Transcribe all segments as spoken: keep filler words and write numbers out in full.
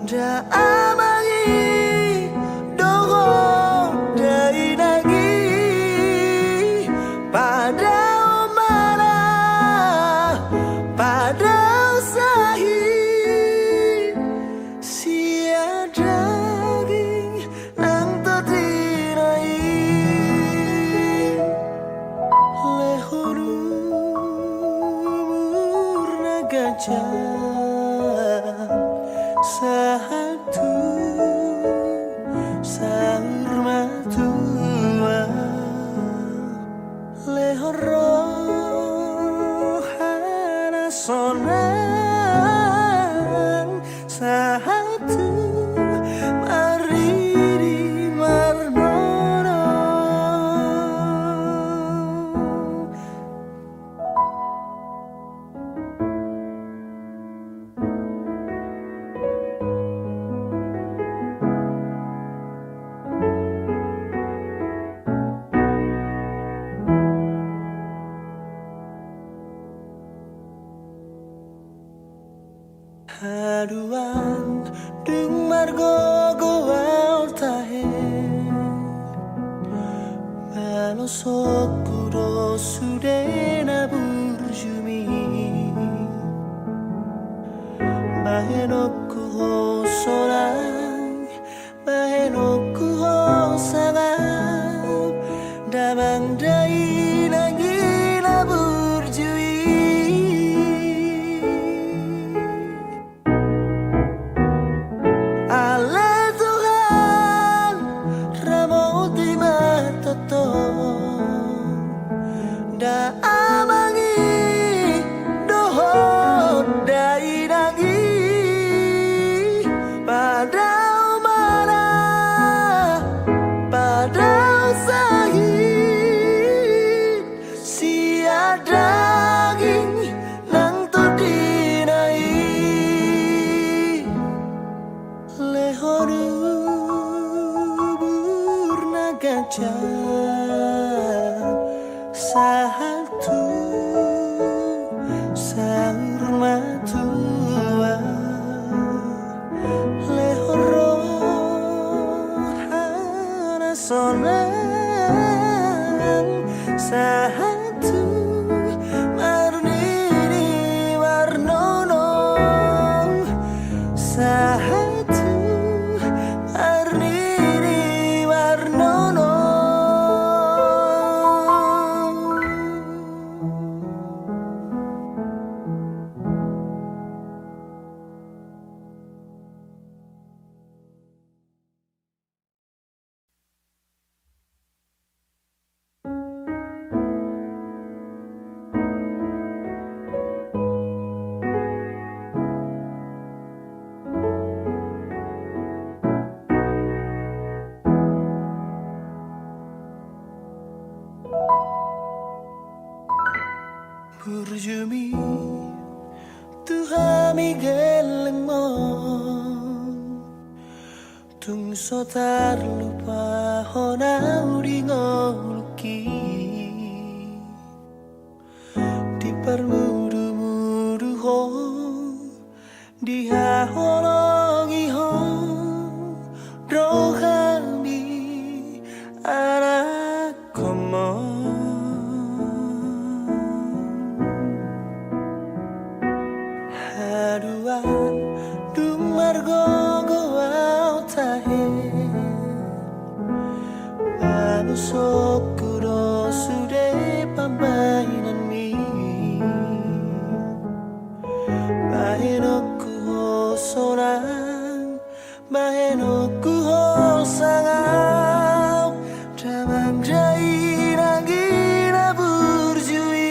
Nda amang i dohot dainang i, padao ma na padao sahit sian daging nang tondina i. Lehon umur na ganjang sahat tu saur matua. Lehon roha na sonang sahat tu marnini marnono. Haduan dung margogo ahu tahe, balosonku do sude na burju i. Bahenonku ho sonang, bahenonku ho sangap, damang dainang i na burju i. Ale Tuhan, ramoti ma tongtong. Nda amang i dohot dainang i, padao ma na padao sahit sian daging nang tondina i. Lehon umur na ganjang sahat tu saur matua. Lehon roha na sonang sahat tu marnini marnono. Sahat tu marnini marnono. Burjumi tu hami gellengmon, tung so tarlupa hona di ngolungki. Diparmudumudu ho, dihaholongi ho do hami anakkonmon. Haduan dung margogo ahu tahe, balosonku do sude pambahenanmi. Bahenonku ho sonang, bahenonku ho sangap, damang dainang i na burju i.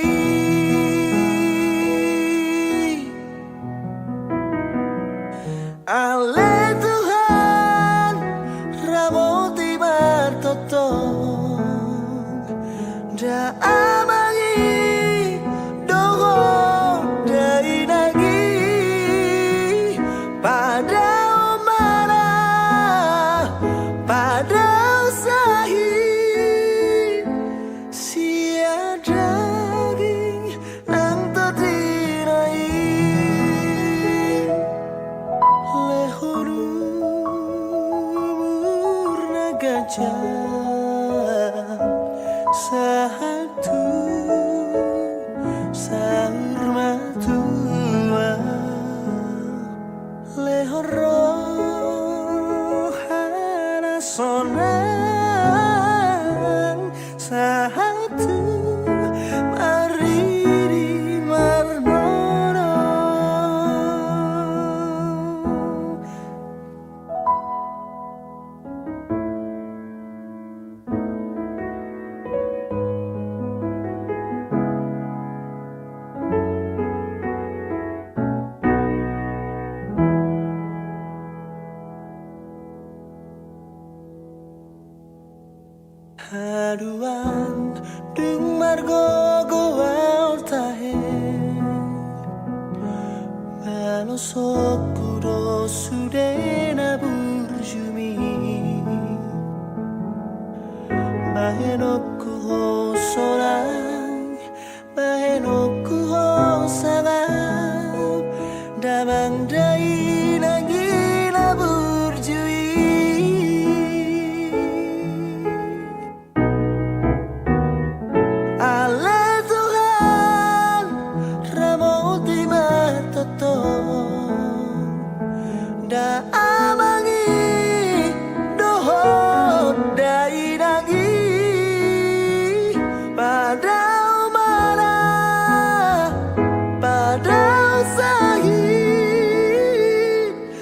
Ale Tuhan, ramoti ma tongtong. Nda amang i dohot dainang i, pa sahat tu saur matua. Lehon roha na sonang sahat tu marnini marnono. Haduan dung margogo ahu tahe, balosonku do sude na burju i. Bahenonku ho sonang, bahenonku ho sangap, damang dainang i na burju i. Ale Tuhan, ramoti ma tongtong damang i dohot dainang i, padao ma na padao sahit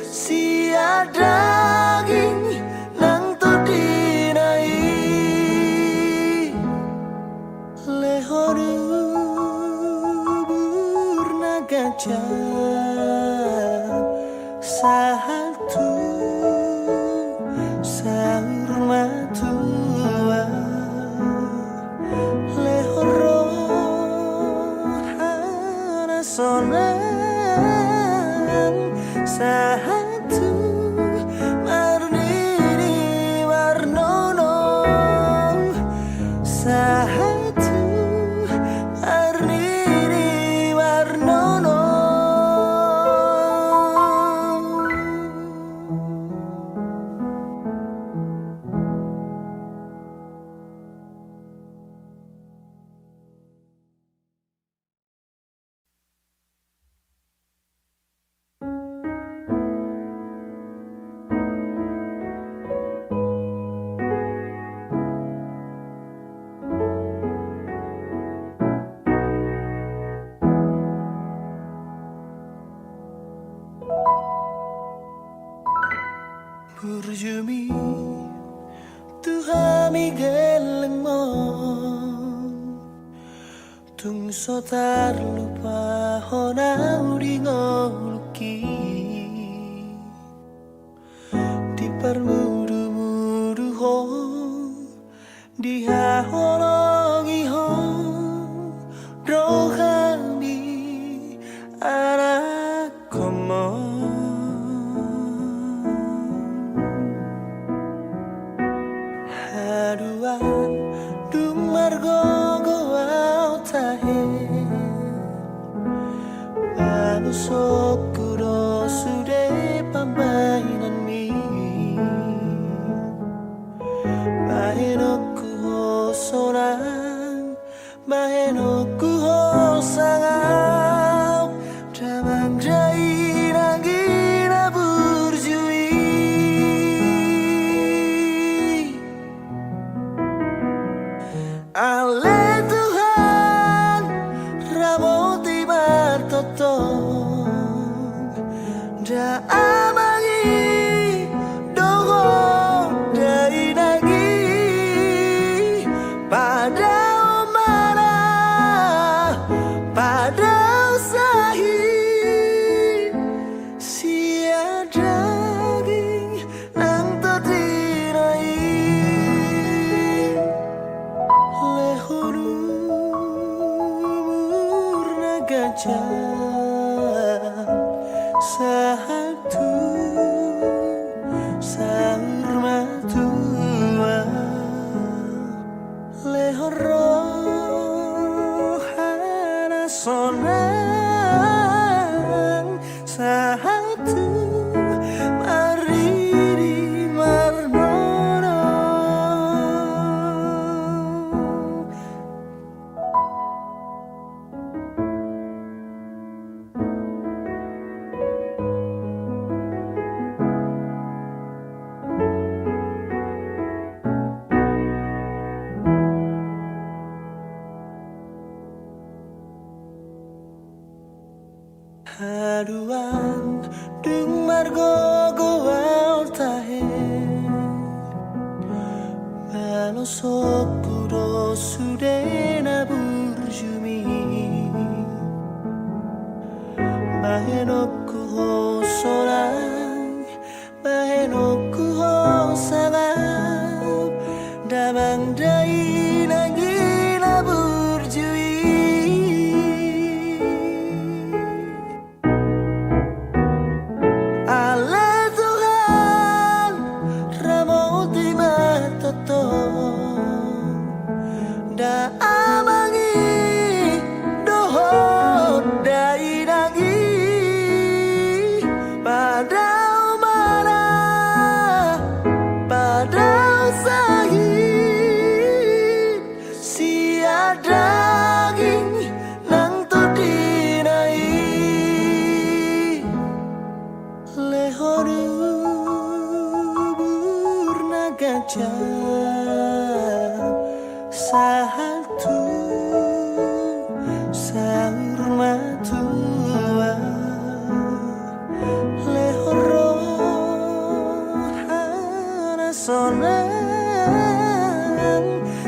sian daging nang tondina i. Lehon umur na ganjang sahat tu saur matua. Lehon roha na sonang sahat tu marnini marnono, sahat tu marnini marnono. Burjumi tu hami gellengmon, tung so tarlupa hona di ngolungki. Diparmudumudu ho, dihaholongi ho do hami anakkonmon. Haduan dung margogo ahu tahe, balosonku do sude pambahenanmi. Bahenonku ho sonang, bahenonku ho sangap, damang dainang i na burju i. Ale Tuhan, ramoti ma tongtong damang i dohot dainang i, padao ma na padao sahit sian daging nang tondina i. Lehon umur na ganjang sahat tu Dung margogo ahu tahe, malosokku do sude na burju mi. Bahenonku ho sonang, bahenonku ho sangap, damang dainang i na burju i. Ale Tuhan, ramoti ma tongtong da amang i dohot dainang i, padao ma na, padao sahit sian daging nang tondina i. Lehon umur na ganjang sahat tu saur matua. Lehon roha na sonang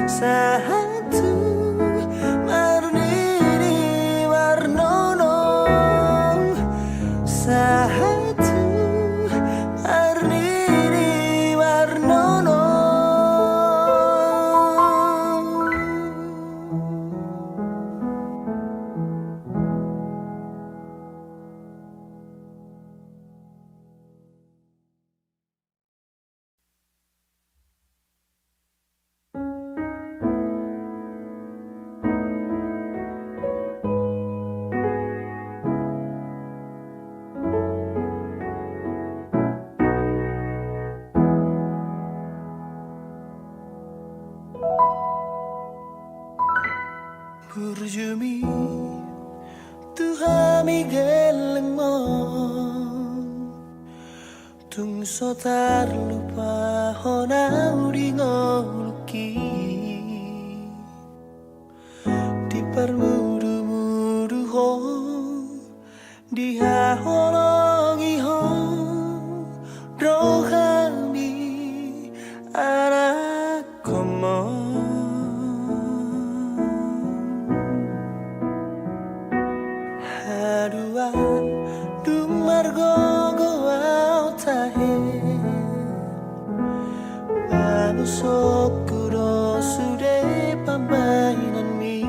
sahat tu marnini marnono, sahat tu marnini marnono. Burju mi tu hami gellengmon, tung so tarlupa hona di ngolungki. Diparmudumudu ho, dihaholongi ho do hami anakkonmon. Haduan dung margogo ahu tahe, malosokku do sude pambahenanmi.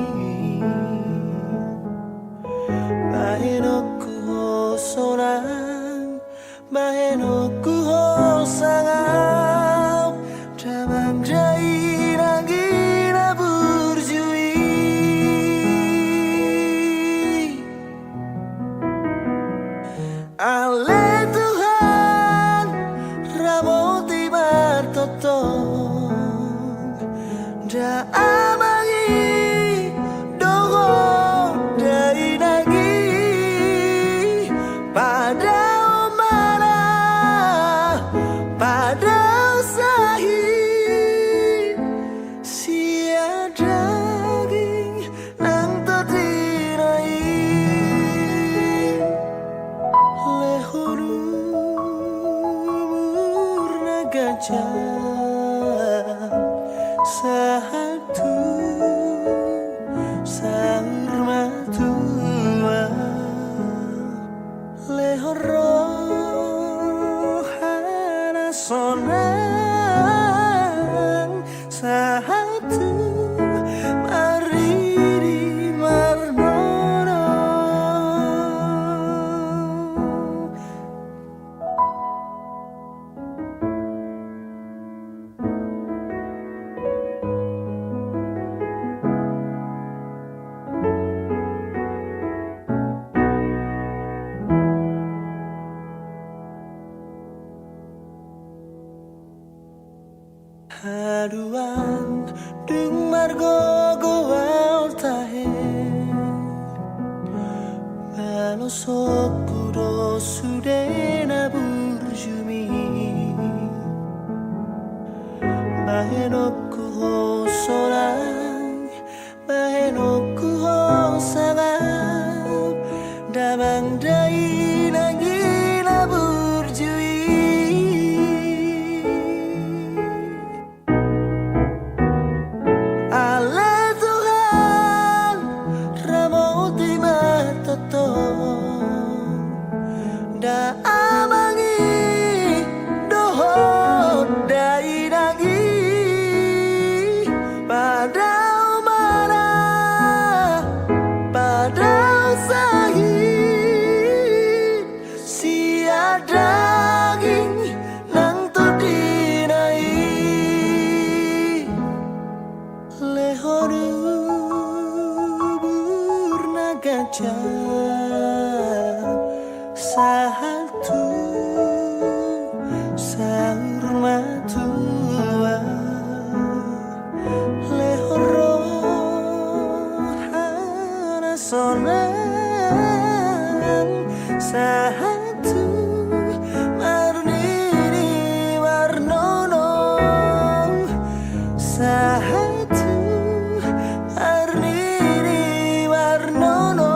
Bahenonku ho sonang, bahenonku ho sangap, damang dainang i na burju i. Ale Tuhan, ramoti ma tongtong da amang i dohot dainang i, padao ma na, padao sahit sian daging nang tondina i. Lehon umur na ganjang sahat tu saur matua. Lehon roha na sonang sahat tu marnini marnono. Haduan dung margogo ahu tahe, malosokku do sude na burju mi. Bahenonku ho sonang, bahenonku ho sangap, damang dainang Amang i dohot dainang i, padao marah, padao sahit, sian daging nang tondina i. Lehon umur na ganjang sahat tu saur matua, lehon roha na sonang sahat tu marnini marnono, sahat tu marnini marnono.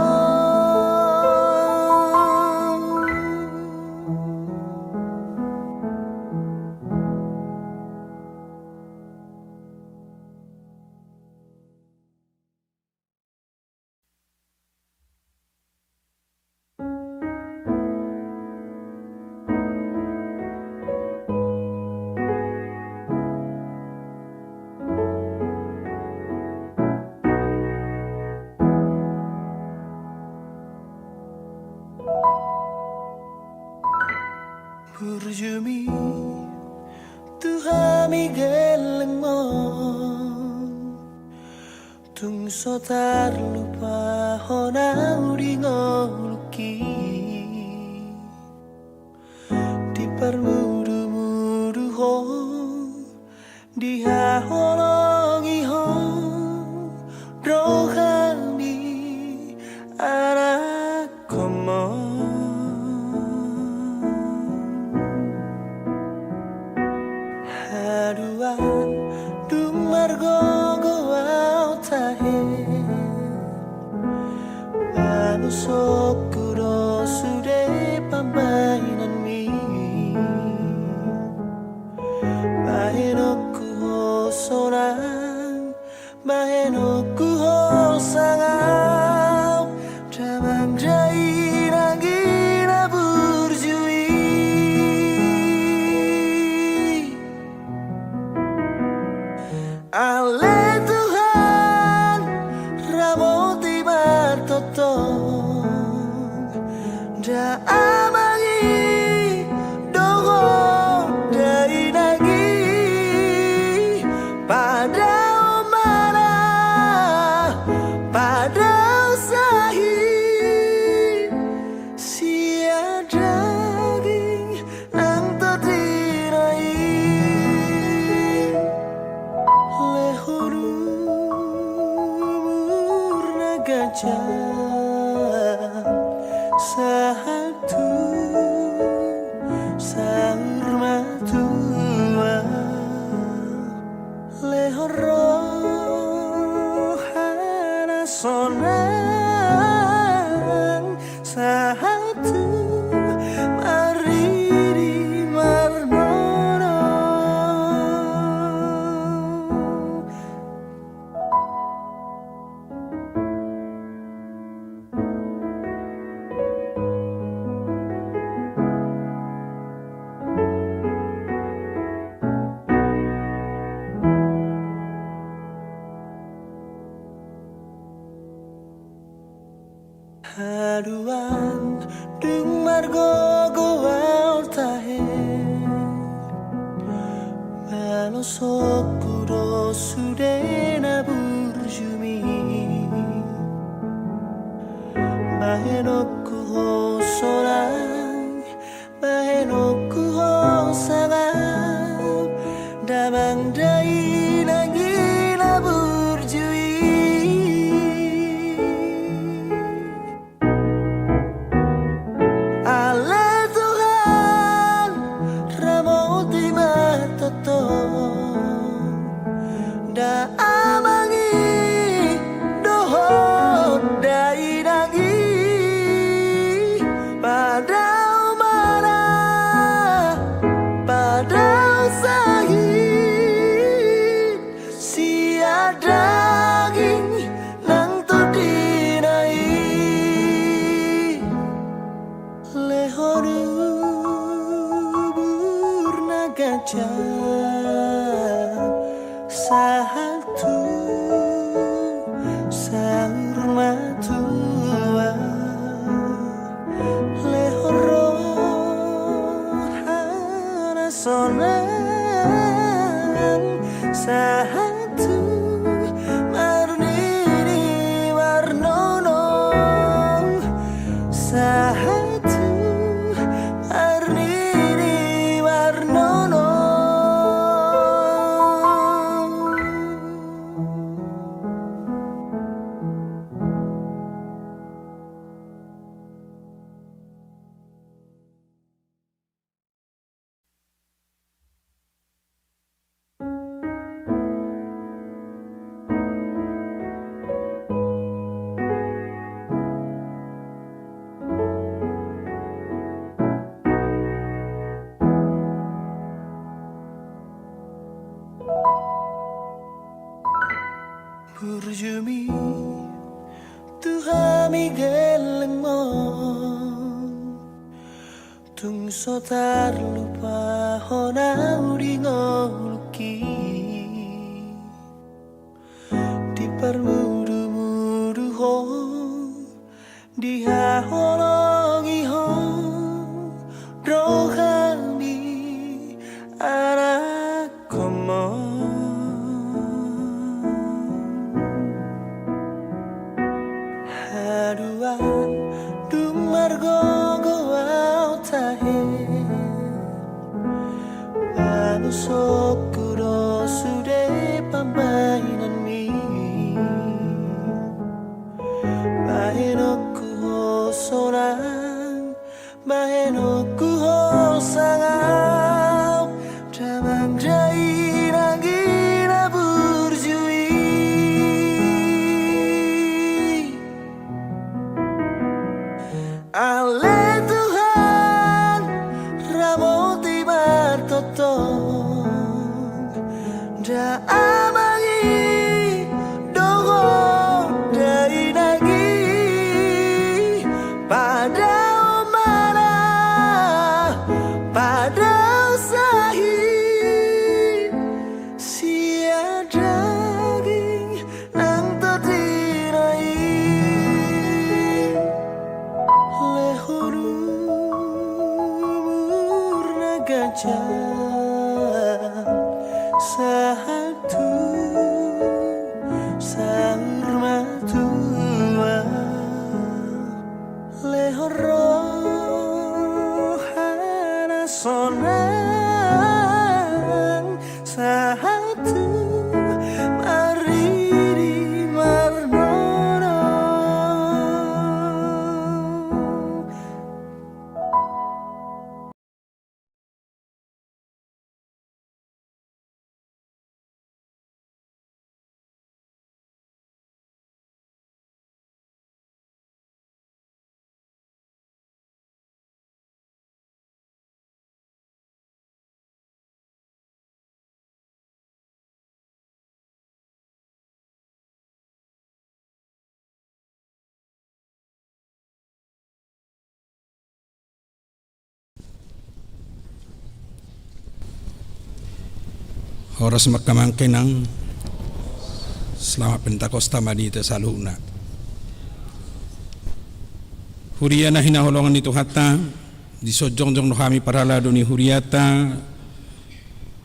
Burjumi tu hami gellengmon, tung so tarlupa hona di ngolungki. Diparmudumudu ho, dihaholongi ho do hami anak komon. Haduan dung margogo au tahe, balosonku do sude pambahenanmi. Bahenonku ho sonang, bahenonku ho sangap, damang dainang i na burju i. Ale Tuhan, ramoti ma tongtong da amang i dohot dainang i, padao marah, padao sahit, sian daging nang tondina i. Lehon umur na ganjang sahat tu saur matua, lehon roha na sonang sahat tu marnini marnono. Haduan dung margogo au tahe, balosonku do sude na burjumi. Bahenonku ho sonang, bahenonku ho sangap, damang dainang i na burju i. Ale Tuhan, ramoti ma tongtong Sahat tu saur matua, lehon roha na sonang, sahat tu marnini marnono, sahat tu marnini marnono. Burju mi tu hami gellengmon, tung so tarlupa hona au di ngolungki. Diparmudumudu ho, dihaholongi ho do hami anakkonmon. Haduan dung margogo au tahe, banosonku do sude pambahenanmi. Bahenonku ho sonang, bahenonku ho sangap, damang dainang i na burju i. Ale Tuhan, ramoti martongtong, da amang i dohot dainang i, padaon ma na padaon sahit sian daging nang tondina i. Lehon umur na ganjang sahat tu saur matua, lehon roha na sonang sahat tu marnini marnono. Horas ma angka amang inang. Selamat Pentakosta ma di hita saluhutna. Huria na hinaholongan ni Tuhanta, dison jongjong do hami parhalado ni hurianta,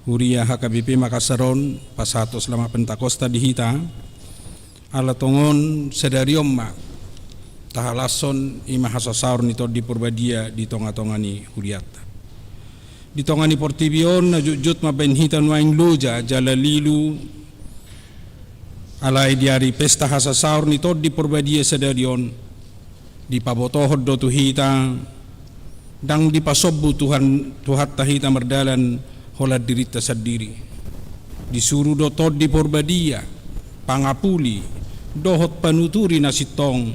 huria H K B P Makassar on, pasahat selamat Pentakosta di hita. Ala tongon sadari on ma tahalashon, i ma hasasaor ni Tondi Porbadia di tongatonga ni hurianta. Di tonga ni portibi on na jutjut mambahen hita nuaeng loja jala lilu. Alai di ari pesta hasasaor ni Tondi Porbadia sadari on, dipabotohon do tu hita, ndang dipasombu Tuhan, Tuhanta hita mardalan holan dirinta sandiri. Disuru do Tondi Porbadia, pangapuli dohot panuturi na sintong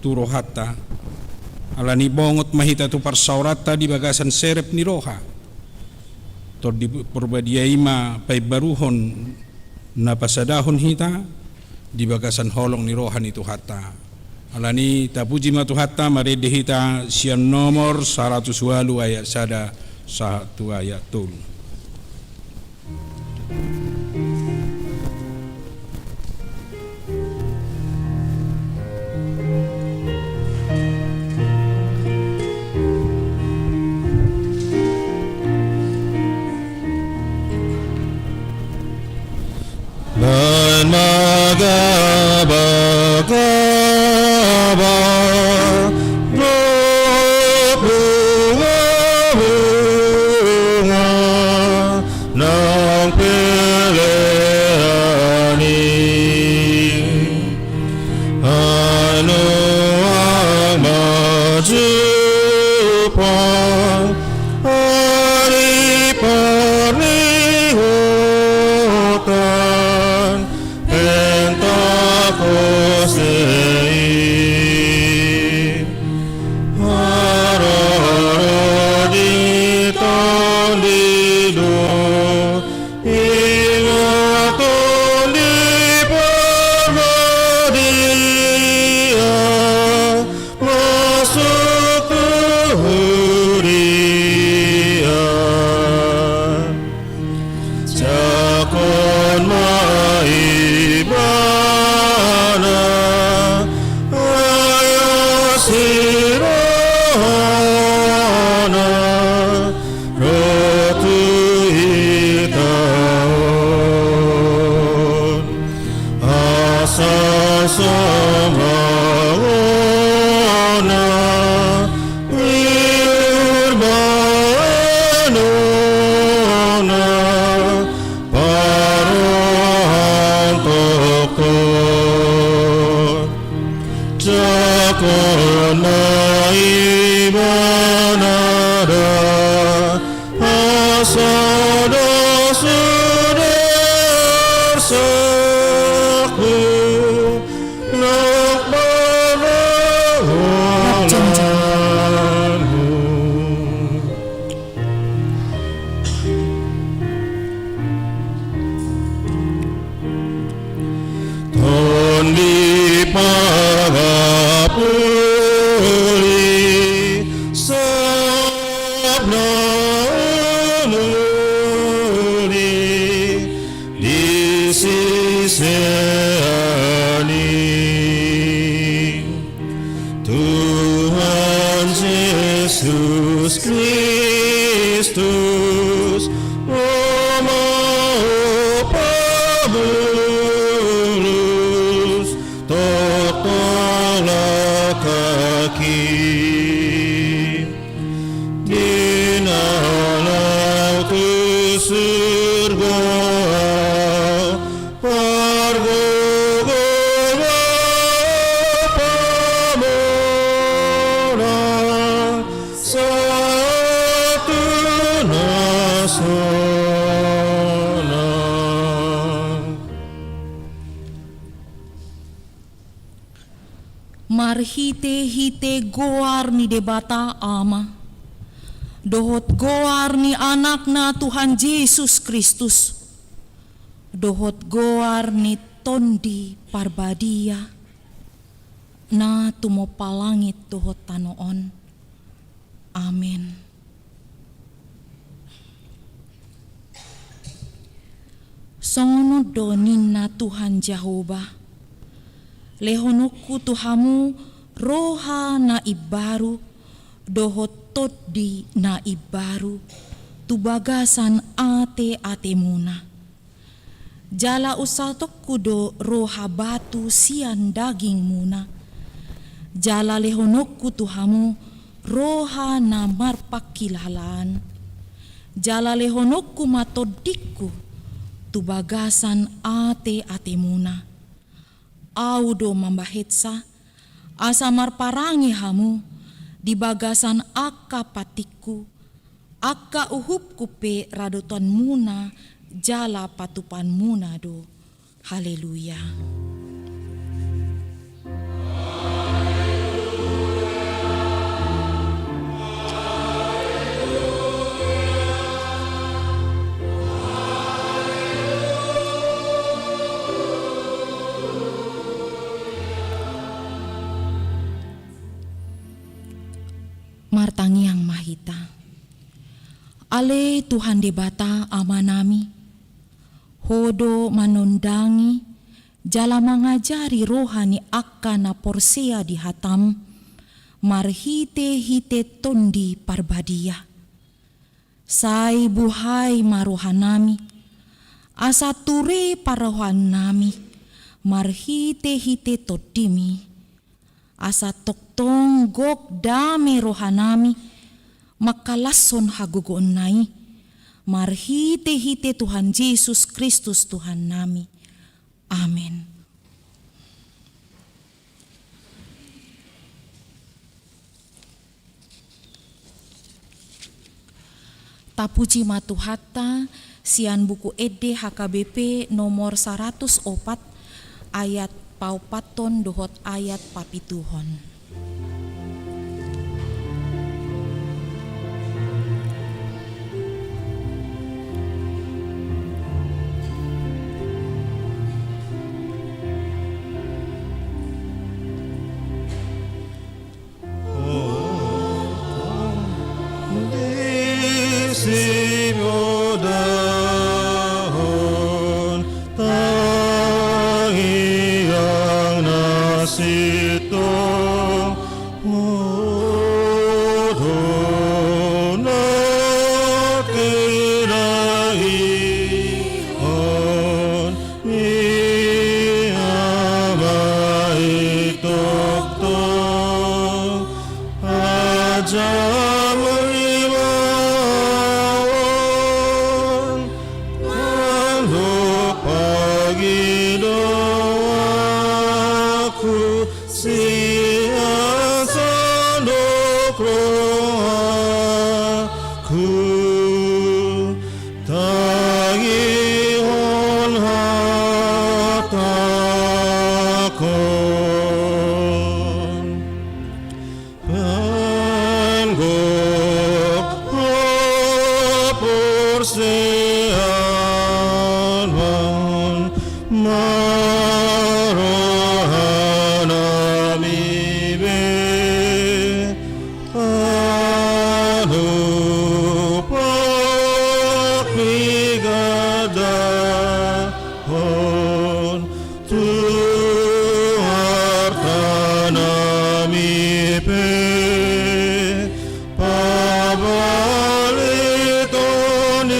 tu rohanta. Alani bongot ma hita tu parsaoranta di bagasan serep ni roha. Tondi Porbadia i ma paimbaruhon na pasadahon hita di bagasan holong ni roha ni Tuhanta. Alani tapuji ma Tuhanta, marende hita sian nomor saratus ualu ayat sada sahat tu ayat tolu. Baen ma gabagaba dohot bungabunga nang pelean i. Ai nuaeng ma jumpang ari parningotan, pentangkos i. Haroro di Tondi do, i ma Tondi Parbadia, masuk tu huria. Jangkon ma ibana, ai asi rohana ro tu hita on. Asa songon na pinarbahenonna, parrohaon tongtong. Jangkon ma ibana da, asa dos dosa nang parholanmu. Tondi pangapuli, sop na umuli di sisean i. Tuhan Jesus Kristus, Ho ma pamulus, tongtong laklak i. Di na laho tu surgo ahu, pargogoi ma hapamuna sahat tu na sonang. Marhitehite goar ni Debata Ama, dohot goar ni Anakna Tuhan Jesus Kristus, dohot goar ni Tondi Parbadia, na tumompa langit dohot tano on. Amen. Songon on do ninna Tuhan Jahowa: Lehononku tu hamu roha na imbaru, dohot tondi na imbaru, tu bagasan ateatemuna. Jala unsatonku do roha batu sian dagingmuna, jala lehononku tu hamu roha na marpangkilalaan, jala lehononku ma tondingku tu bagasan ateatemuna. Ahu do mambahensa, asa marparange hamu di bagasan angka pantingku, angka uhumku pe radotanmuna jala patupaonmuna do. Haleluya. Martangiang ma hita. Ale Tuhan Debata Amanami, Podo manondangi jala mangajari roha ni angka na porsea di hataM, marhitehite Tondi Parbadia. Sai buhai ma rohanami, asa ture parrohaannami, marhitehite TondiMi. Asa tongtong gok dame rohanami, mangkalashon hagogoonNa i, marhitehite Tuhan Jesus Kristus Tuhannami. Amen. Tapuji ma Tuhanta, sian Buku Ende H K B P nomor saratus opat, ayat paopathon dohot ayat papituhon. Disi podahon tangiang na sintong, modom na tinadingkon ni Ama i tongtong. Aja mui ma on mandok pangidoanku sian sandok rohangku, tangihon hatangkon. Panggok haporseaon ma rohanami be, adopan ni gandahon tu artanami pe, pabalithon i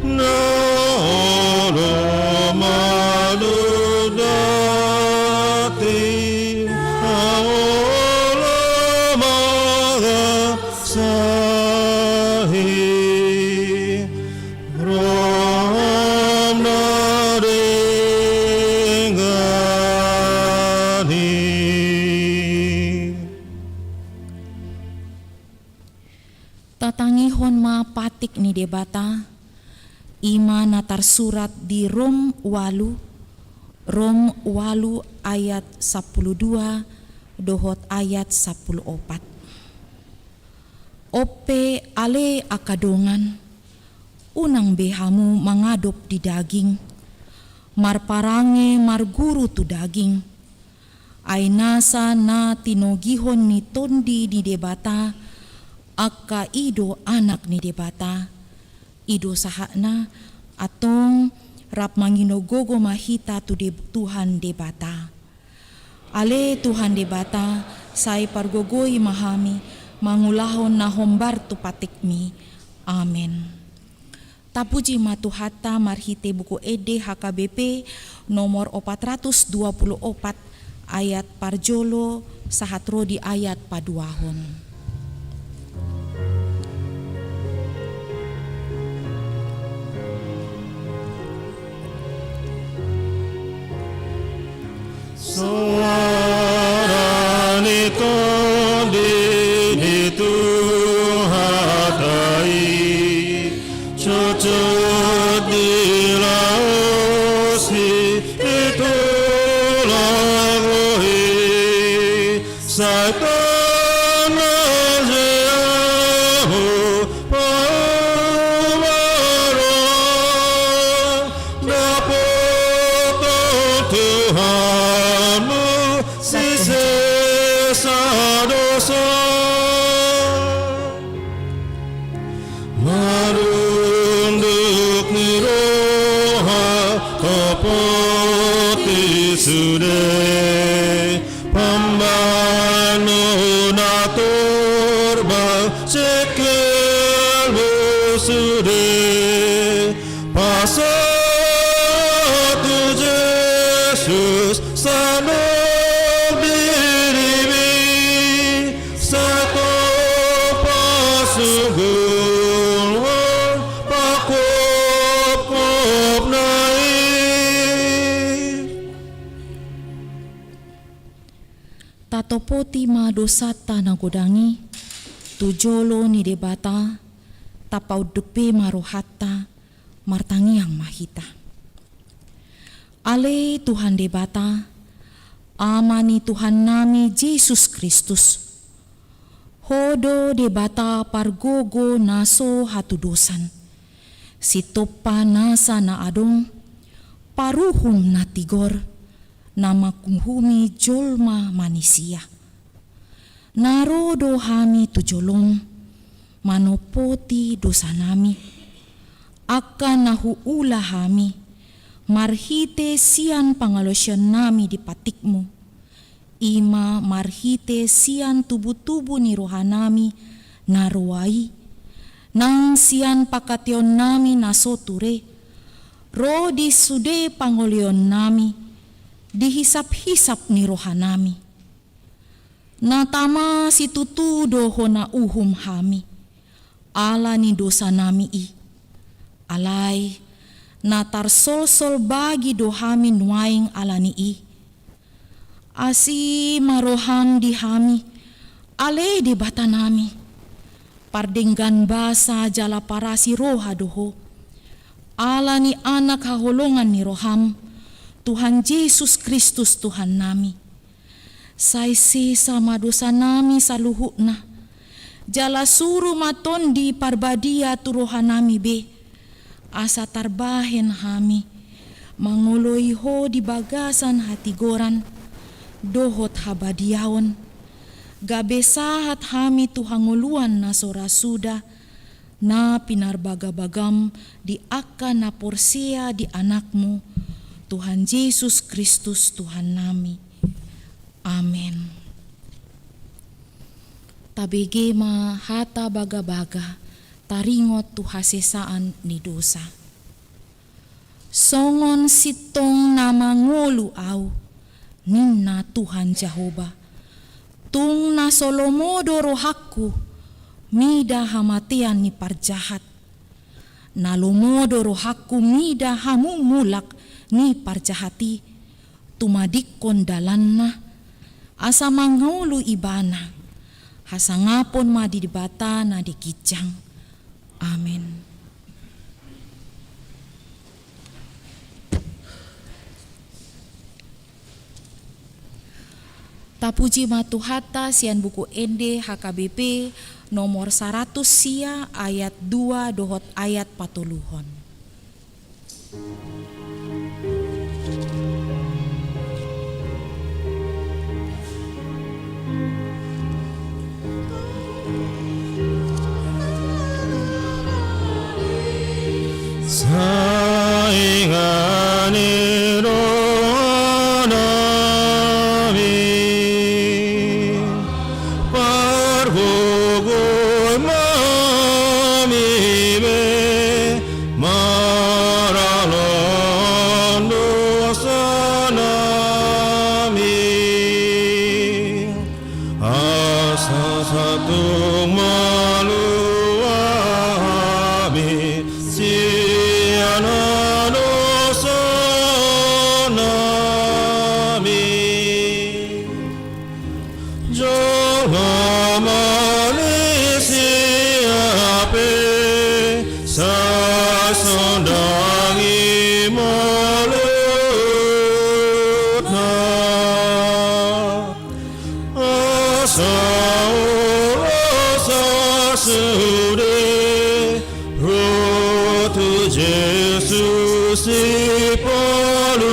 na olo manudati, na olo mangasahi roham na denggan i. Tatangihon ma patik ni Debata, i ma na tarsurat di Rom ualu, Rom ualu ayat sampulu dua dohot ayat sampulu opat. On pe ale angka dongan, unang be hamu mangadop di daging, marparange marguru tu daging. Ai nasa na tinogihon ni Tondi ni Debata angka i do anak ni Debata. I do sahatna, antong rap manginogogo ma hita tu De-, Tuhan Debata. Ale Tuhan Debata, sai pargogoi ma hami mangulahon na hombar tu patikmi. Amen. Tapuji ma Tuhanta marhite Buku Ende H K B P nomor opat ratus dua pulu opat, ayat parjolo sahat ro di ayat paduahon. Soara ni Tondi ni Tuhanta i, cocok dilaosi di tulang i, sai tanda Singkirmu sude, pasahat tu Jesus sandok dirimi, sai tong pasungguhon panghophopna i. Tatopoti ma dosanta na godang i tu jolo ni Debata, tapaunduk be ma rohanta, martangiang ma hita. Ale Tuhan Debata, Ama ni Tuhannami Jesus Kristus, Ho do Debata pargogo na so hatudosan, Sitompa nasa na adong, paruhum na tigor, na manguhumi jolma manisia. Na ro do hami tu jolom, manompoti dosanami, angka na huula hami, marhite sian pangalaosionnami di patikmu, i ma marhite sian tubutubu ni rohanami na roa i, nang sian pangkataionami na so ture, ro di sude pangoloionnami, di hisaphisap ni rohanami. Na tama situtu do hona uhum hami, ala ni dosanami i. Alai, na tarsolsol bagi do hami nuaeng ala ni i. Asi ma roham di hami, ale Debatanami. Pardenggan basa jala parasi roha do Ho. Ala ni Anak haholongan ni roham, Tuhan Jesus Kristus Tuhannami. Sai sesa ma dosanami saluhutna. Jala suru ma Tondi Parbadia tu rohanami be. Asa tarbahen hami mangoloi Ho di bagasan hatigoran dohot habadiaon. Gabe sahat hami tu hangoluan na so ra suda, na pinarbagabagam di angka na porsea di Anakmu, Tuhan Jesus Kristus Tuhannami. Amen. Tabege ma hata bagabaga, taringot tu hasesaan ni dosa. Songon sintong na mangolu ahu, ninna Tuhan Jahowa. Tung na so lomo do rohangku, mida hamatean ni parjahat. Na lomo do rohangku mida hamumulak ni parjahat i, tumadingkon dalanna, asa mangolu ibana, hasangapon ma di Debata na di ginjang. Amen. Tapuji ma Tuhanta sian Buku Ende H K B P nomor saratus sia, ayat dua dohot ayat patoluhon. Sai inganan ni roha nami, pargogoi ma hami be, marallan dosa nami. Asa sai tong malua hami sian dosa nami. Jolma manisia pe sai sondangi moloina. Asa ulos sude ro tu Jesus Sipalua.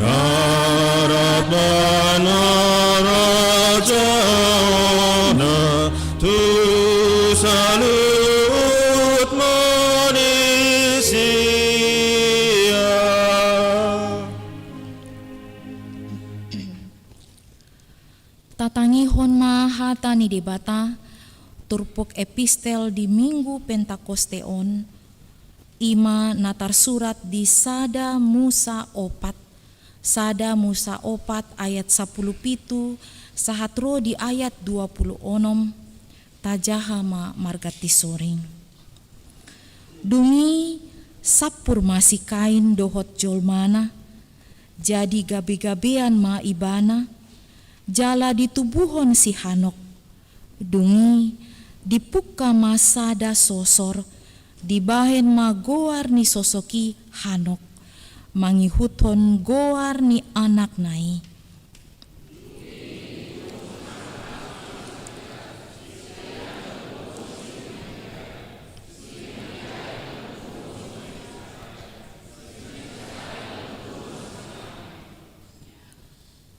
Rarap ma harajaonna tu saluhut manisia. Tatangihon ma hata ni Debata, turpuk epistel di Minggu Pentakoste on, i ma na tarsurat di sada Musa opat, sada Musa opat ayat sapuluh pitu, sahat ro di ayat dua puluh onom, tajaha ma marganti soring. Dung i sampur ma si Kain dohot jolmana, jadi gabe-gabean ma ibana, jala ditubuhon si Hanok. Dung i dipungka ma sada sosor, dibahen ma goar ni sosok i Hanok, mangihuthon goar ni anakna i.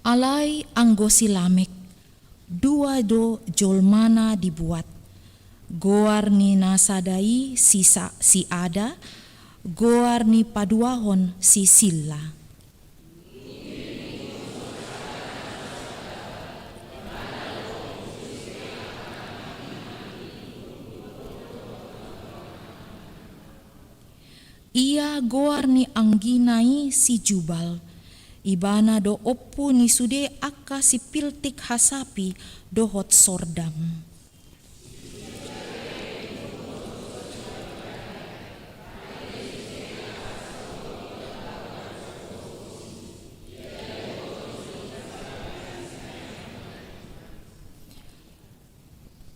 Alai anggo si Lamek, dua do jolmana dibuat. Goar ni na sada i si Sa-, si Ada, goar ni paduahon si Silla. Ia goar ni anggina i si Jubal, ibana do ompu ni sude angka sipiltik hasapi dohot sordam.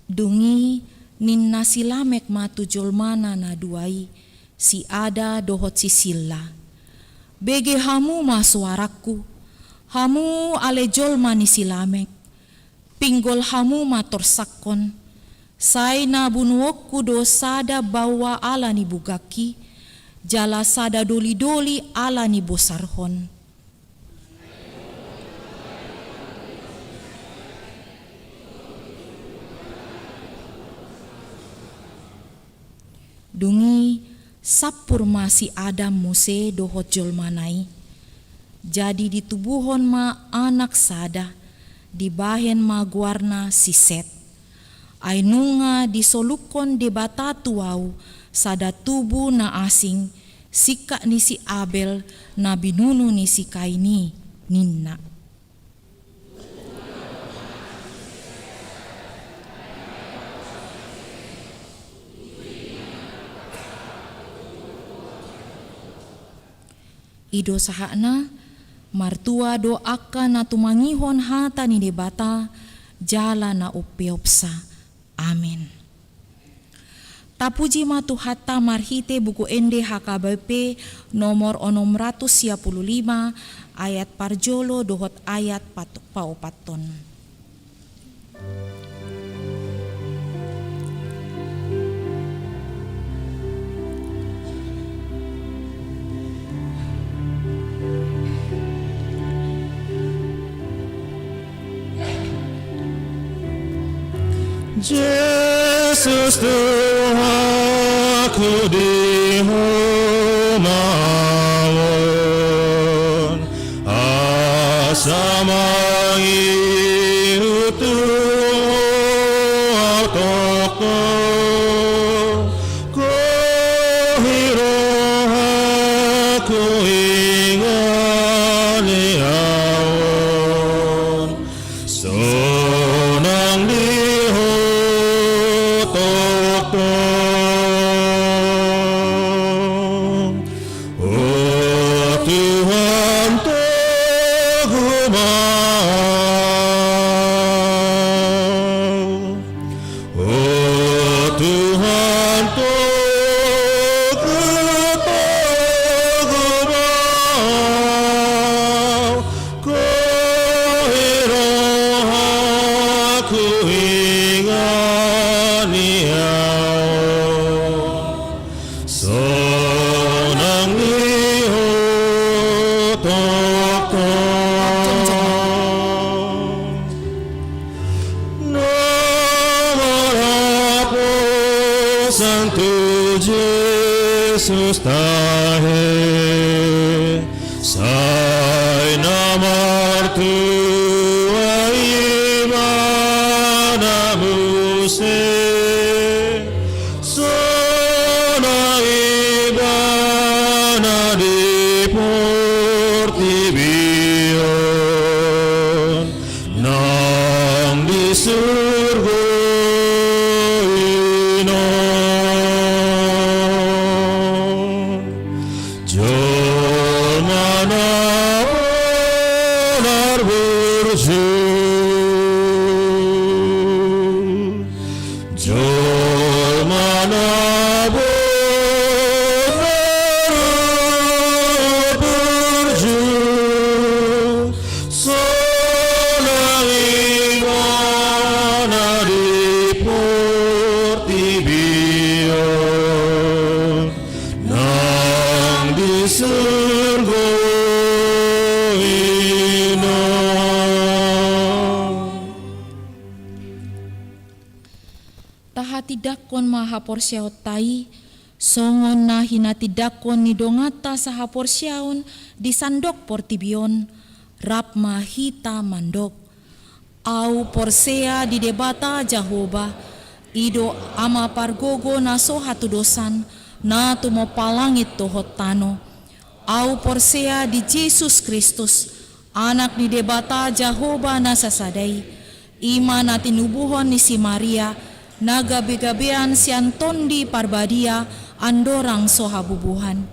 Dung i ninna si Lamek ma tu jolmana na dua i, si Ada dohot si Silla: Bege hamu ma soarangku, hamu ale jolma ni si Lamek. Pinggol hamu ma torsangkon, sai na bunuonku do sada baoa ala ni bugangki, jala sada doli-doli ala ni bosarhon. Dung i sampur ma si Adam muse dohot jolmana i. Jadi ditubuhon ma anak sada, dibahen ma goarna si Set. Ai nunga disolukhon Debata tu ahu sada tubu na asing, singkat ni si Abel na binunu ni si Kain i, ninna. I do sahatna. Martua do angka na tumangihon hata ni Debata jala na umpeopsa. Amen. Tapuji ma Tuhanta marhite Buku Ende H K B P nomor onom ratus sia pulu lima, ayat parjolo dohot ayat pat-, paopathon. Jesus Tuhanku, di Ho ma ahu on, asa mangihut tu Ho ahu tongtong. Huhut rohangku, ingot ni ahu on, sonang di Ho tongtong. O Tuhan, togu ma ahu. O Tuhan, togu, togu ma ahu. Huhut rohangku, ingot ni ahu on, sonang di Ho tongtong. Na marhaposan tu Jesus tahe, sai na martua i ma Sonang ibana di portibi on nang di surgo i non. Jolma na bonar burju, jolma na bonar burju, sonang ibana di portibi on nang di surgo i non. Tahatindangkon ma haporseaonta i, songon na hinatindangkon ni donganta sahaporseaon di sandok portibi on, rap ma hita mandok. Ahu porsea di Debata Jahowa, i do Ama pargogo na so hatudosan, na tumompa langit dohot tano. Ahu porsea di Jesus Kristus, Anak ni Debata Jahowa na sasada i, i ma na tinubuhon ni si Maria, na gabegabean sian Tondi Parbadia, andorang so habubuhan.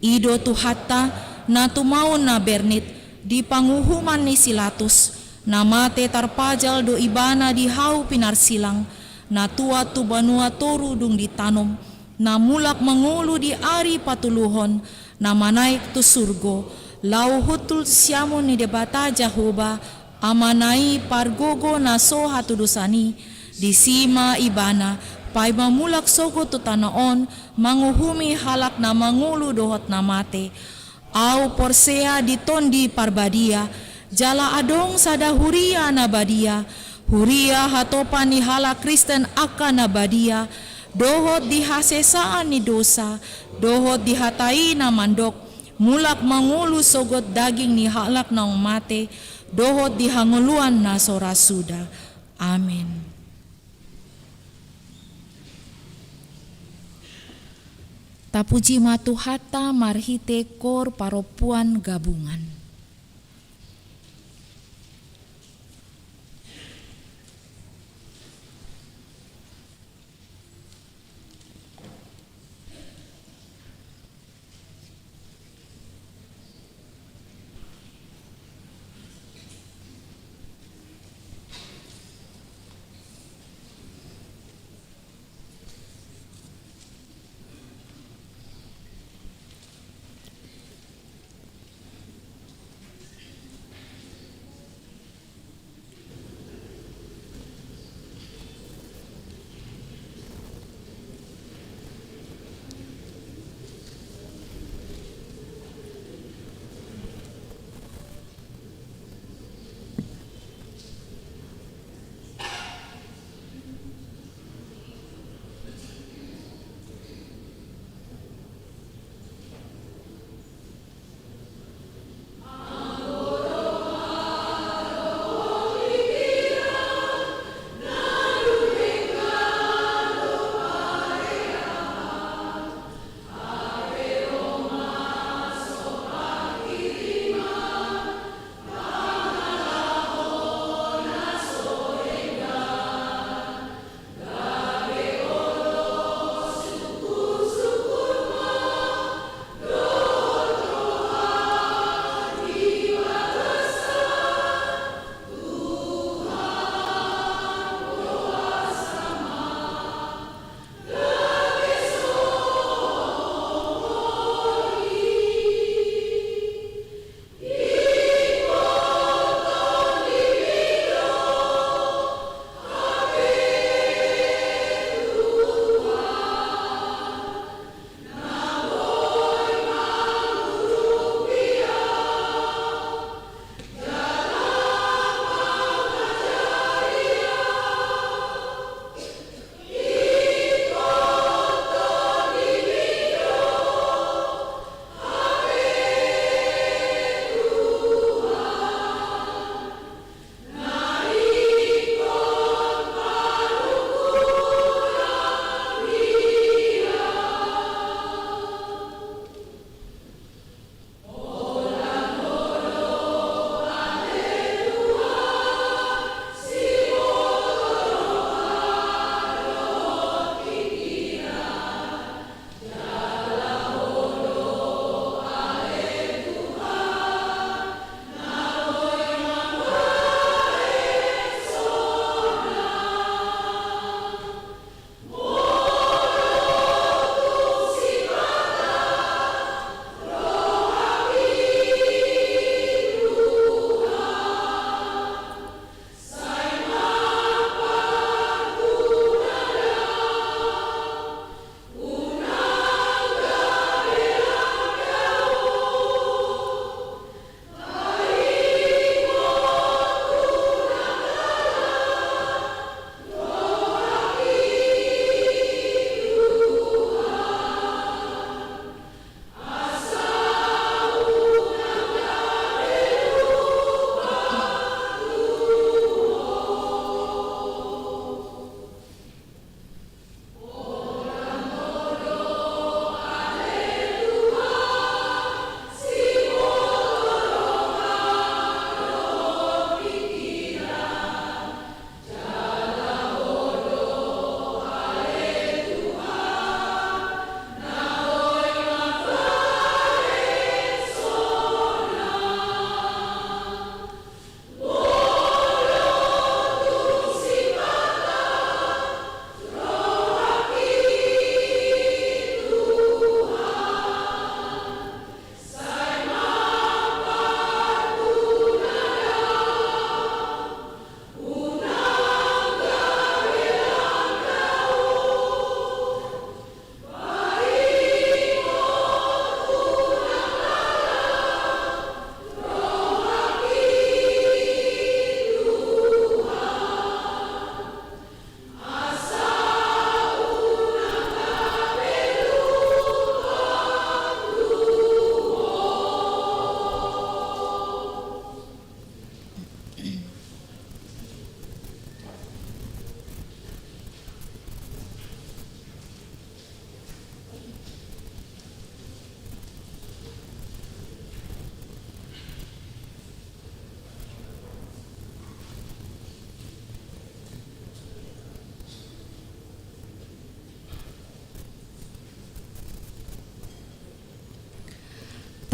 I do Tuhanta, na tumaon na bernit, di panguhuman ni si Latus, na mate tarpajal do ibana di hau pinarsilang, na tuat tu banua toru dung ditanom, na mulak mangolu di ari patoluhon, na manaek tu surgo, laho hundul tu siamun ni Debata Jahowa, Amana i pargogo na so hatudosan i, disi ma ibana, paima mulak sogot tu tano on, manguhumi halak na mangolu dohot na mate. Ahu porsea di Tondi Parbadia, jala adong sada huria na badia, huria hatopan ni halak Kristen angka na badia, dohot di hasesaan ni dosa, dohot di hata i na mandok, mulak mangolu sogot daging ni halak naung mate, dohot di hangoluan na so ra suda. Amen. Tapuji ma Tuhanta marhite kor parompuan gabungan.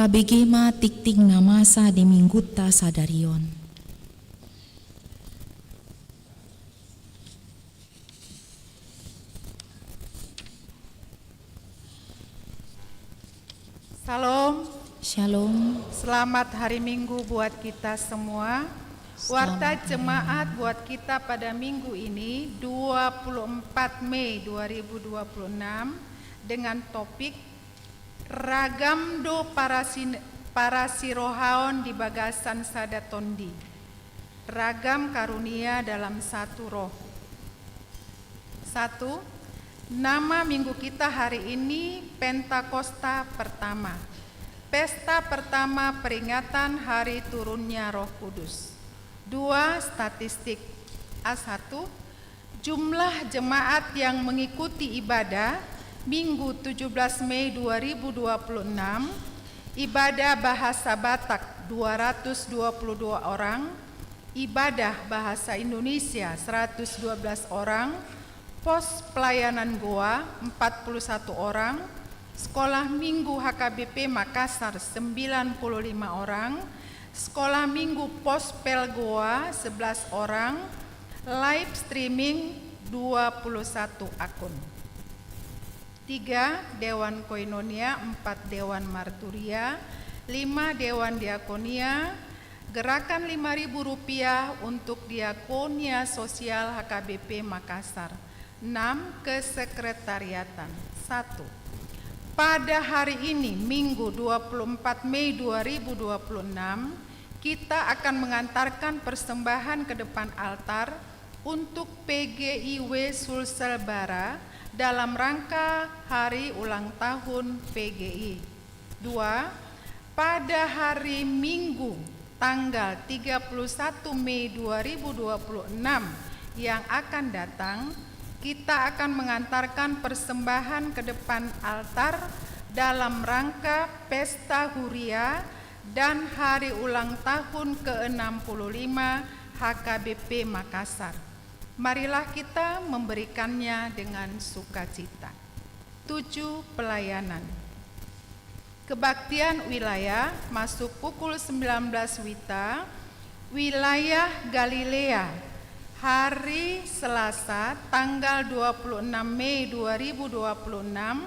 Tabege ma tingting na masa di minggunta sadari on. Shalom. Shalom. Selamat hari Minggu buat kita semua. Warta jemaat buat kita pada minggu ini, dua puluh empat Mei dua ribu dua puluh enam, dengan topik Ragam do parasi-, parasirohaon di bagasan sada tondi. Ragam karunia dalam satu roh. Satu, nama minggu kita hari ini Pentakosta pertama. Pesta pertama peringatan hari turunnya Roh Kudus. Dua, statistik. A satu, jumlah jemaat yang mengikuti ibadah Minggu tujuh belas Mei dua ribu dua puluh enam, ibadah bahasa Batak dua ratus dua puluh dua orang, ibadah bahasa Indonesia seratus dua belas orang, pos pelayanan Goa empat puluh satu orang, sekolah minggu H K B P Makassar sembilan puluh lima orang, sekolah minggu Pospel Goa sebelas orang, live streaming dua puluh satu akun. Tiga, Dewan Koinonia, empat, Dewan Marturia, lima, Dewan Diakonia, gerakan lima ribu rupiah untuk Diakonia Sosial H K B P Makassar, enam, kesekretariatan. Satu, pada hari ini, Minggu dua puluh empat Mei dua ribu dua puluh enam, kita akan mengantarkan persembahan ke depan altar untuk P G I W Sulsel Bara dalam rangka hari ulang tahun P G I. Dua, pada hari Minggu tanggal tiga puluh satu Mei dua ribu dua puluh enam yang akan datang, kita akan mengantarkan persembahan ke depan altar dalam rangka Pesta Huria dan hari ulang tahun ke enam puluh lima H K B P Makassar. Marilah kita memberikannya dengan sukacita. Tujuh, pelayanan. Kebaktian wilayah masuk pukul sembilan belas wita, wilayah Galilea, hari Selasa tanggal dua puluh enam Mei dua ribu dua puluh enam,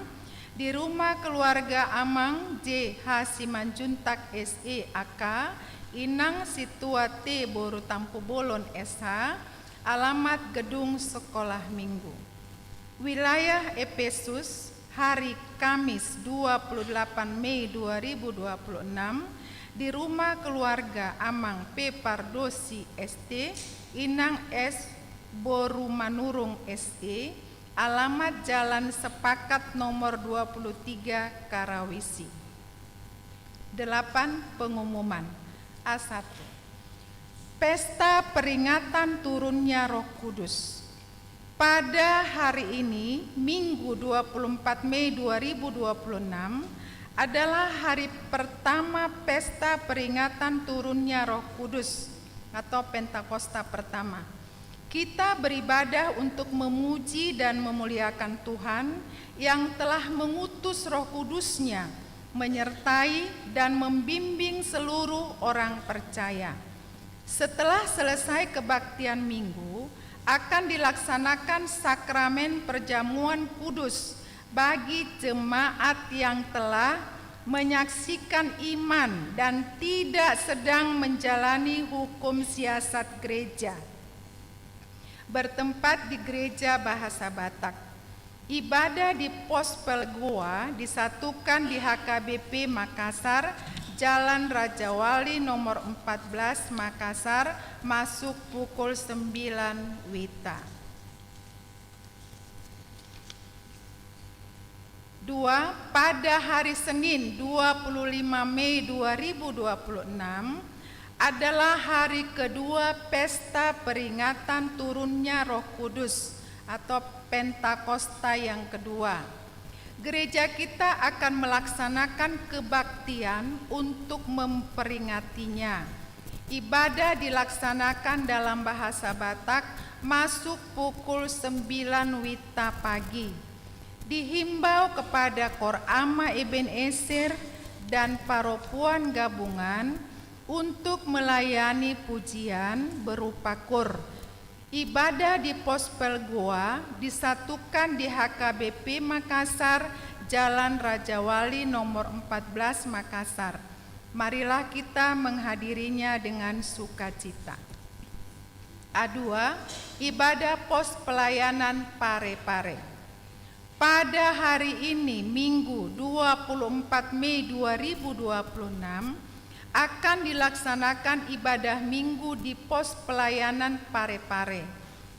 di rumah keluarga Amang J H Simanjuntak S E A K, Inang Situa T Boru Tampubolon S H, alamat Gedung Sekolah Minggu. Wilayah Epesus, hari Kamis dua puluh delapan Mei dua ribu dua puluh enam, di rumah keluarga Amang P Pardosi S T, Inang S Boru Manurung S E, alamat Jalan Sepakat nomor dua puluh tiga, Karawisi. Delapan, pengumuman. A satu. Pesta peringatan turunnya Roh Kudus. Pada hari ini, Minggu dua puluh empat Mei dua ribu dua puluh enam, adalah hari pertama pesta peringatan turunnya Roh Kudus atau Pentakosta pertama. Kita beribadah untuk memuji dan memuliakan Tuhan yang telah mengutus Roh Kudus-Nya menyertai dan membimbing seluruh orang percaya. Setelah selesai kebaktian Minggu, akan dilaksanakan sakramen perjamuan kudus bagi jemaat yang telah menyaksikan iman dan tidak sedang menjalani hukum siasat gereja. Bertempat di Gereja Bahasa Batak. Ibadah di Pospel Goa disatukan di H K B P Makassar, Jalan Raja Wali nomor empat belas, Makassar, masuk pukul sembilan wita. Dua, pada hari Senin, dua puluh lima Mei dua ribu dua puluh enam, adalah hari kedua pesta peringatan turunnya Roh Kudus atau Pentakosta yang kedua. Gereja kita akan melaksanakan kebaktian untuk memperingatinya. Ibadah dilaksanakan dalam bahasa Batak masuk pukul sembilan wita pagi. Dihimbau kepada Kor Ama Ebenezer dan paropuan gabungan untuk melayani pujian berupa kur. Ibadah di Pospel Goa disatukan di H K B P Makassar, Jalan Raja Wali nomor empat belas, Makassar. Marilah kita menghadirinya dengan sukacita. A dua, ibadah pos pelayanan Parepare. Pada hari ini, Minggu, dua puluh empat Mei dua ribu dua puluh enam, akan dilaksanakan ibadah Minggu di pos pelayanan Parepare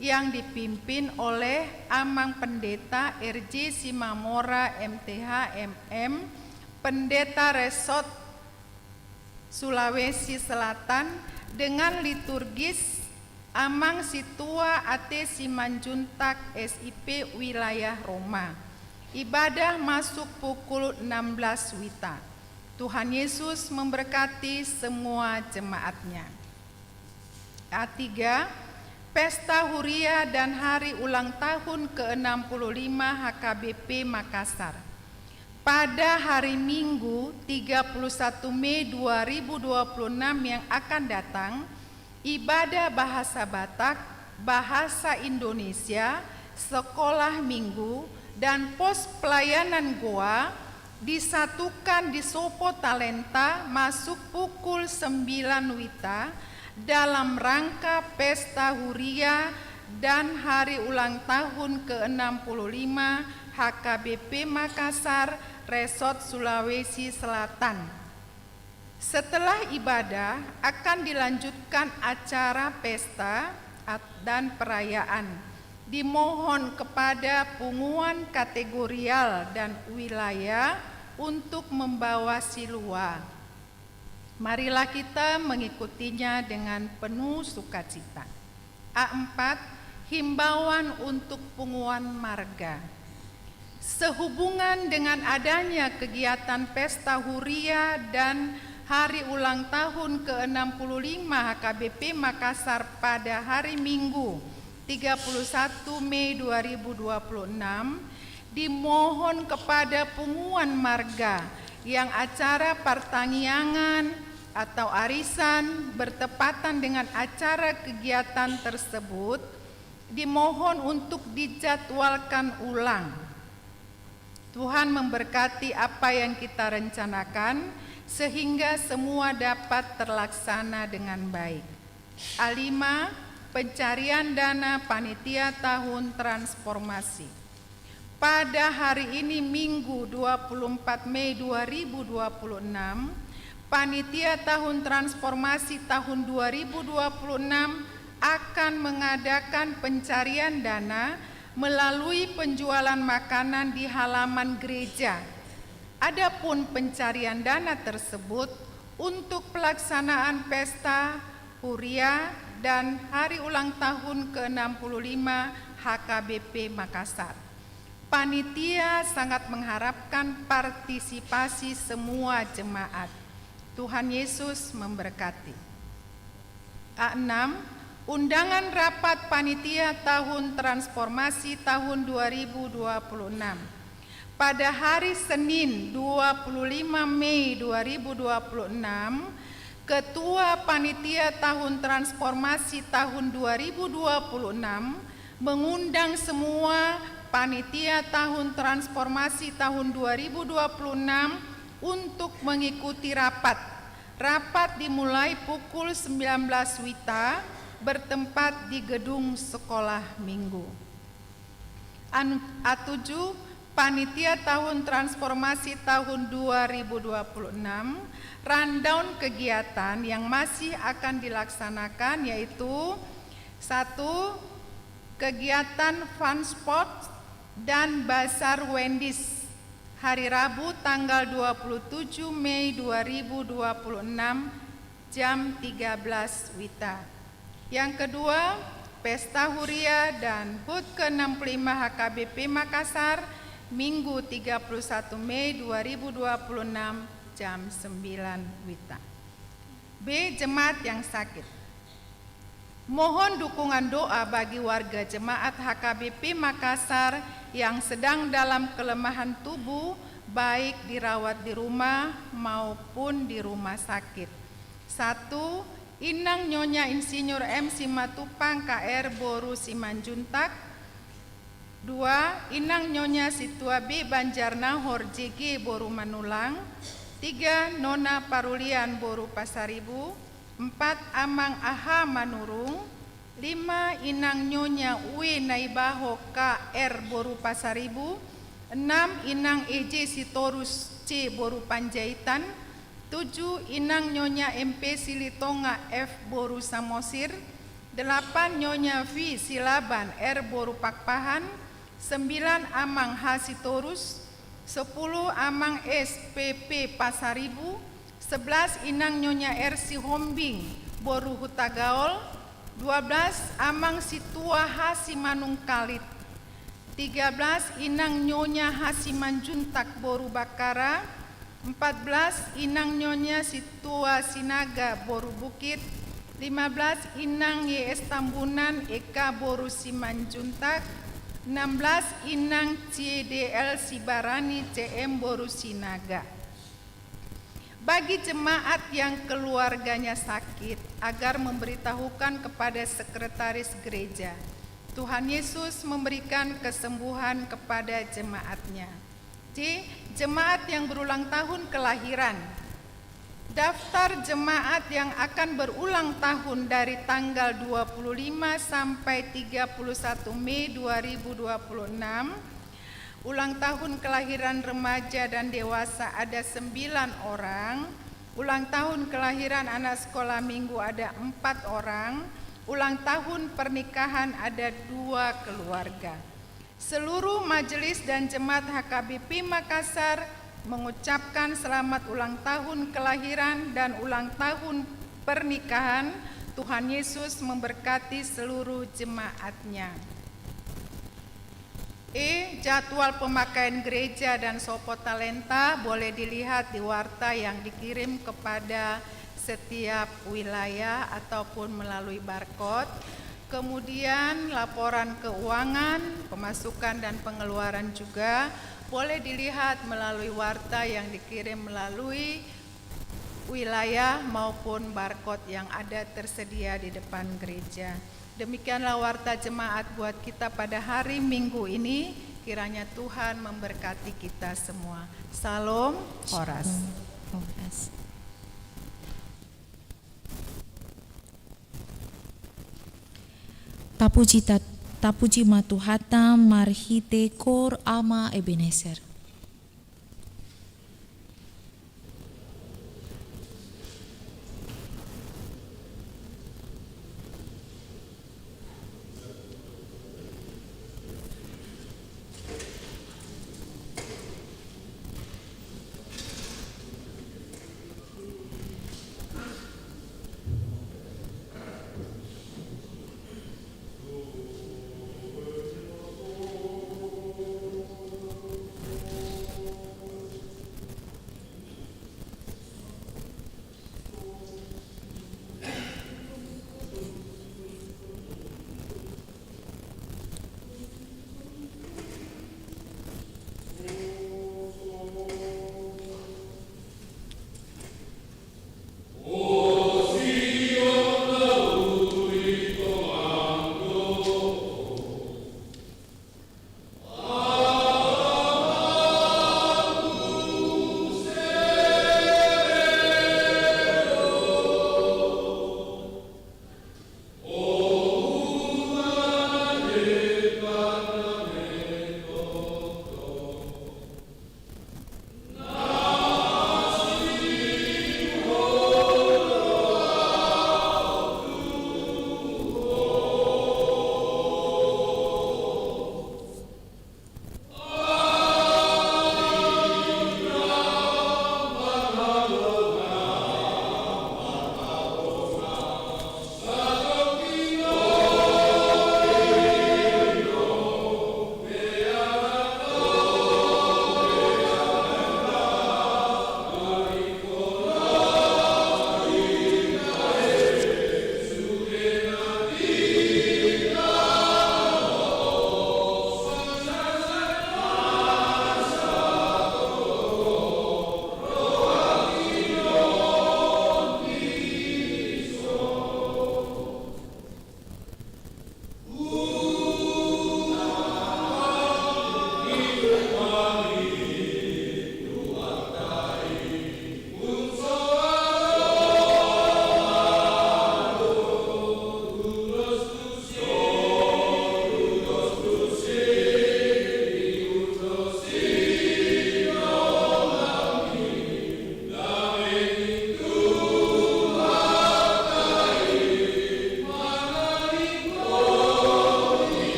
yang dipimpin oleh Amang Pendeta R J Simamora, M T H, M M, Pendeta Resort Sulawesi Selatan, dengan liturgis Amang Situa A T Simanjuntak, S I P, Wilayah Roma. Ibadah masuk pukul enam belas wita. Tuhan Yesus memberkati semua jemaat-Nya. A tiga, Pesta Huria dan Hari Ulang Tahun ke enam puluh lima H K B P Makassar. Pada hari Minggu, tiga puluh satu Mei dua ribu dua puluh enam yang akan datang, ibadah bahasa Batak, bahasa Indonesia, sekolah Minggu, dan pos pelayanan Goa disatukan di Sopo Talenta masuk pukul sembilan wita dalam rangka Pesta Huria dan Hari Ulang Tahun ke enam puluh lima H K B P Makassar, Resort Sulawesi Selatan. Setelah ibadah, akan dilanjutkan acara pesta at-, dan perayaan. Dimohon kepada punguan kategorial dan wilayah untuk membawa silua. Marilah kita mengikutinya dengan penuh sukacita. A empat, himbauan untuk punguan marga. Sehubungan dengan adanya kegiatan Pesta Huria dan Hari Ulang Tahun ke enam puluh lima H K B P Makassar pada hari Minggu, tiga puluh satu Mei dua ribu dua puluh enam, dimohon kepada punguan marga yang acara partangiangan atau arisan bertepatan dengan acara kegiatan tersebut, dimohon untuk dijadwalkan ulang. Tuhan memberkati apa yang kita rencanakan, sehingga semua dapat terlaksana dengan baik. A lima, pencarian dana panitia tahun transformasi. Pada hari ini, Minggu, dua puluh empat Mei dua ribu dua puluh enam, panitia tahun transformasi tahun dua ribu dua puluh enam akan mengadakan pencarian dana melalui penjualan makanan di halaman gereja. Adapun pencarian dana tersebut untuk pelaksanaan pesta Huria dan Hari Ulang Tahun ke enam puluh lima H K B P Makassar. Panitia sangat mengharapkan partisipasi semua jemaat. Tuhan Yesus memberkati. A enam, undangan rapat panitia tahun transformasi tahun dua ribu dua puluh enam. Pada hari Senin, dua puluh lima Mei dua ribu dua puluh enam, Ketua Panitia Tahun Transformasi tahun dua ribu dua puluh enam mengundang semua panitia tahun transformasi tahun dua ribu dua puluh enam untuk mengikuti rapat. Rapat dimulai pukul sembilan belas wita, bertempat di gedung Sekolah Minggu. An-, A tujuh, panitia tahun transformasi tahun dua ribu dua puluh enam, rundown kegiatan yang masih akan dilaksanakan, yaitu, satu, kegiatan fun sport dan bazar Wendy's. Hari Rabu tanggal dua puluh tujuh Mei dua ribu dua puluh enam, jam tiga belas wita. Yang kedua, Pesta Huria dan HUT ke enam puluh lima H K B P Makassar, Minggu tiga puluh satu Mei dua ribu dua puluh enam, jam sembilan wita. B, jemaat yang sakit. Mohon dukungan doa bagi warga jemaat H K B P Makassar yang sedang dalam kelemahan tubuh baik dirawat di rumah maupun di rumah sakit. Satu, Inang Nyonya Insinyur M Simatupang K R boru Simanjuntak. Dua, Inang Nyonya Situa B Banjarnahor J G boru Manulang. Tiga, Nona Parulian boru Pasaribu. Empat, Amang A H Manurung. Lima, Inang Nyonya W Naibaho K R boru Pasaribu. Enam, Inang E J Sitorus C boru Panjaitan. Tujuh, Inang Nyonya M P Silitonga F boru Samosir. Delapan, Nyonya V Silaban R boru Pakpahan. Sembilan, Amang H Sitorus. Sepuluh, Amang S P P Pasaribu. Sebelas, Inang Nyonya R Sihombing boru Hutagaol. Dua belas, Amang Situa H Simanungkalit. Tiga belas, Inang Nyonya H Simanjuntak boru Bakara. Empat belas, Inang Nyonya Situa Sinaga boru Bukit. Lima belas, Inang Y S Tambunan E K boru Simanjuntak. Enam belas, Inang C D L Sibarani C M boru Sinaga. Bagi jemaat yang keluarganya sakit, agar memberitahukan kepada sekretaris gereja. Tuhan Yesus memberikan kesembuhan kepada jemaat-Nya. C. Jemaat yang berulang tahun kelahiran. Daftar jemaat yang akan berulang tahun dari tanggal dua puluh lima sampai tiga puluh satu Mei dua ribu dua puluh enam. Ulang tahun kelahiran remaja dan dewasa ada sembilan orang. Ulang tahun kelahiran anak sekolah minggu ada empat orang. Ulang tahun pernikahan ada dua keluarga. Seluruh majelis dan jemaat H K B P Makassar mengucapkan selamat ulang tahun kelahiran dan ulang tahun pernikahan. Tuhan Yesus memberkati seluruh jemaat-Nya. E. Jadwal pemakaian gereja dan sopo talenta boleh dilihat di warta yang dikirim kepada setiap wilayah ataupun melalui barcode. Kemudian laporan keuangan, pemasukan dan pengeluaran juga boleh dilihat melalui warta yang dikirim melalui wilayah maupun barcode yang ada tersedia di depan gereja. Demikianlah warta jemaat buat kita pada hari Minggu ini. Kiranya Tuhan memberkati kita semua. Salom, horas. Horas. Tapuji ta-, tapuji ma Tuhanta marhite Koor Ama Ebenezer.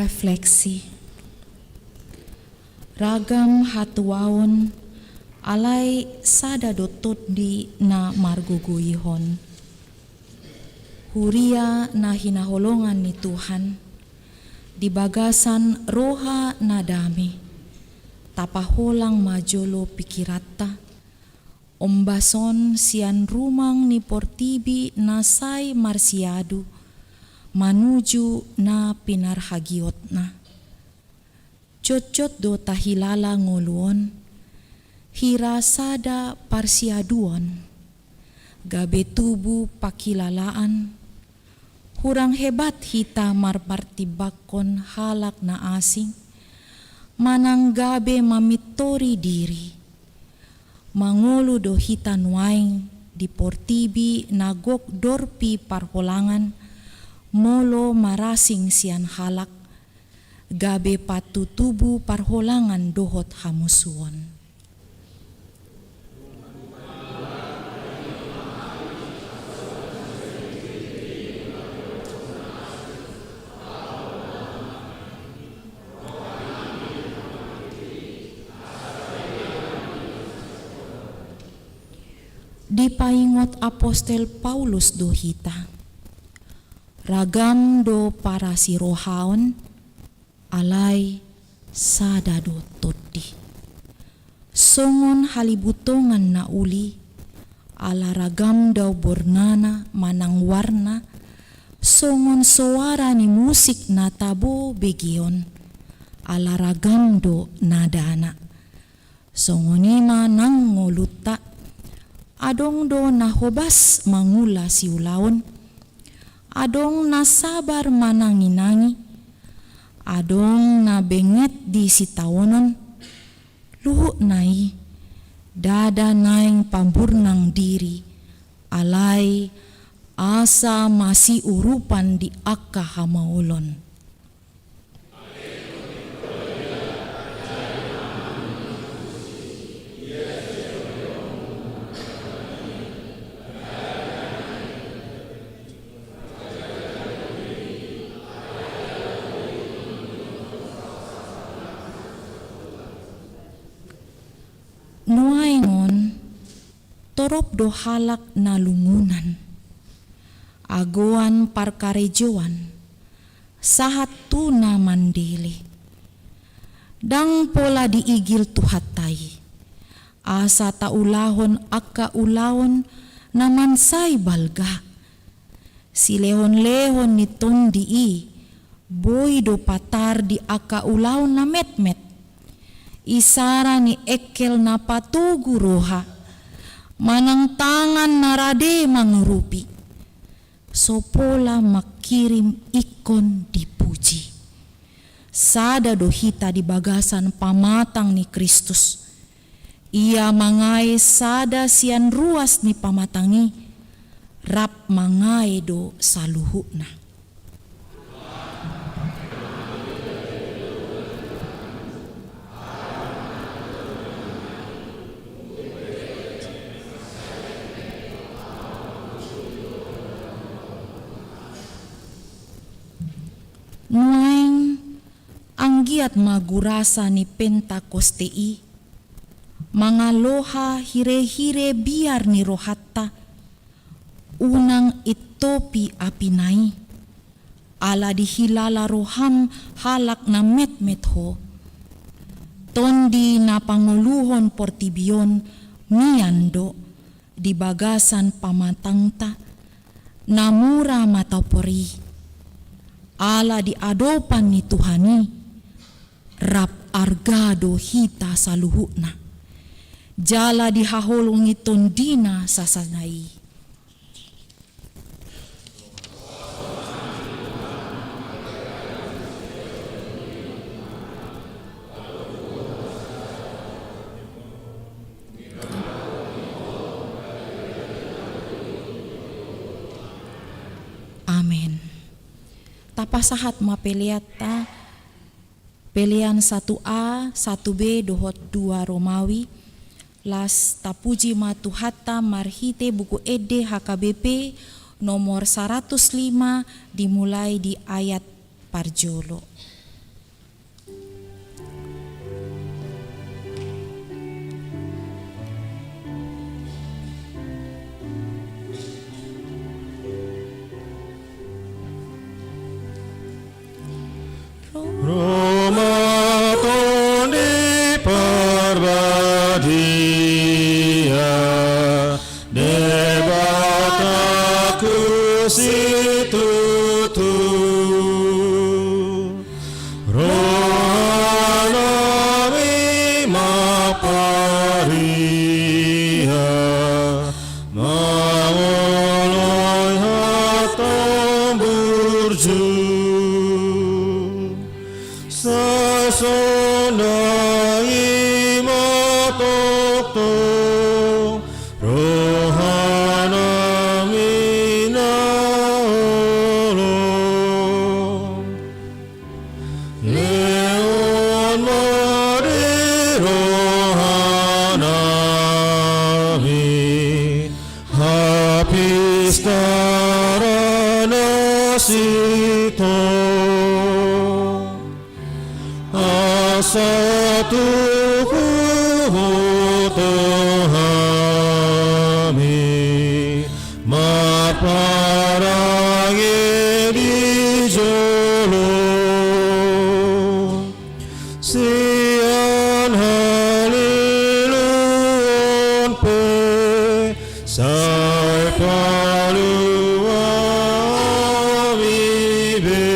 Refleksi. Ragam hatuaon, alai sada do tondi na margogoihon. Huria na hinaholongan ni Tuhan, di bagasan roha na dame, tapaholang ma jolo pikiranta, ombas on sian rumang ni portibi na sai marsiadu manuju na pinarhagiotna. Jotjot do tahilala ngolu on, hira sada parsiaduon, gabe tubu pangkilalaan, hurang hebat hita marpartimbangkon halak na asing, manang gabe mamintori diri. Mangolu do hita nuaeng di portibi na gok dorpi parholangan, molo marasing sian halak, gabe patutubu parholangan dohot hamusuon. Dipaingot apostel Paulus do hita. Ragam do parasirohaon, alai sada do tondi. Songon halibutongan na uli, ala ragam do bornana manang warna, songon soara ni musik na tabo begeon, ala ragam do nadana. Songon i ma nang ngolunta, adong do na hobas mangula siulaon, adong na sabar mananginangi, adong na benget di sitaonon, luhutna i, ndada naeng pamburnang diri, alai asa masiurupan di angka hamaolon. Nuaeng on, torop do halak na lungunan, agoan parkarejoan, sahat tu na mandele. Ndang pola diigil Tuhanta i, asa taulahon angka ulaon na mansai balga. Silehonlehon ni tondi i, boi do patar di angka ulaon na metmet. Isara ni engkel na patogu roha, manang tangan na rade mangurupi. So pola mangkirim ingkon dipuji. Sada do hita di bagasan pamatang ni Kristus. Ia mangae sada sian ruas ni pamatang i, rap mangae do saluhutna. Nuaeng, anggiat ma gurasa ni Pentakoste i mangaloha hirehire biar ni rohanta, unang intopi apina i, ala dihilala roham halak na metmet ho. Tondi na pangoluhon portibi on mian do di bagasan pamatangta, na mura ma taopor i. Ala di adopan ni Tuhan i, rap arga do hita saluhutna. Jala dihaholongi tondina sasada i. Amen. Tapasahat ma peleanta, pelean satu A, satu B dohot dua Romawi. Las tapuji ma Tuhanta marhite Buku Ende H K B P nomor saratus lima, dimulai di ayat parjolo. Dia Debataku situtu, rohanami ma paria mangoloi hata burju. Sai sonang i ma tongtong rohanami na olo. Lehon ma di rohanami hapistaran na sintong, asa tubu tu hami marparange di jolo. Sian haliluon pe sai palua hami be.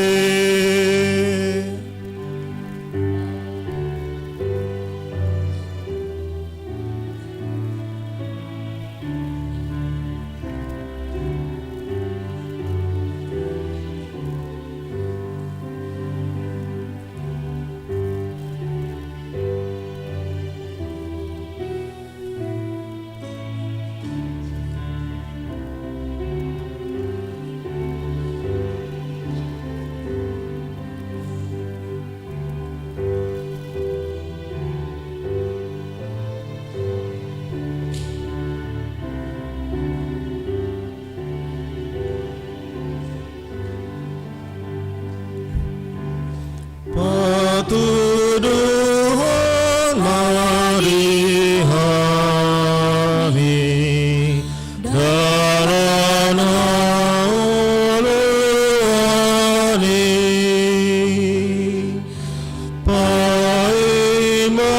Patuduhon ma di hami dalan na oloan i. Paima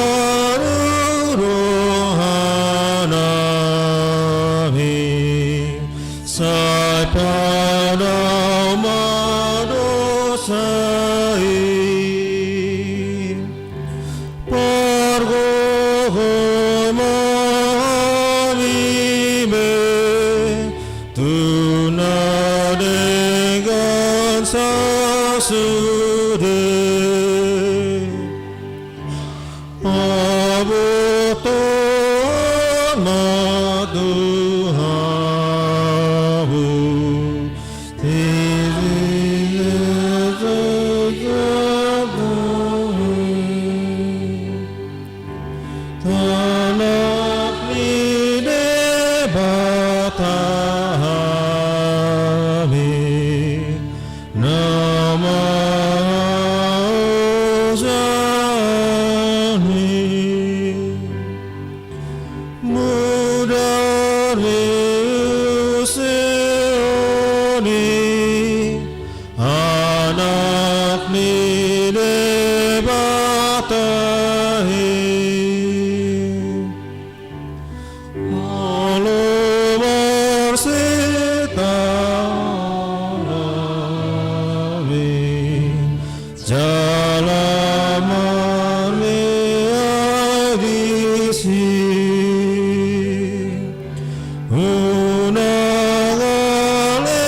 rohanami, sai padao ma dosa i. Pargogo ma hami be tu na denggan sasude. Pabotohon ma tu hamu. Anak ni Debata hami na mangajari. Mudar ni Sion i, Anak ni Debata i. Molo marsitaonon hami jala marmeai disi, unang ale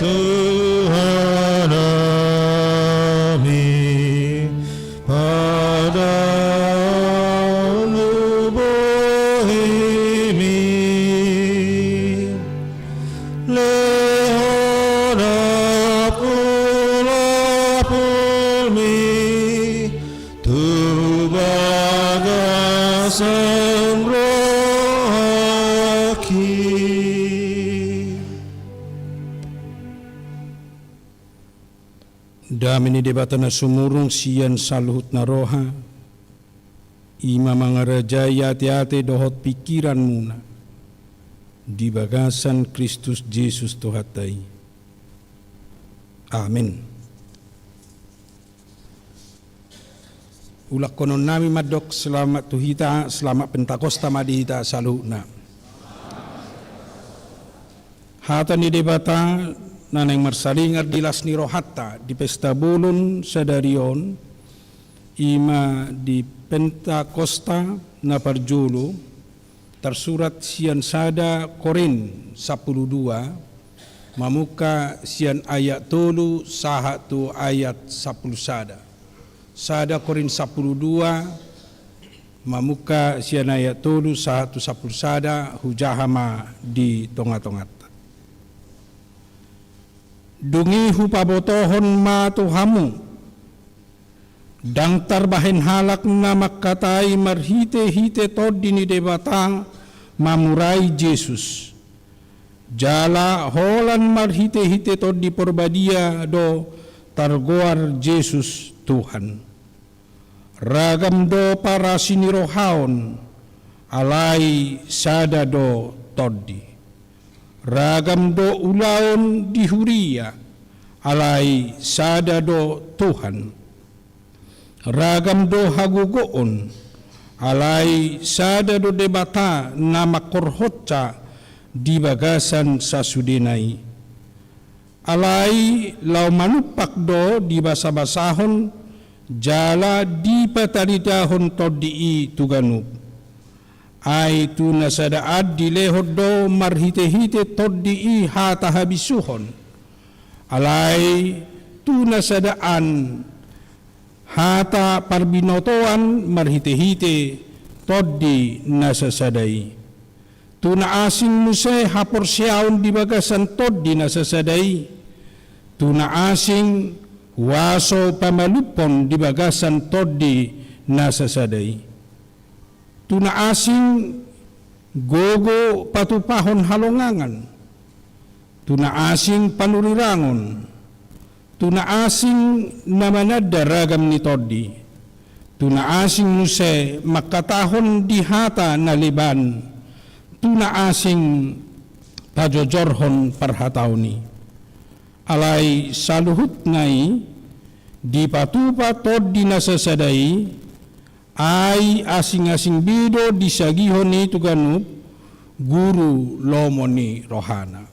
Tuhan nami, padaon bohimi. Lehon apul-apulmi tu bagasan rohangki. Dame ni Debata na sumurung sian saluhut na roha, i ma mangarajai ate-ate dohot pingkiranmuna di bagasan Kristus Jesus Tuhanta i. Amen. Ulangkonon nami mandok selamat tu hita, selamat Pentakosta ma di hita saluhutna. Hata ni Debata na naeng marsalingar di las ni rohanta di pesta bolon sadari on, i ma di Pentakosta na parjolo, tarsurat sian sada Korint sampulu dua, mamungka sian ayat tolu sahat tu ayat sampulu sada. Sada Korint sampulu dua, mamungka sian ayat tolu sahat tu sampulu sada, hujaha ma di tonga-tonganta. Dung i hupabotohon ma tu hamu, ndang tarbahen halak na mangkatai marhite-hite Tondi ni Debata mamurai Jesus. Jala holan marhite-hite Tondi Porbadia do targoar Jesus Tuhan. Ragam do parasi ni rohaon, alai sada do Tondi. Ragam do ulaon di huria, alai sada do Tuhan. Ragam do hagogoon, alai sada do Debata na mangkorhonsa di bagasan sasudena i. Alai laho manumpak do dibasa-basahon jala dipataridahon Tondi i tu ganup. Ai tu na sadaan dilehon do marhite-hite Tondi i hata habisuhon. Alai tu na sadaan hata parbinotoan marhite-hite Tondi na sasada i. Tu na asing muse haporseaon di bagasan Tondi na sasada i. Tu na asing huaso pamalumhon di bagasan Tondi na sasada i. Tu na asing gogo patupahon halongangan. Tu na asing panurirangon. Tu na asing na mananda ragam ni tondi. Tu na asing muse mangkatahon di hata na leban. Tu na asing pajojorhon parhataon i. Alai saluhutna i dipatupa Tondi na sasada i, ai asing-asing be do disagihon i tu ganup guru lomo ni rohana.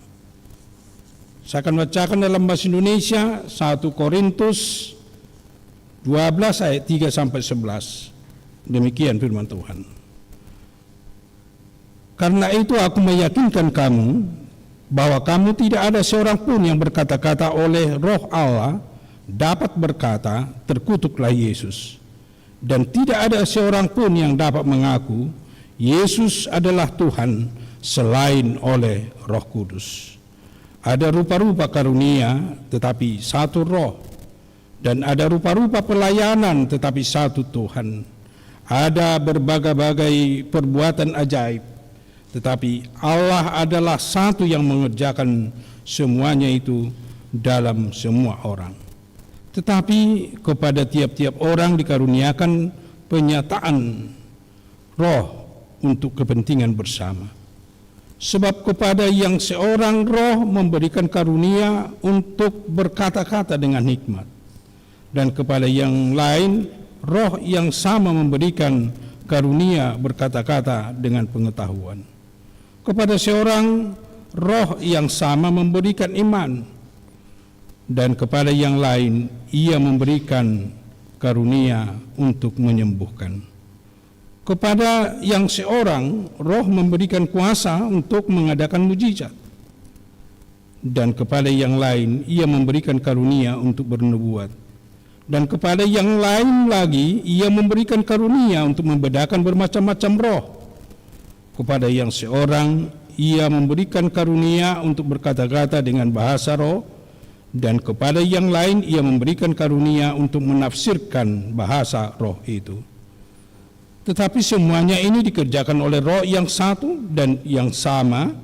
Saya akan bacakan dalam bahasa Indonesia, satu Korintus dua belas ayat tiga sampai sebelas. Demikian firman Tuhan. Karena itu aku meyakinkan kamu, bahwa kamu tidak ada seorang pun yang berkata-kata oleh Roh Allah dapat berkata, "Terkutuklah Yesus." Dan tidak ada seorang pun yang dapat mengaku, "Yesus adalah Tuhan," selain oleh Roh Kudus. Ada rupa-rupa karunia, tetapi satu Roh. Dan ada rupa-rupa pelayanan, tetapi satu Tuhan. Ada berbagai-bagai perbuatan ajaib, tetapi Allah adalah satu yang mengerjakan semuanya itu dalam semua orang. Tetapi kepada tiap-tiap orang dikaruniakan penyataan Roh untuk kepentingan bersama. Sebab kepada yang seorang Roh memberikan karunia untuk berkata-kata dengan hikmat, dan kepada yang lain Roh yang sama memberikan karunia berkata-kata dengan pengetahuan. Kepada seorang Roh yang sama memberikan iman, dan kepada yang lain Ia memberikan karunia untuk menyembuhkan. Kepada yang seorang Roh memberikan kuasa untuk mengadakan mujizat, dan kepada yang lain Ia memberikan karunia untuk bernubuat, dan kepada yang lain lagi Ia memberikan karunia untuk membedakan bermacam-macam roh. Kepada yang seorang Ia memberikan karunia untuk berkata-kata dengan bahasa roh, dan kepada yang lain Ia memberikan karunia untuk menafsirkan bahasa roh itu. Tetapi semuanya ini dikerjakan oleh Roh yang satu dan yang sama,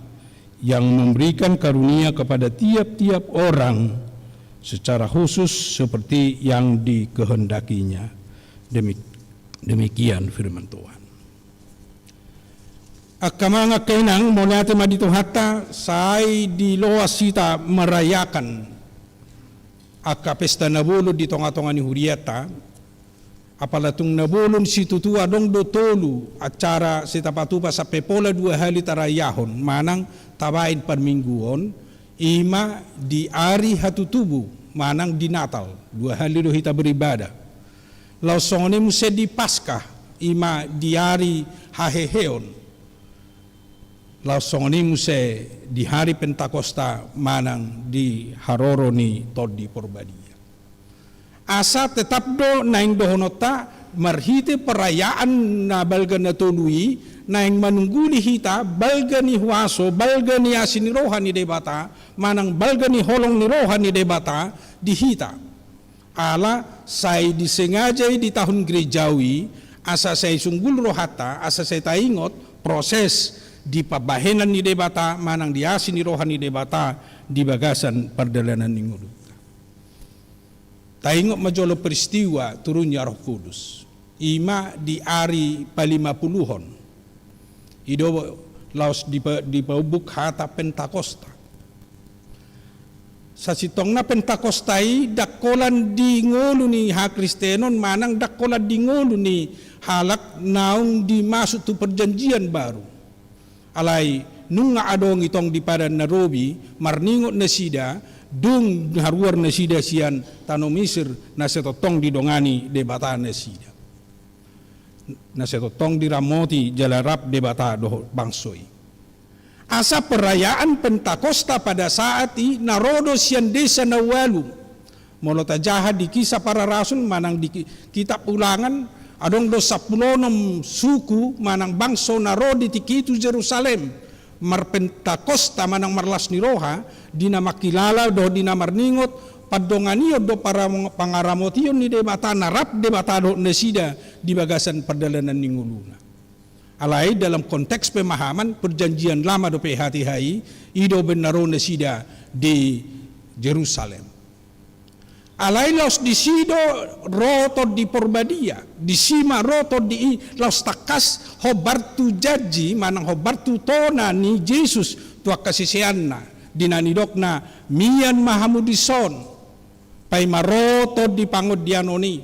yang memberikan karunia kepada tiap-tiap orang secara khusus seperti yang dikehendakinya. Demik-, demikian firman Tuhan. Angka amang, angka inang, mauliate ma di Tuhanta, sai diloas hita merayakan angka pesta na bolon di tonga-tonga ni hurianta, Apala tung na bolon situtu adong do tolu acara sai tapatupa sampe pola dua hali tarayahon manang tabaen parmingguon, i ma di ari hatutubu manang di Natal, dua hali do hita beribadah. Laos songon i muse di Paskah, i ma di ari haheheon. Laos songon i muse di hari Pentakosta manang di haroro ni Tondi Porbadia. Asa tetap do naeng dohononta marhite perayaan na balga na tolu i, naeng manungguli hita balga ni huaso, balga ni asi ni roha ni Debata, manang balga ni holong ni roha ni Debata di hita. Ala sai disengaja i di tahun gerejawi, asa sai sunggul rohanta, asa sai taingot proses di pambahenan ni Debata, manang di asi ni roha ni Debata di bagasan pardalanan ni ngolunta. Taingot ma jolo peristiwa turunnya Roh Kudus. I ma di ari palima puluhon. I do laos dipa-, dipaubuk hata Pentakosta. Sasintongna Pentakosta i ndang holan di ngolu ni hakristenon manang ndang holan di ngolu ni halak naung dimasuk tu perjanjian baru. Alai nunga adong i tong di Padan na Robi, marningot nasida, dung haruar nasida sian tano Misir, na sai tongtong didongani Debata nasida. Na sai tongtong diramoti jala rap Debata dohot bangso i. Asa perayaan Pentakosta pada saat i na ro do sian desa na ualu. Molo tajaha di Kisah Para Rasul manang di ki-, kitab Ulangan, adong do sampulu onom suku manang bangso na ro di tingki i tu Jerusalem. Marpentakosta manang marlas ni roha, di na mangkilala dohot di na marningot, pandonganion dohot para-, pangaramotion ni Debata na rap Debata dohot nasida di bagasan pardalanan ni ngoluna. Alai dalam konteks pemahaman Perjanjian Lama dope hatiha i, i do umbahen na ro nasida di Jerusalem. Alai laos disi do ro Tondi Porbadia, disi ma ro Tondi i, laos tangkas hombar tu janji manang hombar tu tona ni Jesus tu angka siseanna, di na nidokna, mian ma hamu dison, paima ro Tondi Pangondianon i.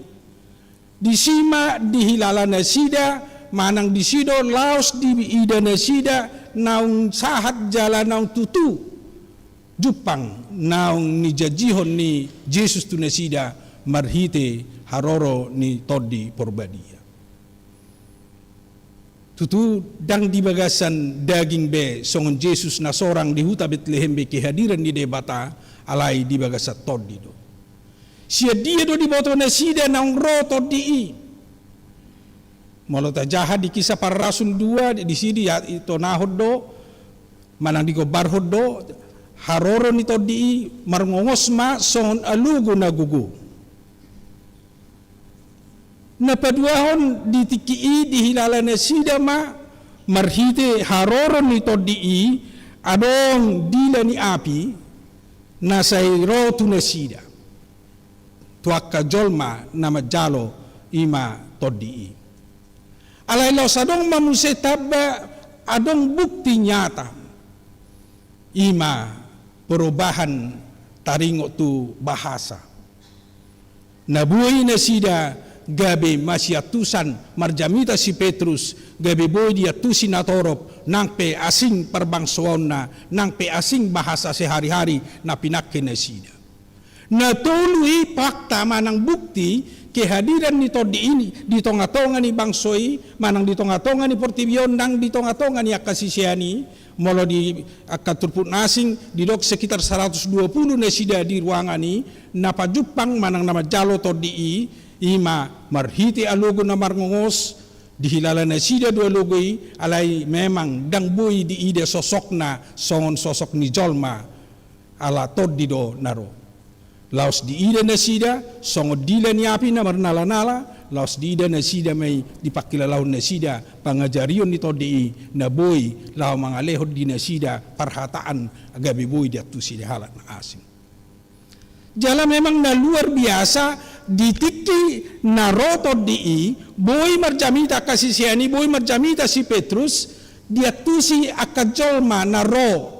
Disi ma dihilala nasida, manang disi do laos diida nasida naung sahat jala naung tutu jumpang naung nijanjihon ni Jesus tu nasida marhite haroro ni Tondi Porbadia. Tutu ndang di bagasan daging be songon Jesus na sorang di huta Betlehem be kehadiran ni Debata, alai di bagasan Tondi do. Sian dia do diboto nasida naung ro Tondi i? Molo tajaha di Kisah Para Rasul dua, di, disi ditonahon do, manang digombarhon do, haroro ni Tondi i marngongos ma songon alogo na gogo. Na paduahon di tingki i dihilala nasida ma marhite haroro ni Tondi i adong dila ni api na sai ro tu nasida, tu angka jolma na manjalo i ma Tondi i. Alai laos adong ma muse tamba adong bukti nyata. I ma perubahan taringot tu bahasa. Na boi nasida gabe masiantusan marjamita si Petrus, gabe boi diantusi natorop, nang pe asing parbangsoaonna, nang pe asing bahasa sehari-hari na pinangke nasida. Na tolu i fakta manang bukti kehadiran ni Tondi i di tonga-tonga ni bangso i, manang di tonga-tonga ni portibi on nang di tonga-tonga ni angka sisean i, molo di angka turpuk na asing didok sekitar saratus dua pulu nasida di ruangan i, na pajumpang manang na manjalo Tondi i, i ma marhite alogo na marngongos, dihilala nasida do alogo i, alai memang ndang boi diida sosokna songon sosok ni jolma, ala Tondi do na ro. Laos diida nasida songon dila ni api na marnala-nala, laos diida nasida ma i, dipangkilalahon nasida pangajarion ni Tondi i na boi laho mangalehon di nasida parhataan gabe boi diantusi di halak na asing. Jala memang na luar biasa, di tingki na ro Tondi i, boi marjamita angka sisean i, boi marjamita si Petrus, diantusi angka jolma na ro.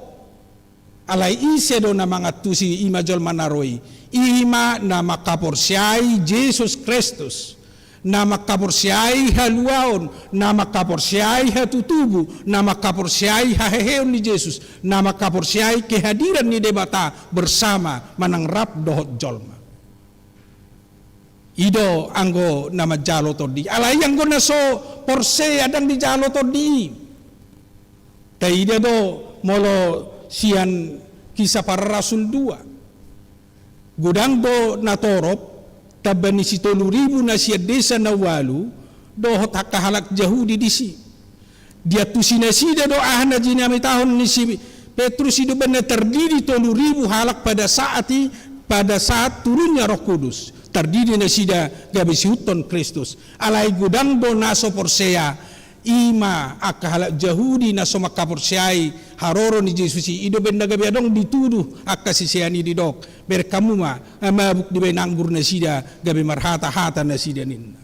Alai ise do na mangantusi i ma jolma na ro i? I ma na mangkaporseai Jesus Kristus. Na mangkaporseai haluaon, na mangkaporseai hatutubu, na mangkaporseai haheheon ni Jesus, na mangkaporseai kehadiran ni Debata bersama manang rap dohot jolma. I do anggo na manjalo tondi. Alai anggo na so porsea ndang dijalo tondi i. Taida do molo sian Kisah Para Rasul dua. Godang do natorop, tamba ni si tolu ribu na sian desa na ualu, dohot angka halak Jahudi disi. Diantusi nasida do aha na jinamitahon ni si Petrus i do umbahen na tardidi tolu ribu halak pada saat i, pada saat turunnya Roh Kudus. Tardidi nasida gabe sihuthon Kristus. Alai godang do na so porsea, i ma angka halak Jahudi na so mangkaporseai haroro ni Jesus i, i do umbahen na gabe adong dituduh angka sisean i didok, bereng hamu ma, mabuk dibaen anggur nasida, gabe marhata-hata nasida ninna.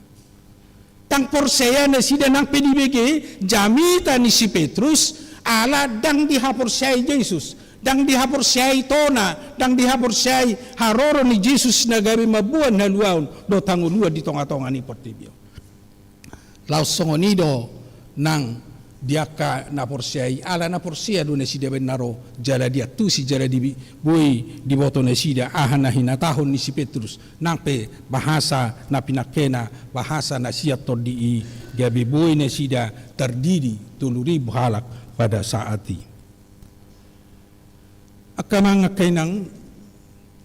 Ndang porsea nasida nang pe dibege jamita ni si Petrus, ala ndang dihaporseai Jesus, ndang dihaporseai tona, ndang dihaporseai haroro ni Jesus na gabe mamboan haluaon dohot hangoluan di tonga-tonga ni portibi on. Laos songon i do nang di angka na porsea i, ala na porsea do nasida baen na ro, jala diantusi, jala di, boi diboto nasida aha na hinatahon ni si Petrus, nang pe bahasa na pinangkena, bahasa na sian tondi i, gabe boi nasida tardidi tolu ribu halak pada saat i. Angka amang, angka inang,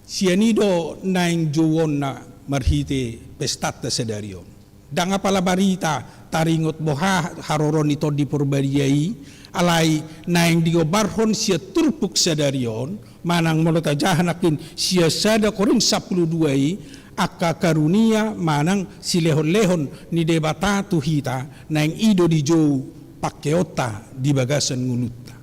sian i do naeng jouonna marhite pestanta sadari on. Ndang apala barita taringot boha haroro ni Tondi Porbadia i, alai naeng digombarhon sian turpuk sadari on, manang molo tajaha nangkin sian sada Korint sampulu dua i, angka karunia manang silehon-lehon ni Debata tu hita, naeng i do dijou pangkeonta di bagasan ngolunta.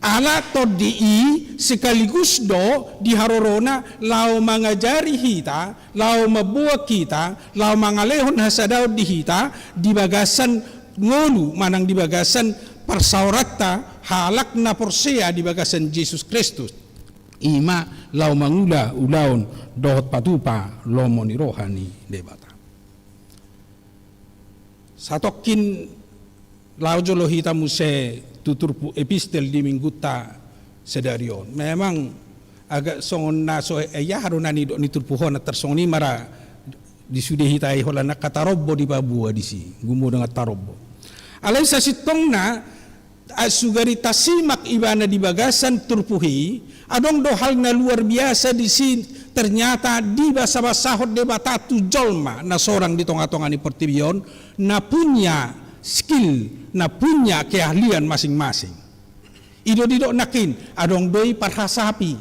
Ala tondi i sekaligus do di harorona laho mangajari hita, laho mamboan hita, laho mangalehon hasadaon di hita di bagasan ngolu manang di bagasan parsaoranta halak na porsea di bagasan Jesus Kristus. I ma laho mangula ulaon dohot patupa lomo ni roha ni Debata. Satongkin laho jolo hita muse tu turpuk epistel di minggunta sadari on. Memang agak songon na so, eh, ia haru na nidok ni turpuk on, tarsongon i ma ra di sude hita i holan angka tarombo dipaboa disi, gumodangan tarombo. Alai sasintongna, ah, sugari tasimak ibana di bagasan turpuk i, adong do hal na luar biasa disi, ternyata dibasabasahon Debata tu jolma na sorang di tonga-tonga ni portibi on, na punya skill, na punya keahlian masing-masing. I do didok nangkin, adong do i parhasapi,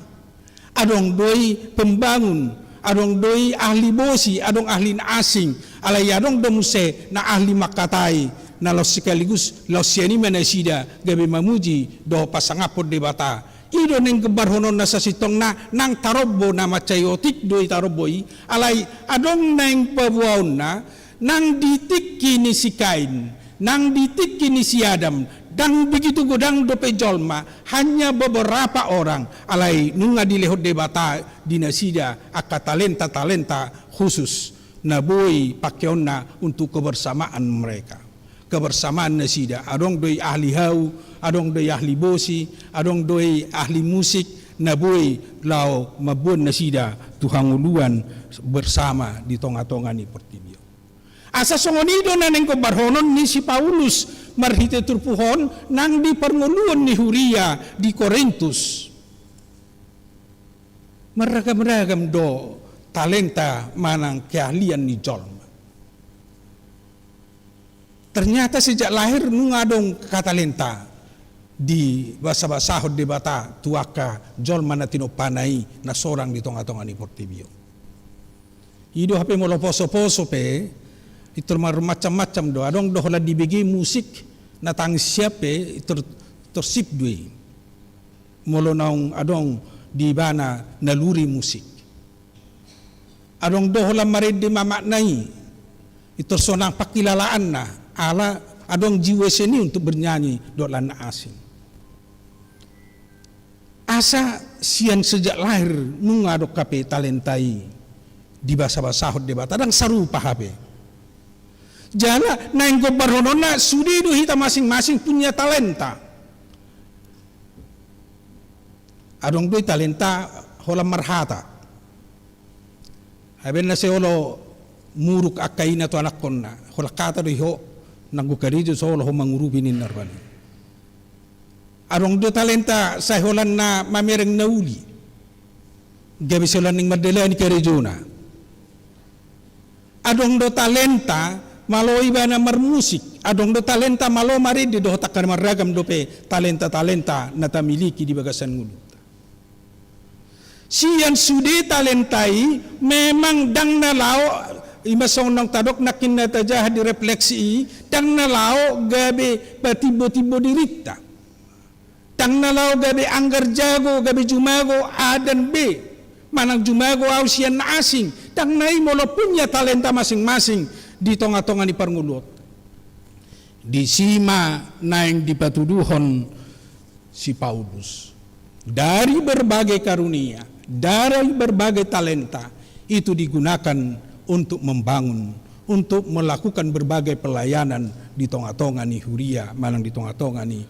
adong do i pembangun, adong do i ahli bosi, adong ahli na asing, alai adong do muse na ahli mangkatai, na laos sekaligus, laos sian i ma nasida gabe mamuji dohot pasangaphon Debata. I do naeng gombarhononna sasintongna, nang tarombo na mansai otik do i tarombo i, alai adong naeng paboaonna, nang di tingki ni si Kain, nang di tingki ni si Adam, ndang begitu godang dope jolma, hanya beberapa orang, alai nunga dilehon Debata di nasida angka talenta-talenta khusus, na boi pangkeonna untuk kebersamaan mereka. Kebersamaan nasida, adong do i ahli hau, adong do i ahli bosi, adong do i ahli musik, na boi laho mamboan nasida tu hangoluan bersama di tonga-tonga ni portibi on. Asa songon i do na naeng gombarhonon ni si Paulus marhite turpuk on nang di parngoluon ni huria di Korintus. Marragam-ragam do talenta manang keahlian ni jolma. Ternyata sejak lahir nunga adong angka talenta dibasabasahon Debata tu angka jolma na tinompana i na sorang di tonga-tonga ni portibi on. I do hape molo poso-poso pe, pintor marmacam-macam do, adong do holan dibege musik na tangis siap pe, pintor, pintor sip do i. Molo naung adong di ibana naluri musik. Adong do holan marende mamakna i, pintor sonang panghilalaanna, ala adong jiwa seni untuk bernyanyi dohot lan na asing. Asa sian sejak lahir nunga adong hape talenta i dibasabasahon Debata, ndang sarupa hape. Jala naeng gombarhononna, sude do hita masing-masing punya talenta. Adong do i talenta holan marhata. Ai baen na sai olo muruk angka ina tu anakkonna, holan hata do i ho, nanggo karejo so olo ho mangurupi ninna rohana. Adong do talenta sai holan na mamereng na uli, gabe sai holan naeng mandalani karejona. Adong do talenta malo ibana marmusik, adong do talenta malo marende, dohot angka na marragam dope talenta-talenta na tamiliki di bagasan ngolunta. Sian sude talenta i memang ndang na laho, ima songon naung tadok nangkin na tajaha di refleksi i, ndang na laho gabe patimbo-timbo dirinta. Ndang na laho gabe anggar jago, gabe jumago A dan B, manang jumago ahu sian na asing. Ndang na i molo punya talenta masing-masing di tonga-tonga ni parngoluon. Disi ma naeng dipatuduhon si Paulus. Dari berbagai karunia, dari berbagai talenta, itu digunakan untuk membangun, untuk melakukan berbagai pelayanan di tonga-tonga ni huria, manang di tonga-tonga ni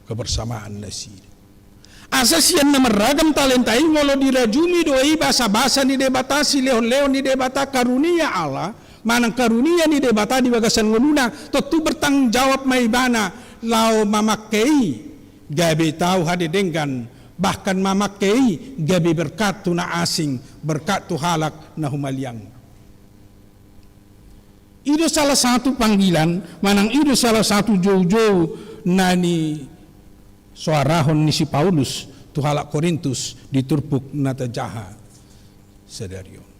kebersamaan nasida. Asa sian na marragam talenta i molo dirajumi do i basabasa ni Debata, silehon-lehon ni Debata, karunia Allah, manang karunia ni Debata di bagasan ngoluna, tontu bertanggung jawab ma ibana laho mamangke i gabe tau hadedenggan, bahkan mamangke i gabe berkat tu na asing, berkat tu halak na humaliang. I do salah satu panggilan, manang i do salah satu joujou na nisoarahon ni si Paulus tu halak Korintus di turpuk na tajaha sadari on.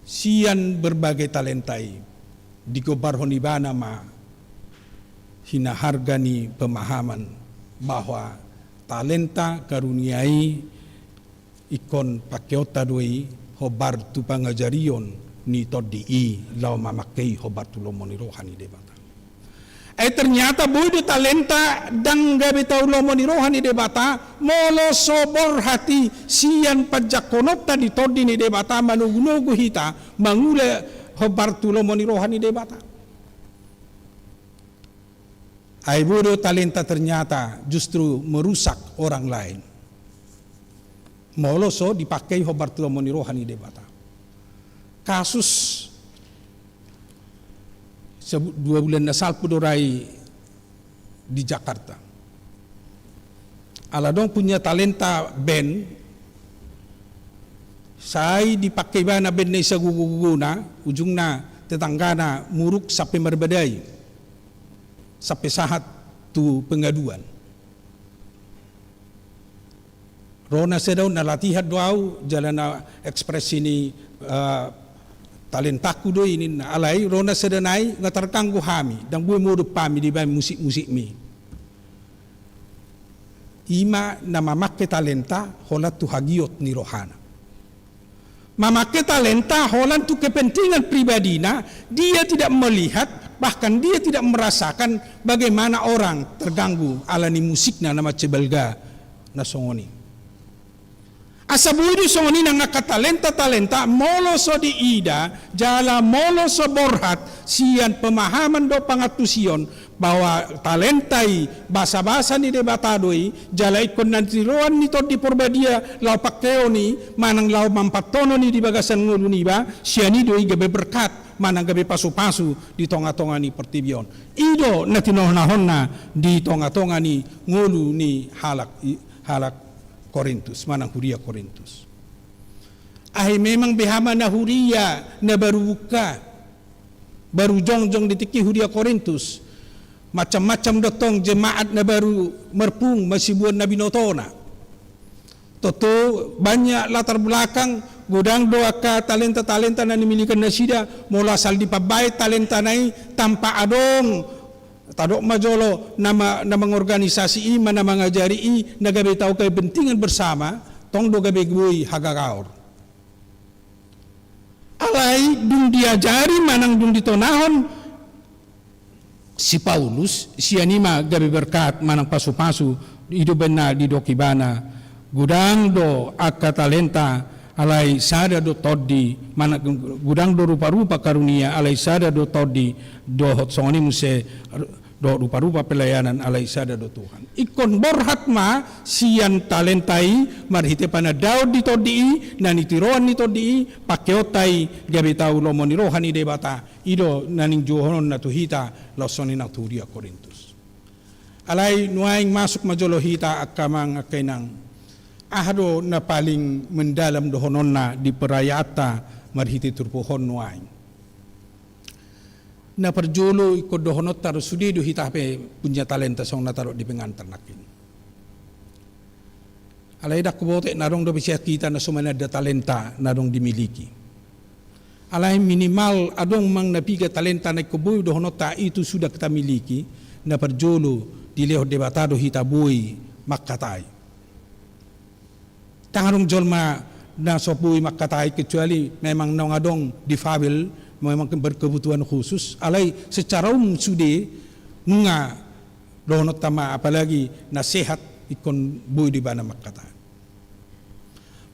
Sian berbagai talenta i digombarhon ibana ma hinaharga ni pemahaman bahwa talenta karunia i ingkon pangkeonta do i hombar tu pangajarion ni Tondi i laho mamangke i hombar tu lomo ni roha ni Debata. Ai ternyata boi do talenta ndang gabe tau lomo ni roha ni Debata molo so borhat i sian panjangkononta di Tondi ni Debata manogunogu hita mangula hombar tu lomo ni roha ni Debata. Ai boi do talenta ternyata justru merusak orang lain molo so dipangke i hombar tu lomo ni roha ni Debata. Kasus sebu-, dua bulan na salpu do ra i di Jakarta. Ala adong punya talenta band, sai dipangke ibana band na i sagogogogona, ujungna tetanggana muruk sampe marbadai, sampe sahat tu pengaduan. Ro na sada on, na latihan do ahu jala na ekspresi ni, eh, talentangku do i ninna. Alai ro na sada nai nga targanggu hami, ndang boi modom hami dibaen musik-musikmi. Ima na mamangke talenta holan tu hagiot ni rohana. Mamangke talenta holan tu kepentingan pribadina, dia tidak melihat, bahkan dia tidak merasakan bagaimana orang terganggu ala ni musikna na mansai balga na songon i. Asa boi do songon i nang angka talenta-talenta molo so diida jala molo so borhat sian pemahaman dohot pangantusion, bahwa talenta i basabasa ni Debata do i, jala ingkon na niroan ni Tondi Porbadia laho pangkeon i manang laho mampatonhon i di bagasan ngolu niba, sian i do i gabe berkat manang gabe pasupasu di tongatonga ni portibi on. I do na tinohnahonna di tongatonga ni ngolu ni halak i, halak Korintus manang huria Korintus. Ai memang beha ma na huria na baru buka, baru jongjong di tingki huria Korintus. Macam-macam do tong jemaat na baru marpung masibuan na binotona. Tontu banyak latar belakang, godang do angka talenta-talenta na nimilikan nasida, molo asal dipambaen talentana i tanpa adong, tadok ma jolo na ma-, na mangorganisasi i, ma na mangajari i, na gabe tau kepentingan bersama, tong do gabe boi hagagaor. Alai dung diajari manang dung ditonahon si Paulus, sian i ma gabe berkat manang pasupasu, i do baen na didok ibana, Godang do angka talenta, alai sada do tondi, mana godang do rupa-rupa karunia, alai sada do tondi, dohot songon i muse dohot rupa-rupa pelayanan, alai sada do Tuhan. Ingkon borhat ma sian talenta i, marhite panandaon ni tondi i, na nitiroan ni tondi i, pangkeonta i gabe tau lomo ni roha ni Debata. I do na nidokna tu hita laos songon i nang tu huria Korintus. Alai nuaeng masuk ma jolo hita angka amang angka inang. Aha do na paling mendalam dohononna di perayaanta marhite turpuk on nuaeng? Na parjolo ingkon dohononta do sude do hita pe punya talenta songon na tadok di penganta nangkin. Alai ndang huboto na adong dope sian hita na so mananda talenta na adong dimiliki. Alai minimal adong manang na piga talenta na ingkon boi dohononta itu sudah kita miliki, na parjolo dilehon Debata do hita boi mangkatai. Ndang adong jolma na so boi mangkatai kecuali memang naung adong difabel, memang berkebutuhan khusus, alai secara umum sude nunga dohononta ma apalagi na sehat ingkon boi do ibana mangkatai.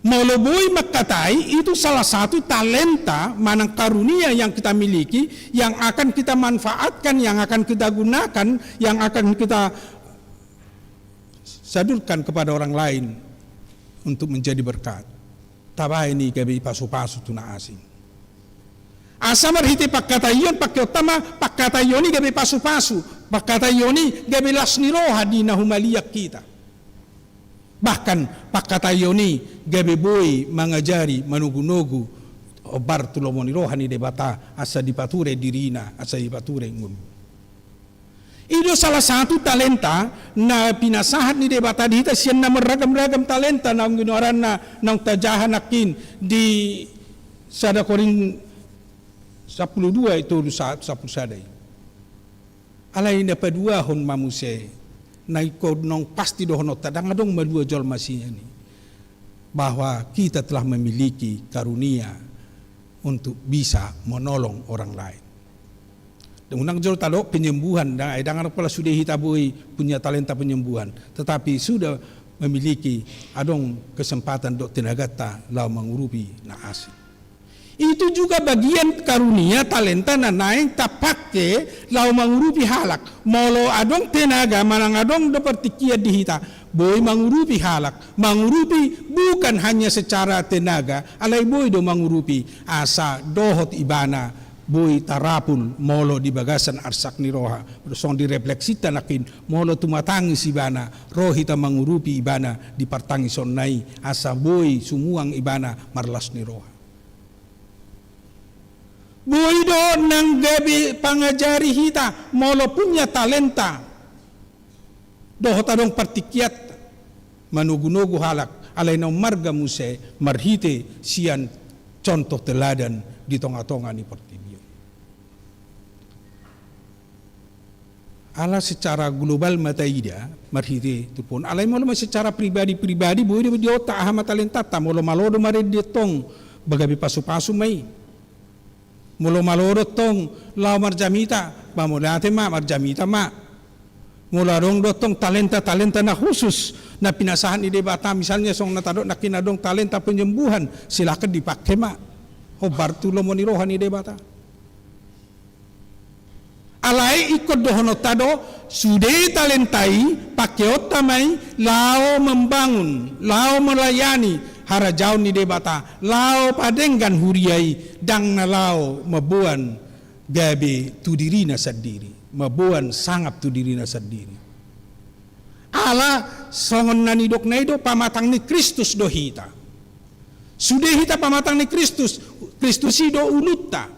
Molo boi mangkatai itu salah satu talenta manang karunia yang kita miliki, yang akan kita manfaatkan, yang akan kita gunakan, yang akan kita salurkan kepada orang lain untuk menjadi berkat. Tabaen i gabe pasu-pasu tu na asing. Asa marhite pangkataion, pangkeonta ma pangkataion i gabe pasu-pasu, pangkataion i gabe las ni roha di na humaliang hita. Bahkan pangkataion i gabe boi mangajari manogu-nogu hombar tu lomo ni roha ni Debata asa dipature dirina, asa dipature ngolu. I do salah satu talenta na pinasahat ni Debata di hita sian na marragam-ragam talenta naung ginoaranna naung tajaha nangkin di sada Korin sampulu dua i tolu sa-, sampulu sada i. Alai na paduahon ma muse na ingkon naung pasti dohononta ndang adong malua jolma sian i, bahwa kita telah memiliki karunia untuk bisa menolong orang lain. Unang jolo tadok penyembuhan, ndang, ai ndang adong pola sude hita boi punya talenta penyembuhan, tetapi sudah memiliki, adong kesempatan dohot tenaganta laho mangurupi na asing. Itu juga bagian karunia talenta na naeng tapake laho mangurupi halak. Molo adong tenaga manang adong do partingkian di hita, boi mangurupi halak, mangurupi bukan hanya secara tenaga, alai boi do mangurupi asa dohot ibana boi tarapul molo di bagasan arsak ni roha. Songon di refleksinta nangkin, molo tumatangis ibana, ro hita mangurupi ibana di partangisonna i, asa boi sumuang ibana marlas ni roha. Boi do nang gabe pangajari hita molo punya talenta dohot adong partingkianta manogu-nogu halak, alai na ummarga muse marhite sian contoh teladan di tonga-tonga ni portibi on. Ala secara global ma taida marhite turpuk on. Alai molo ma secara pribadi-pribadi, boi do didok aha ma talentanta, molo malo do marende tong, ba gabe pasu-pasu ma i. Molo malo do tong laho marjamita, ba mauliate ma, marjamita ma. Molo adong do tong talenta-talenta na khusus na pinasahat ni Debata, misalnya songon na tadok nangkin adong talenta penyembuhan, silakan dipake ma hombar tu lomo ni roha ni Debata. Alai ingkon dohononta do, sude talenta i pakeonta ma i laho membangun, laho melayani harajaon ni Debata, laho padenggan huria i, ndang na laho mamboan gabe tu dirina sandiri, mamboan sangap tu dirina sandiri. Ala songon na nidokna i do, pamatang ni Kristus do hita. Sude hita pamatang ni Kristus, Kristus i do ulunta.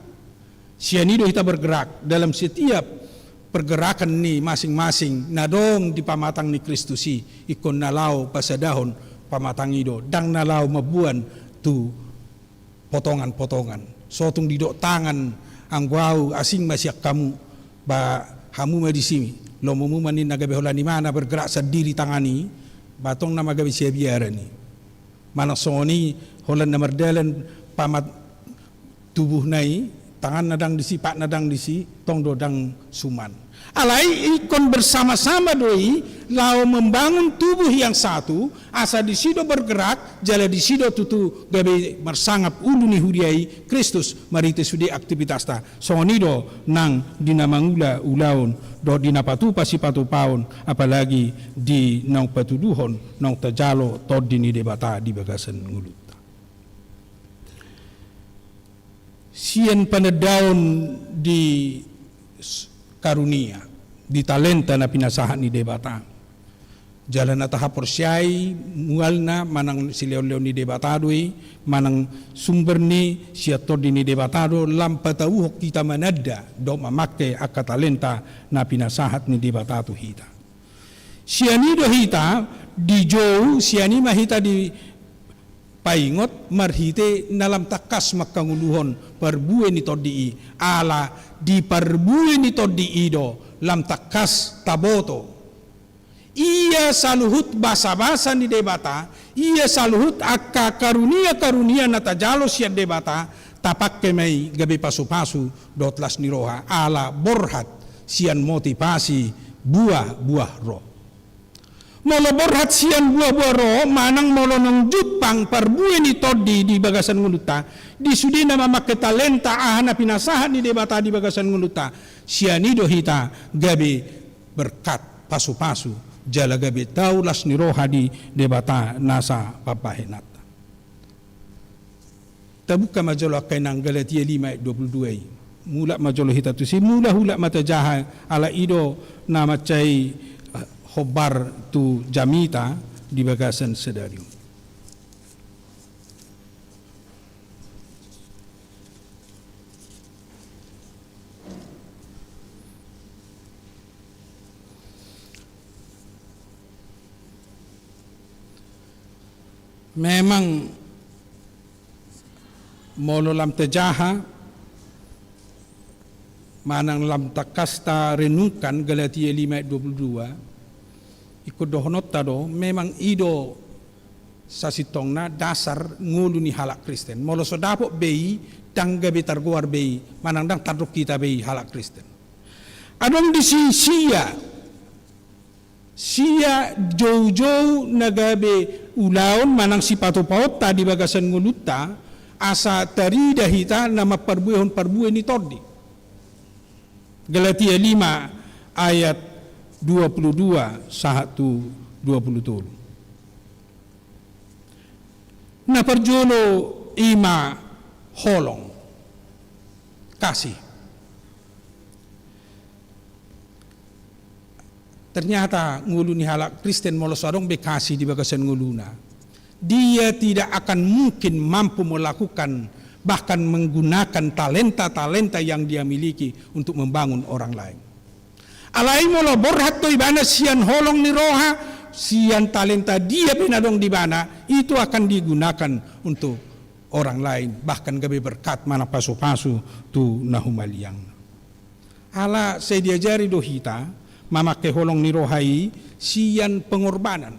Sian i do hita bergerak dalam setiap pergerakan ni masing-masing na adong di pamatang ni Kristus i, ingkon na laho pasadahon pamatang i do, ndang na laho mamboan tu potongan-potongan. So tung didok tangan, anggo ahu asing ma sian hamu, ba hamu ma disi, lomomu ma ninna, gabe holan i ma na bergerak sandiri tangan i, ba tong nama gabe siabiaran i. Manang songon i holan na mardalan pamat tubuhna i, Tanganna ndang disi, patna ndang disi, tong do ndang suman. Alai ingkon bersama-sama do i laho membangun tubuh yang satu, asa disi do bergerak, jala disi do tutu gabe marsangap ulu ni huria i Kristus marhite sude aktivitasta. Songon i do nang di na mangula ulaon, dohot di na patupa sipatupaon, apalagi di naung patuduhon, naung tajalo tondi ni Debata di bagasan ngolunta. Sian panandaon di s-, karunia, di talenta na pinasahat ni Debata. Jala na tahaporseai mualna manang silehon-lehon ni Debata do i, manang sumber ni sian tondi ni Debata do, lam patauhon hita mananda dohot mamangke angka talenta na pinasahat ni Debata tu hita. Sian i do hita dijou, sian i ma hita dipaingot marhite na lam tangkas mangkangoluhon parbue ni tondi i, ala di parbue ni tondi i do lam tangkas taboto. Ia saluhut basabasa ni Debata, ia saluhut angka karunia-karunia na tajalo sian Debata, tapangke ma i gabe pasupasu dohot las ni roha, ala borhat sian motivasi buah-buah roh. Molo borhat sian buah-buah roh, manang molo naung jumpang parbue ni tondi di bagasan ngolunta, di sude na mamangke talenta aha na pinasahat ni Debata di bagasan ngolunta, sian i do hita gabe berkat, pasupasu, jala gabe tau las ni roha di Debata nasa pambahenanta. Tabuka ma jolo angka inang Galatia lima ayat dua puluh dua i. Mulak ma jolo hita tusi, mula hulak ma tajaha, ala i do na mansai, eh, hombar tu jamita di bagasan sadari on. Memang molo lam tajaha, manang lam tangkas tarenungkan Galatia lima ayat dua puluh dua, ingkon dohononta do, memang i do sasintongna dasar ngolu ni halak Kristen. Molo so dapot be i, ndang gabe targoar be i, manang ndang tardok hita be i halak Kristen. Adong disi sia, sia joujou na gabe ulaon manang sipatupaonta di bagasan ngolunta, asa tarida hita na mamparbuehon parbue ni tondi. Galatia lima ayat dua puluh dua sahat tu dua puluh tolu. Na parjolo i ma holong, kasih. Ternyata ngolu ni halak Kristen molo so adong be kasih di bagasan ngoluna, dia tidak akan mungkin mampu melakukan, bahkan menggunakan talenta-talenta yang dia miliki untuk membangun orang lain. Alai molo borhat do ibana sian holong ni roha, sian talenta dia pe na adong di ibana, itu akan digunakan untuk orang lain, bahkan gabe berkat manang pasupasu tu na humaliang. Ala sai diajari do hita mamangke holong ni roha i sian pengorbanan.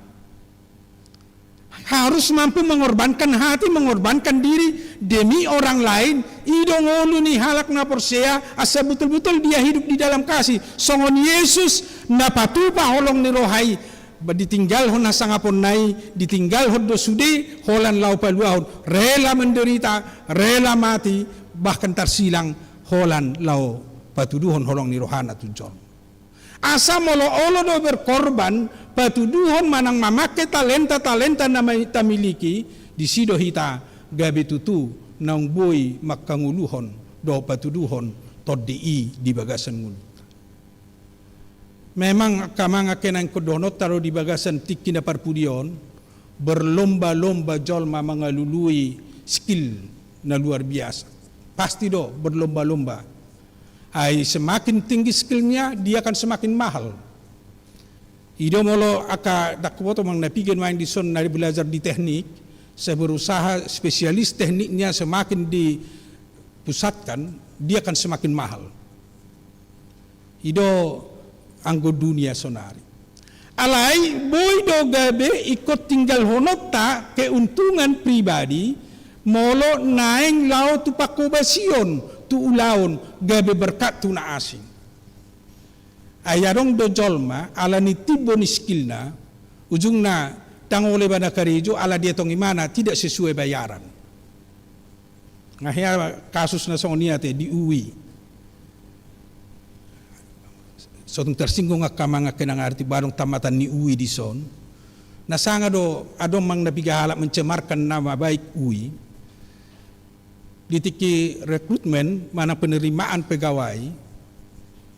Harus mampu mengorbankan hati, mengorbankan diri demi orang lain. I do ngolu ni halak na porsea, asa betul-betul dia hidup di dalam kasih. Songon Yesus na patupa holong ni roha i, ba-, ditinggalhon hasangaponna i, ditinggalhon do sude holan laho paluahon, rela menderita, rela mati, bahkan tarsilang holan laho patuduhon holong ni rohana tu jolma. Asa molo olo do berkorban, patuduhon manang mamangke talenta-talenta na ma-, tamiliki, disi do hita gabe tutu naung boi mangkangoluhon dohot patuduhon tondi i di bagasan ngolunta. Memang angka amang, angka inang, ingkon dohononta do di bagasan tingki na parpudi on, berlomba-lomba jolma mangalului skill na luar biasa. Pasti do berlomba-lomba. Ai semakin tinggi skillnya, dia akan semakin mahal. I do molo angka, ndang huboto manang na piga nuaeng dison na belajar di teknik, sai berusaha spesialis tekniknya semakin dipusatkan, dia akan semakin mahal. I do anggo dunia sonari. Alai boi do gabe ingkon tinggalhononta keuntungan pribadi, molo naeng laho tu pangkobasion, tu ulaon, gabe berkat tu na asing. Ai adong do jolma, ala ni timbo ni skillna, ujungna ndang olo ibana karejo, ala dietong ibana tidak sesuai bayaran. Nga hea kasus na songon i ate di U I. Sotung tersinggung angka amang angka inang, arti ba adong tamatan ni U I dison. Na sanga do adong manang na piga halak mencemarkan nama baik U I. Di tingki rekrutmen manang penerimaan pegawai,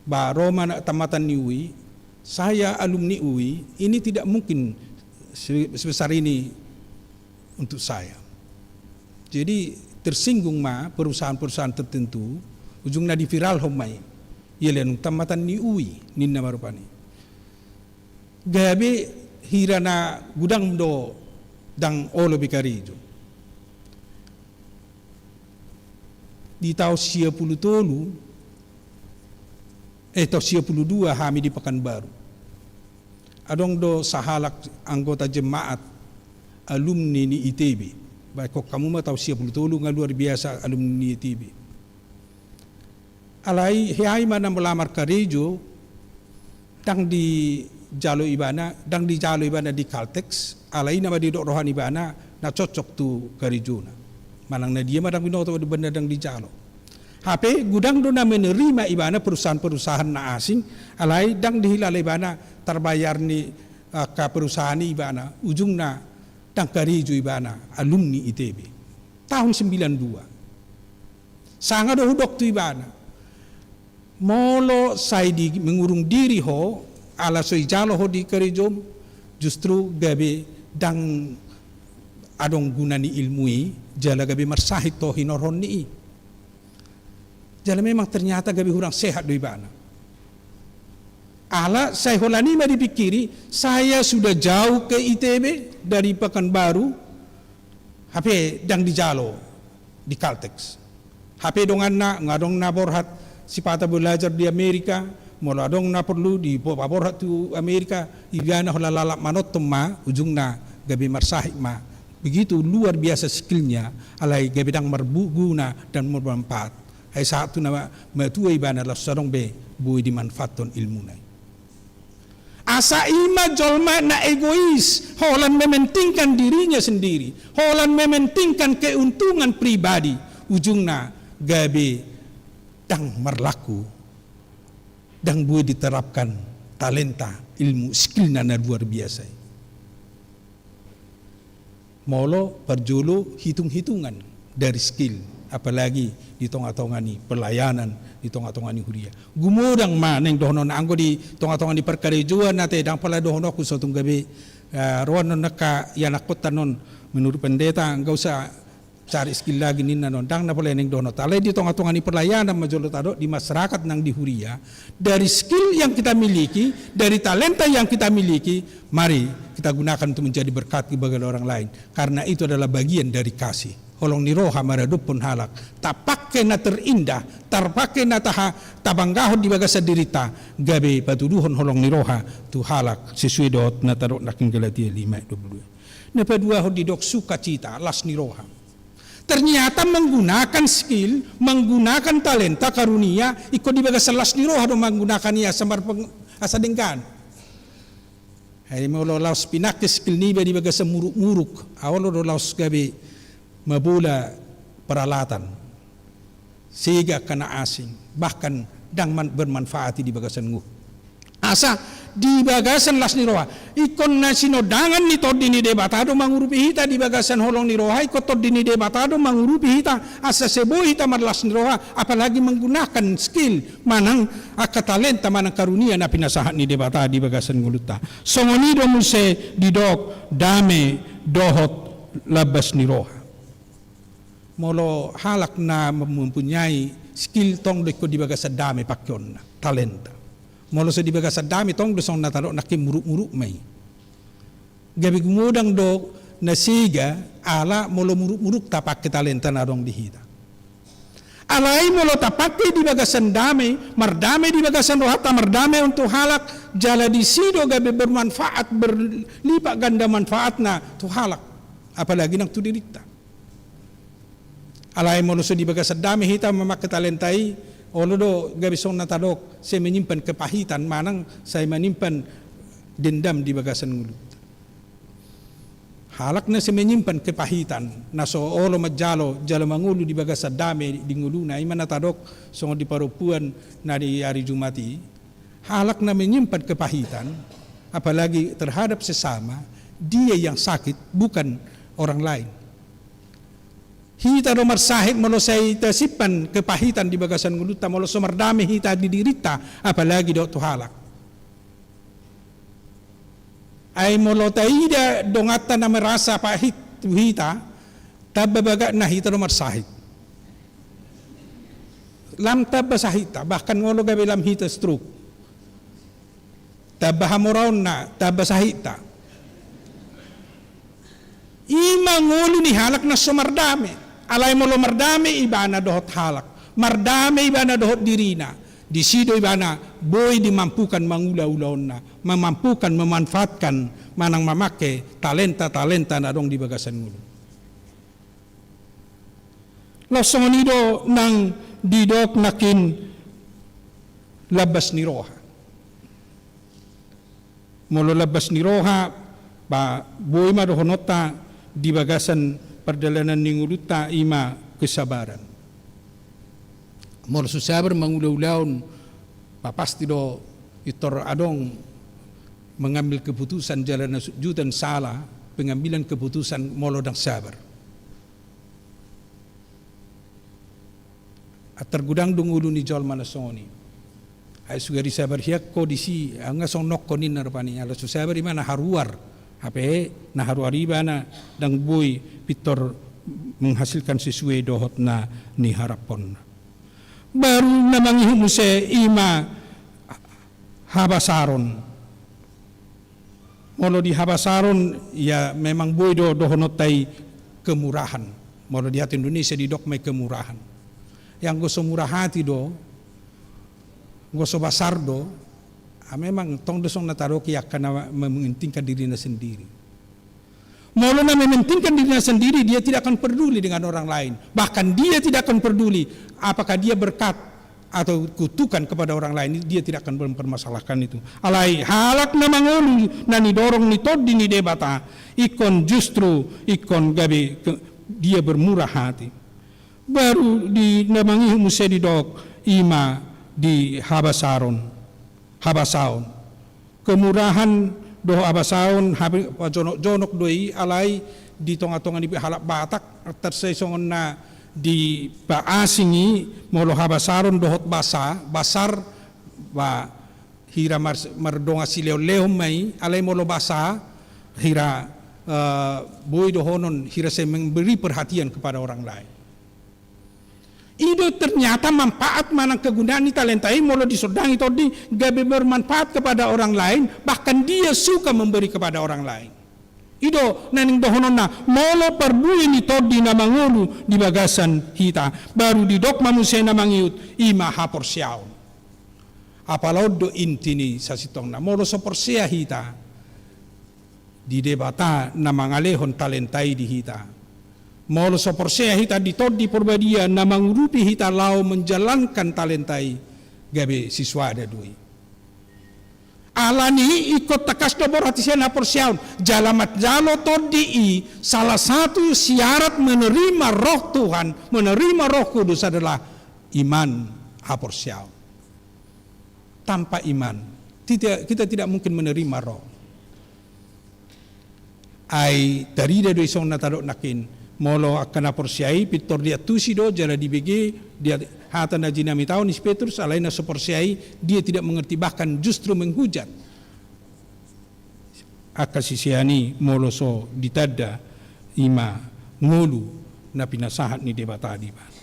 ba ro ma na tamatan ni U I, saya alumni U I, ini tidak mungkin se-, sebesar ini untuk saya. Jadi tersinggung ma perusahaan-perusahaan tertentu, ujungna diviralhon ma i. Ia le nunga tamatan ni U I, ninna ma rupani. Gabe hira na godang do ndang olo be karejo. Di taon sia pulu tolu, eh, taon sia pulu dua hami di Pekanbaru. Adong do sahalak anggota jemaat alumni ni I T B. Baen hamu ma, taon sia pulu tolu nga luar biasa alumni ni I T B. Alai hea i ma na melamar karejo, ndang dijalo ibana, ndang dijalo ibana di Caltex, alai na ma didok roha ni ibana na cocok tu karejona. Manang na dia ma ndang binoto, di benda ndang dijalo. Hape godang do na menerima ibana perusahaan-perusahaan na asing, alai ndang dihilala ibana tarbayar ni angka perusahaan i ibana, ujungna ndang karejo ibana, alumni I T B. Taon sembilan dua. Sanga do hudok tu ibana. Molo sai di mengurung diri ho, ala so dijalo ho di karejom, justru gabe ndang adong guna ni ilmu i, jala gabe marsahit ho hinorhon ni i. Jala memang ternyata gabe hurang sehat do ibana. Ala sai holan i ma dipikiri, saya sudah jauh ke I T B dari Pekanbaru, hape ndang dijalo di Caltex. Hape donganna, nga adong na borhat sipata belajar di Amerika, molo adong na porlu dipaborhat tu Amerika, ibana holan lalap manonton ma, ujungna gabe marsahit ma. Begitu luar biasa skillnya, alai gabe ndang marguna dan bermanfaat. Ai sahat tu na matua ibana laos so adong be boi dimanfaathon ilmuna i. Asa i ma jolma na egois, holan mementingkan dirinya sendiri, holan mementingkan keuntungan pribadi, ujungna gabe ndang marlaku, ndang boi diterapkan talenta, ilmu, skillna na luar biasa i. Molo parjolo hitung-hitungan dari skill, apalagi di tonga-tonga ni pelayanan, di tonga-tonga ni huria. Gumodang ma naeng dohonon, anggo di tonga-tonga ni parkarejoan ate, ndang pola dohononku sotung gabe, eh, roan non angka ianakhonta non, menurut pendeta, nggak usah cari skill lagi ninna non, ndang na pola naeng dohononta. Alai di tonga-tonga ni pelayanan ma jolo tadok, di masyarakat nang di huria, dari skill yang kita miliki, dari talenta yang kita miliki, mari kita gunakan untuk menjadi berkat bagi orang lain. Karena itu adalah bagian dari kasih. Holong ni roha maradophon halak. Tapake na terindah, tapake na taha, tabanggahon di bagasan dirinta, gabe patuduhon holong ni roha tu halak, sesuai dohot na tadok nangkin Galatia lima ayat dua puluh dua. Na paduahon didok sukacita, las ni roha. Ternyata menggunakan skill, menggunakan talenta, karunia, ingkon di bagasan las ni roha do manggunakan i asa marpeng-, asa denggan. Ai molo laos pinangke skill niba di bagasan muruk-muruk, olo do laos gabe mabola peralatan. Sega angka na asing, bahkan ndang man-, bermanfaat i di bagasan ngolu. Asa di bagasan las ni roha, ingkon na sinondangan ni Tondi ni Debata do mangurupi hita di bagasan holong ni roha, ingkon Tondi ni Debata do mangurupi hita, asa sai boi hita marlas ni roha, apalagi menggunakan skill, manang angka talenta, manang karunia na pinasahat ni Debata di bagasan ngolunta. Songon i do muse didok dame dohot lambas ni roha. Molo halak na mempunyai skill, tong do ingkon di bagasan dame pakeonna, talenta. Molo so di bagasan dame, tong do songon na tadok nangkin, muruk-muruk ma i. Gabe gumodang do na sega, ala molo muruk-muruk tapake talenta na adong di hita. Alai molo tapake di bagasan dame, mardame di bagasan rohanta, mardame on tu halak, jala disi do gabe bermanfaat, berlipat ganda manfaatna tu halak, apalagi nang tu dirinta. Alai molo so di bagasan dame hita mamangke talenta i, olo do gabe songon na tadok, sai menyimpan kepahitan manang sai menyimpan dendam di bagasan ngolunta. Halak na sai menyimpan kepahitan, na so olo manjalo jala mangolu di bagasan dame di ngoluna, i ma na tadok songon di parompuan na di ari Jumat i. Halak na menyimpan kepahitan, apalagi terhadap sesama, dia yang sakit, bukan orang lain. Hita do marsahit molo sai tasimpan kepahitan di bagasan ngolunta, molo so mardame hita di dirinta, apalagi dohot tu halak. Ai molo taida donganta na merasa pahit tu hita, tamba bagakna hita do marsahit. Lam tamba sahitta, bahkan molo gabe lam hita stroke. Tamba hamoraonna, tamba sahitta. I ma ngolu ni halak na so mardame. Alai molo mardame ibana dohot halak, mardame ibana dohot dirina, disi do ibana boi dimampukan mangula ulaonna, mamampukan, memanfaatkan, manang mamangke talenta-talenta na adong di bagasan ngolu. Laos songon i do nang didok nangkin lambas ni roha. Molo lambas ni roha, ba, boi ma dohononta di bagasan pardalanan ni ngolunta, i ma kesabaran. Molo so sabar mangula ulaon, ba, pasti do pintor adong mengambil keputusan jala na sujutan salah pengambilan keputusan molo ndang sabar. Antar godang do ngolu ni jolma na songon i. Ai sugari sabar hian ho disi, nga songon nongko ninna rupani, ala so sabar ibana haruar. Hape na haruar ibana ndang boi pintor menghasilkan sesuai dohot na niharaphonna. Baru na mangihut muse i ma habasaron. Molo di habasaron, ya memang boi do dohononta i kemurahan. Molo di hata Indonesia didok ma i kemurahan. Ia anggo so murah hati do, anggo so basar do, ah, memang tong do songon na tadok i angka na mementingkan dirina sendiri. Molo na mementingkan dirina sendiri, dia tidak akan peduli dengan orang lain. Bahkan dia tidak akan peduli apakah dia berkat atau kutukan kepada orang lain, dia tidak akan mempermasalahkan itu. Alai halak na mangolu na nidorong ni Tondi ni Debata, ingkon justru ingkon gabe ke-, dia bermurah hati. Baru di na mangihut muse didok i ma di habasaron, habasaon. Kemurahan dohot habasaon, hape pajonok-jonok do i, alai di tonga-tonga ni halak Batak, tarsai songon na di paasing i, molo habasaron dohot basa, basar, ba, hira mar-, mardongan silehon-lehon ma i, alai molo basa, hira, eh, boi dohonon, hira sai memberi perhatian kepada orang lain. I do ternyata manfaat manang kegunaan ni talenta i molo disondangi tondi gabe bermanfaat kepada orang lain, bahkan dia suka memberi kepada orang lain. I do naeng dohononna, molo parbue ni tondi na mangolu di bagasan hita, baru didok ma muse na mangihut, i ma haporseaon. Apala on do inti ni sasintongna, molo so porsea hita di Debata na mangalehon talenta i di hita. Molo so porsea hita di Tondi Parbadia na mangurupi hita laho menjalankan talenta i, gabe sisada do i. Alani i ingkon tangkas do borhat sian haporseaon, jala manjalo tondi i salah satu syarat menerima Roh Tuhan, menerima Roh Kudus adalah iman, haporseaon. Tanpa iman, tidak, kita tidak mungkin menerima Roh. Ai tarida do i songon na tadok nangkin, molo angka na porsea i pintor diantusi do jala dibege, dia hata na jinamitaon ni si Petrus, alai na so porsea i dia tidak mengerti, bahkan justru menghujat angka sisean i molo so ditanda i ma ngolu na pinasahat ni Debata di ibana.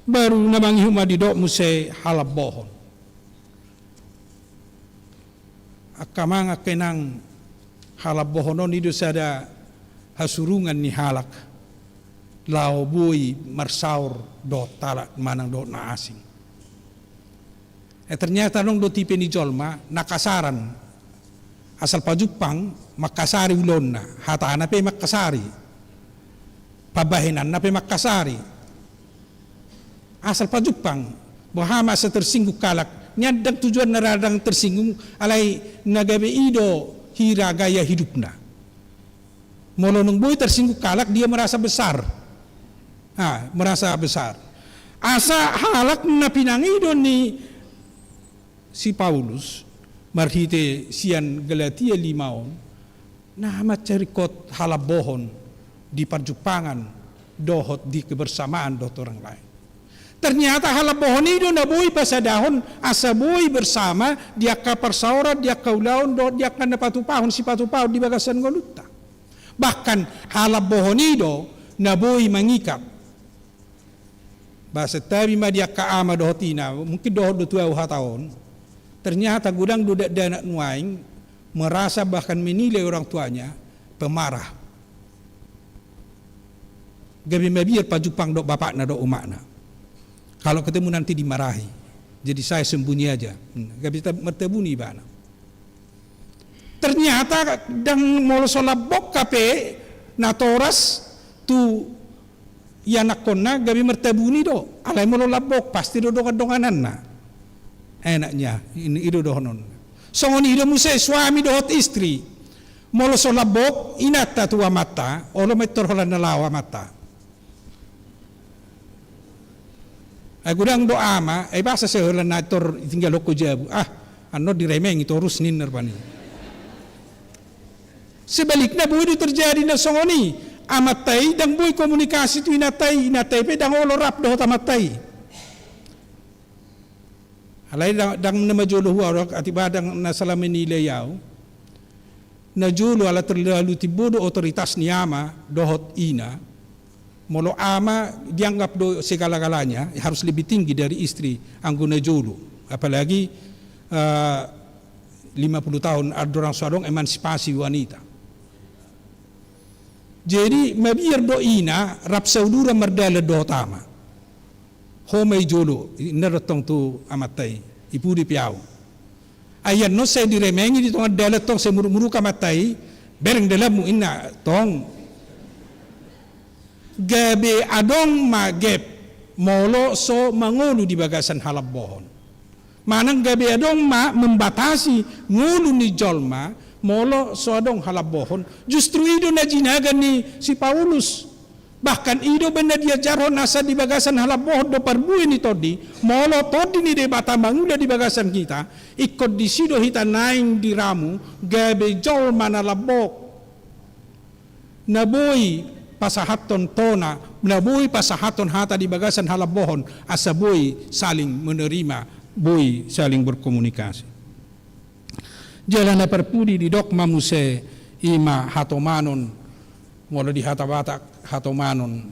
Baru na mangihut ma didok muse halambohon. Angka amang, angka inang, halambohon on i do sada hasurungan ni halak laho boi marsaor dohot halak manang dohot na asing. Eh, ternyata adong do tipe ni jolma na kasaran. Asal pajumpang, mangkasari ulaonna, hatana pe mangkasari, pambahenanna pe mangkasari. Asal pajumpang, boha ma asa tersinggung halak, nian ndang tujuanna ra ndang tersinggung, alai na gabe i do hira gaya hidupna. Molo nunga boi tersinggung halak, dia merasa besar. Ah, merasa besar. Asa halak na pinangido ni si Paulus, marhite sian Galatia lima on, na mansai ringkot halambohon di parjumpangan dohot di kebersamaan dohot orang lain. Ternyata halambohon i do na boi pasadahon asa boi bersama di angka parsaoran, di angka ulaon, dohot di angka na patupahon, sipatupahon di bagasan ngolunta. Bahkan halambohon i do na boi mangikat. Bah, santabi ma di angka ama dohot ina, mungkin dohot do tu ahu hata on. Ternyata godang do dakdanak nuaeng merasa bahkan menilai orang tuanya pemarah. Gabe mabiar pajumpang dohot bapakna dohot umakna. Kalau ketemu nanti dimarahi. Jadi saya sembunyi aja. Hmm, gabe ta-, martabuni ibana. Ternyata ndang, molo so lambok hape natoras tu ianakkonna, gabe martabuni do. Alai molo lambok pasti do dongan-dongananna. Enaknya, i do dohonon. Songon i do muse suami dohot istri. Molo so lambok inanta tu amanta, olo ma pintor holan na laho amanta. Ai godang do ama, ai boasa sai holan na pintor tinggalhon ho jabu. Ah, annon diremengi torus ninna rupani. Sebalikna boi do terjadi na songon i, amanta i ndang boi komunikasi tu inanta i, inanta i pe ndang olo rap dohot amanta i. Alai ndang, ndang na manjolo hua, atik ba ndang na sala menilai ahu. Na jolo ala terlalu timbo do otoritas ni ama dohot ina. Molo ama dianggap do segala-galanya, harus lebih tinggi dari istri anggo na jolo. Apalagi, eh, lima puluh tahun andorang so adong emansipasi wanita. Jadi mabiar do ina rap sauduran mardalan dohot ama. Ho ma i jolo, ninna do tong tu amanta i, i pudi pe ahu. Ai annon sai diremengi di tonga dalan tong, sai muruk-muruk amanta i, bereng dalanmu ninna tong. Gabe adong ma gap molo so mangolu di bagasan halambohon. Manang gabe adong ma membatasi ngolu ni jolma molo so adong halambohon. Justru i do na jinaga ni si Paulus. Bahkan i do umbahen na diajarhon asa di bagasan halambohon do parbue ni tondi, molo tondi ni Debata mangula di bagasan hita, ingkon disi do hita naeng diramu gabe jolma na lambok. Na boi pasahathon tona, na boi pasahathon hata di bagasan halambohon, asa boi saling menerima, boi saling berkomunikasi. Jala na parpudi didok ma muse i ma hatomanon, molo di hata Batak hatomanon,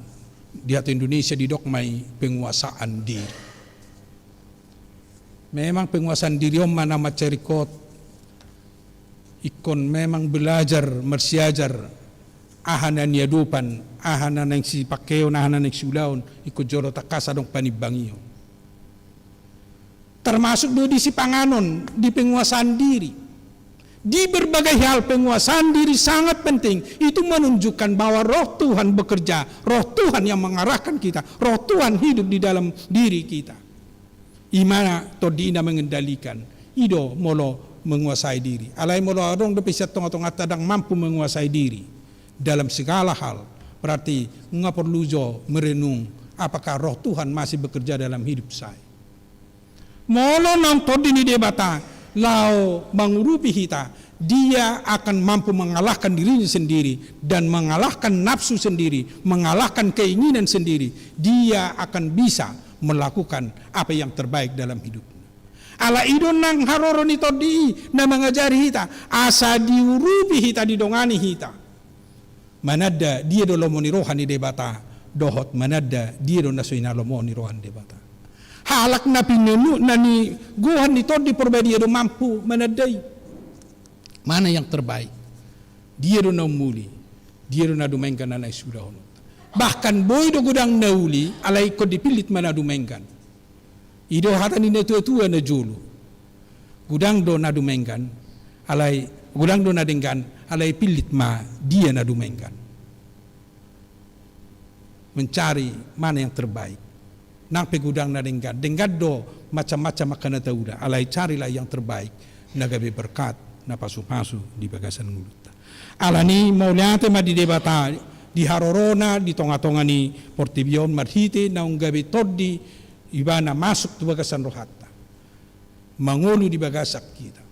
di hata Indonesia didok ma i penguasaan diri. Memang penguasaan diri on ma na mansai ringkot, ingkon memang belajar, marsiajar, aha na niadopan, aha na naeng sipangkeon, aha na naeng siulaon, ingkon jolo tangkas adong panimbangion. Termasuk do di sipanganon, di penguasaan diri. Di berbagai hal penguasaan diri sangat penting. Itu menunjukkan bahwa Roh Tuhan bekerja, Roh Tuhan yang mengarahkan kita, Roh Tuhan hidup di dalam diri kita. I ma tondi i na mengendalikan. I do molo menguasai diri. Alai molo adong dope sian tonga-tonganta ndang mampu menguasai diri dalam segala hal, berarti nunga porlu jo merenung, apakah Roh Tuhan masih bekerja dalam hidup saya? Molo naung tondi ni Debata laho mangurupi hita, Dia akan mampu mengalahkan dirinya sendiri dan mengalahkan nafsu sendiri, mengalahkan keinginan sendiri. Dia akan bisa melakukan apa yang terbaik dalam hidupnya. Ala i do nang haroro ni tondi i na mangajari hita, asa diurupi hita, didongani hita. Mananda dia do lomo ni roha ni Debata, dohot mananda dia do na so hinalomohon ni roha ni Debata. Halak na pinenu, na nigohan ni Tondi Porbadia do mampu mananda i. Mana yang terbaik? Dia do na umuli, dia do na dumenggan na naeng siulahononta. Bahkan boi do godang na uli, alai ingkon dipillit ma na dumenggan. I do hata ni na tua-tua na jolo. Godang do na dumenggan, alai, godang do na denggan, alai pillit ma dia na dumenggan. Mencari mana yang terbaik. Nang pe godang na denggan, denggan do macam-macam angka na taula, alai carilah yang terbaik, na gabe berkat, na pasu-pasu di bagasan ngolunta. Alani i mauliate ma di Debata di harorona di tonga-tonga ni portibi on marhite naung gabe tondi ibana masuk tu bagasan rohanta, mangolu di bagasan hita.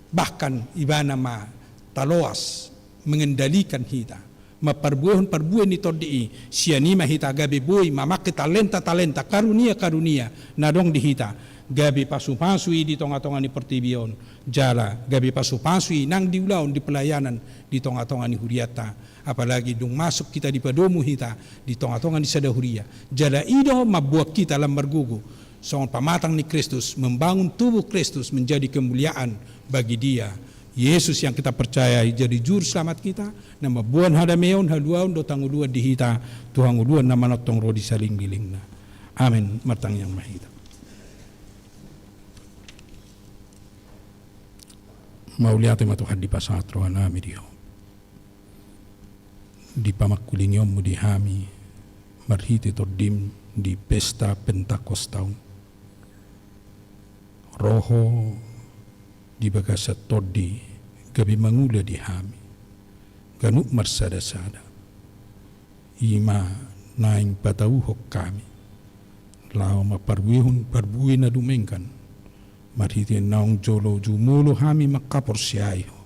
Bahkan ibana ma taloas mengendalikan hita, mamparbuehon parbue ni tondi i. Sian i ma hita gabe boi mamangke talenta-talenta, karunia-karunia na adong di hita, gabe pasu-pasu i di tonga-tonga ni portibi on, jala gabe pasu-pasu i nang di ulaon, di pelayanan di tonga-tonga ni hurianta. Apalagi dung masuk hita, dipadomu hita di tonga-tonga ni sada huria, jala i do mambuat hita lam margogo songon pamatang ni Kristus, membangun tubuh Kristus menjadi kemuliaan bagi Dia. Yesus yang kita percayai jadi Juru Selamat kita, na mamboan hadameon, haluaon dohot hangoluan di hita, tu hangoluan na manongtong ro di salelenglelengna. Amen. Martangiang ma hita. Mauliate ma Tuhan, dipasahat rohanami di Ho di pamangkulingionmu di hami marhite tondim di pesta Pentakosta on. Ro Ho di bagasan tondi gabe mangula di hami ganup marsada-sada. I ma naeng patauhon hami laho mamparbuehon parbue na dumenggan, marhite naung jolo jumolo hami mangkaporseai Ho,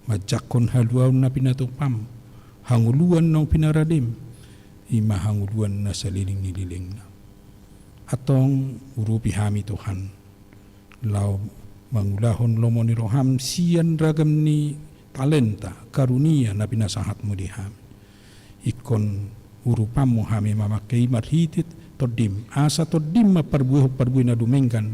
manjangkon haluaon na pinatupam, hangoluan naung pinaradem, i ma hangoluan na saleleng ni lelengna. Antong urupi hami Tuhan, laho mangulahon lomo ni roham sian ragam ni talenta, karunia na pinasahatmu di hami. Ingkon urupanmu hami mamangke i marhite tondim, asa tondim mamparbuehon parbue na dumenggan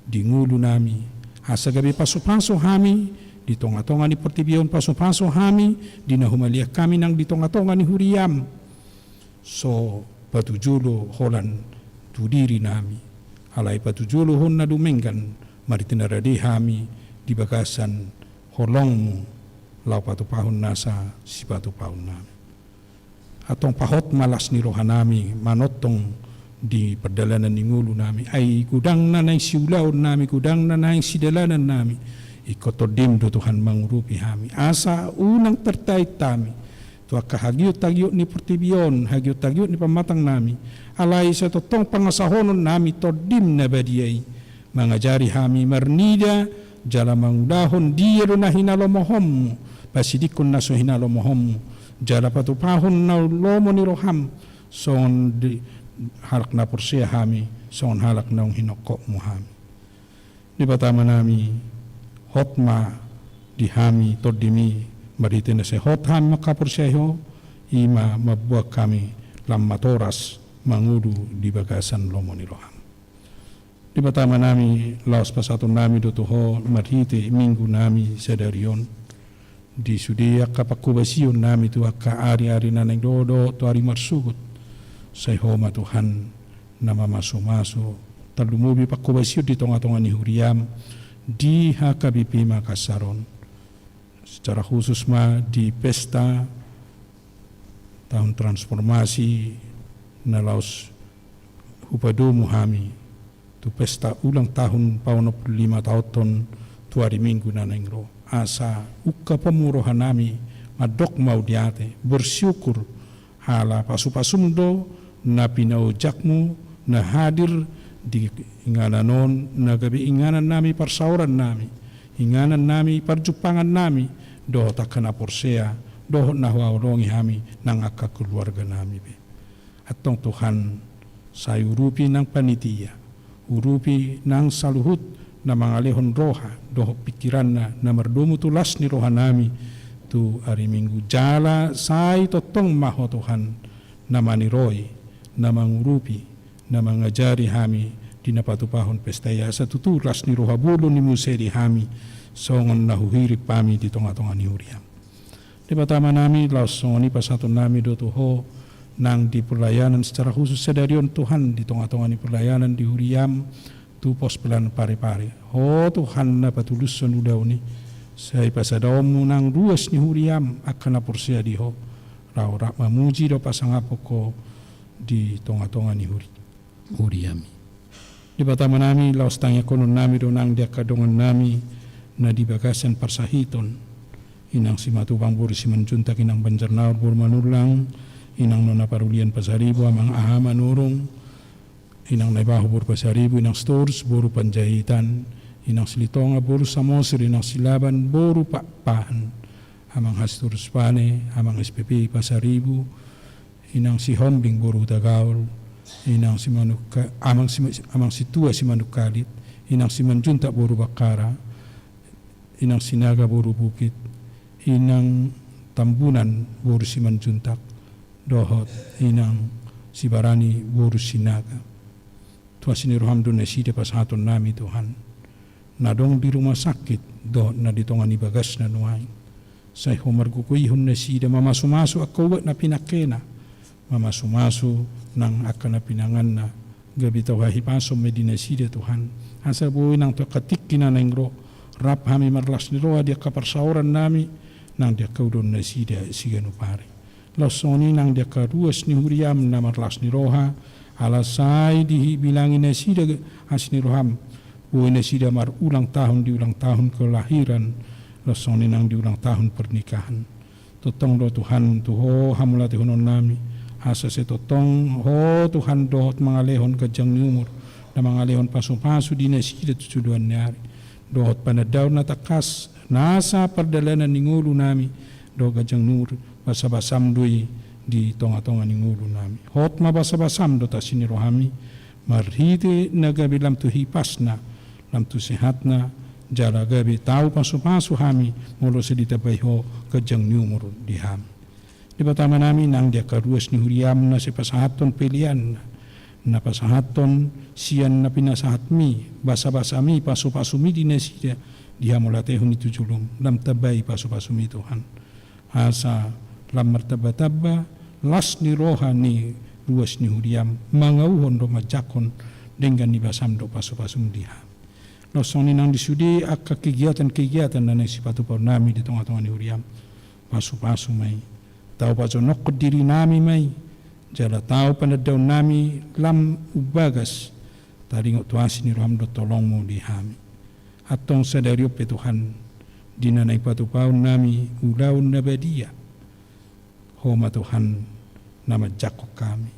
di ngolunami, asa gabe pasu-pasu hami di tonga-tonga ni portibi on, pasu-pasu hami di na humaliang hami nang di tonga-tonga ni huriam. So patujolo holan tu dirinami, alai patujolo Ho na dumenggan, marhite na rade hami di bagasan holongmu laho patupahon nasa sipatupaonnami. Antong pahot ma las ni rohanami manongtong di pardalanan ni ngolunami, ai godang na naeng siulaonnami, godang na naeng sidalanannami, ingkon tondim do Tuhan mangurupi hami, asa unang tartait hami tu angka hagiot-hagiot ni portibi on, hagiot-hagiot ni pamatangnami, alai sai tongtong pangasahononnami tondim na badia i, mangajari hami marnida jala mangulahon dia do na hinalomohonmu, pasidingkon na so hinalomohonmu, jala patupahon na lomo ni roham, songon di halak na porsea hami, songon halak naung hinongkopmu hami. Debata Amanami, hot ma di hami tondim i, marhite na sai hot hami mangkaporseai Ho, i ma mamboan hami lam matoras mangolu di bagasan lomo ni roham. Debata Amanami, laos pasahatonnami do tu Ho marhite minggunami sadari on, di sude angka pangkobasionnami tu angka ari-ari na naeng ro dohot tu ari marsogot. Sai Ho ma Tuhan na mamasu-masu, tarlumobi pangkobasion di tonga-tonga ni huriam di H K B P Makassar on. Secara khusus ma di pesta tahun transformasi na laos hupadomu hami tu pesta ulang tahun paonom pulu lima taonton tu ari Minggu na naeng ro. Asa ungkaponmu rohanami mandok mauliate, bersyukur, ala pasu-pasum do na pinaojakmu na hadir di inganan on, na gabe inganannami parsaorannami, inganannami parjumpangannami, dohot angka na porsea, dohot na huhaholongi hami nang angka keluarganami be. Antong Tuhan, sai urupi nang panitia, urupi nang saluhut na mangalehon roha dohot pingkiranna na mardomu tu las ni rohanami tu ari Minggu, jala sai tongtong ma Ho Tuhan na maniroi, na mangurupi, na mangajari hami di na patupahon pesta i, asa tutu las ni roha bolon ni muse di hami, songon na huhirim hami di tonga-tonga ni huriam. Debata Amanami, laos songon i pasahatonnami do tu Ho nang di pelayanan secara khusus sadari on Tuhan, di tonga-tonga ni pelayanan di huriam tu pos pelayanan Parepare. Ho Tuhan na patulushon ulaon i, sai pasadaonmu nang ruas ni huriam angka na porsea di Ho, laho rap mamuji dohot pasangaphon Ho di tonga-tonga ni huria. huriami. Debata Amanami, laos tangiangkononnami do nang di angka dongannami na di bagasan parsahiton, inang Simatupang boru Simanjuntak, inang Banjarnaur boru Manullang, inang Nona Parulian Pasaribu, amang Aha Manurung, inang Naibaho boru Pasaribu, inang Sitorus boru Panjaitan, inang Silitonga boru Samosir, inang Silaban boru Pakpahan, amang Hasitorus Pane, amang S P P Pasaribu, inang Sihombing boru Hutagaol, inang Simanungka-, amang Sima-, amang Situa Simanungkalit, inang Simanjuntak boru Bakkara, inang Sinaga boru Bukit, inang Tambunan boru Simanjuntak, dohot inang Sibarani boru Sinaga. Tu asi ni roham do nasida pasahatonnami, Tuhan, na adong di rumah sakit dohot na di tonga ni bagasna nuaeng. Sai Ho margogoihon nasida, mamasumasu angka ubat na pinangkena, mamasumasu nang angka na pinanganna, gabe tau hahipason ma i di nasida, Tuhan. Asa boi nang tu angka tingki na naeng ro, rap hami marlas ni roha di angka parsaorannami nang di angka ulaonnasida siganup ari. Laos songon i nang di angka ruas ni huriam na marlas ni roha, ala sai dibilangi nasida asi ni roham, boi nasida marulang tahun di ulang tahun kelahiran, laos songon i nang di ulang tahun pernikahan. Tongtong do Tuhan tu Ho hamauliatehononnami, asa sai tongtong Ho Tuhan dohot mangalehon ganjang ni umur, na mangalehon pasupasu di nasida tu joloan ni ari, dohot panandaon na tangkas nasa pardalanan ni ngolunami dohot ganjang ni umur, basabasam do i di tongatonga ni ngolunami. Hot ma basabasam dohot asi ni rohami, marhite na gabe lam tu hipasna, lam tu sehatna, jala gabe tau pasupasu hami molo sai ditambai Ho ganjang ni umur di hami. Debata Amanami, nang di angka ruas ni huriam na sai pasahathon peleanna, na pasahathon sian na pinasahatmi, basabasami, pasupasumi di nasida, di hamauliatehon i tu jolom, lam tambai pasupasumi, Tuhan. Asa lam martambatamba las ni roha ni ruas ni huriam, mangauhon dohot manjangkon denggan ni basam dohot pasupasum di hami. Laos songon i nang di sude angka kegiatan-kegiatan na naeng sipatupaonnami di tongatonga ni huriam, pasupasu ma i. Tau pajonokhon dirinami ma i, jala tau panandaonnami lam umbagas taringot tu asi ni roham dohot holongmu di hami. Antong sadari on pe, Tuhan, di na naeng patupaonnami ulaon na badia, Ho ma Tuhan na manjangkon hami.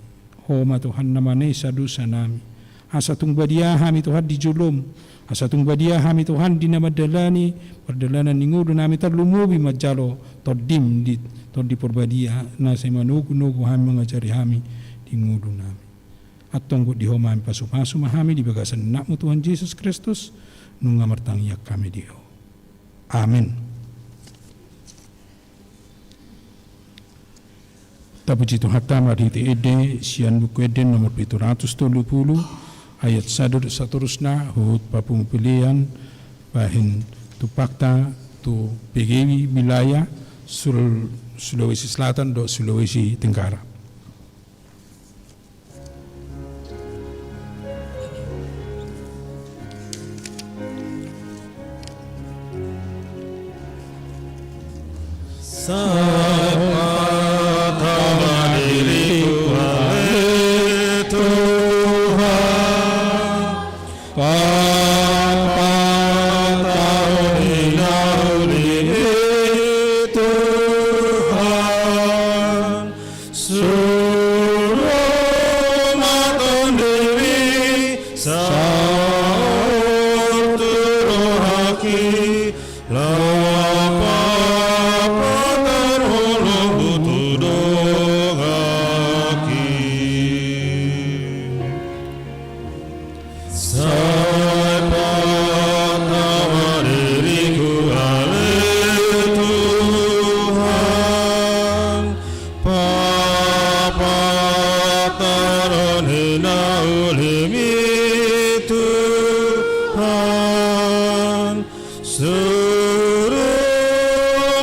Ho ma Tuhan na manesa dosanami. Asa tung badia hami, Tuhan, di jolom. Asa tung badia hami, Tuhan, di na mandalani pardalanan ni ngolunami, tarlumobi manjalo Tondim di Tondi Porbadia na sai manogunogu hami, mangajari hami di ngolunami. Antong gok di Ho ma hami, pasupasu ma hami di bagasan Anakmu Tuhan Jesus Kristus, nunga martangiang hami di Ho. Amen. Tapuji Tuhanta marhite ende sian Buku Ende nomor pitu ratus tolu pulu, ayat sada dohot saterusna, huhut papungu pelean bahen tumpakta tu P G W wilayah Sul-, Sulawesi Selatan dohot Sulawesi Tenggara. Sapa tama diriku ale Tuhan, papataroni na ulimi Tuhan. Suru ma tondimi saur tu rohaki, laho papatar holongku tu dongaki. Sai pataroni diriku ale Tuhan, papataroni na ulimi Tuhan. Suru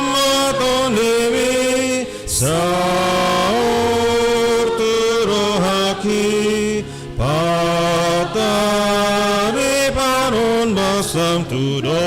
ma tondimi saur tu rohaki, pataripanon basam tu dongaki.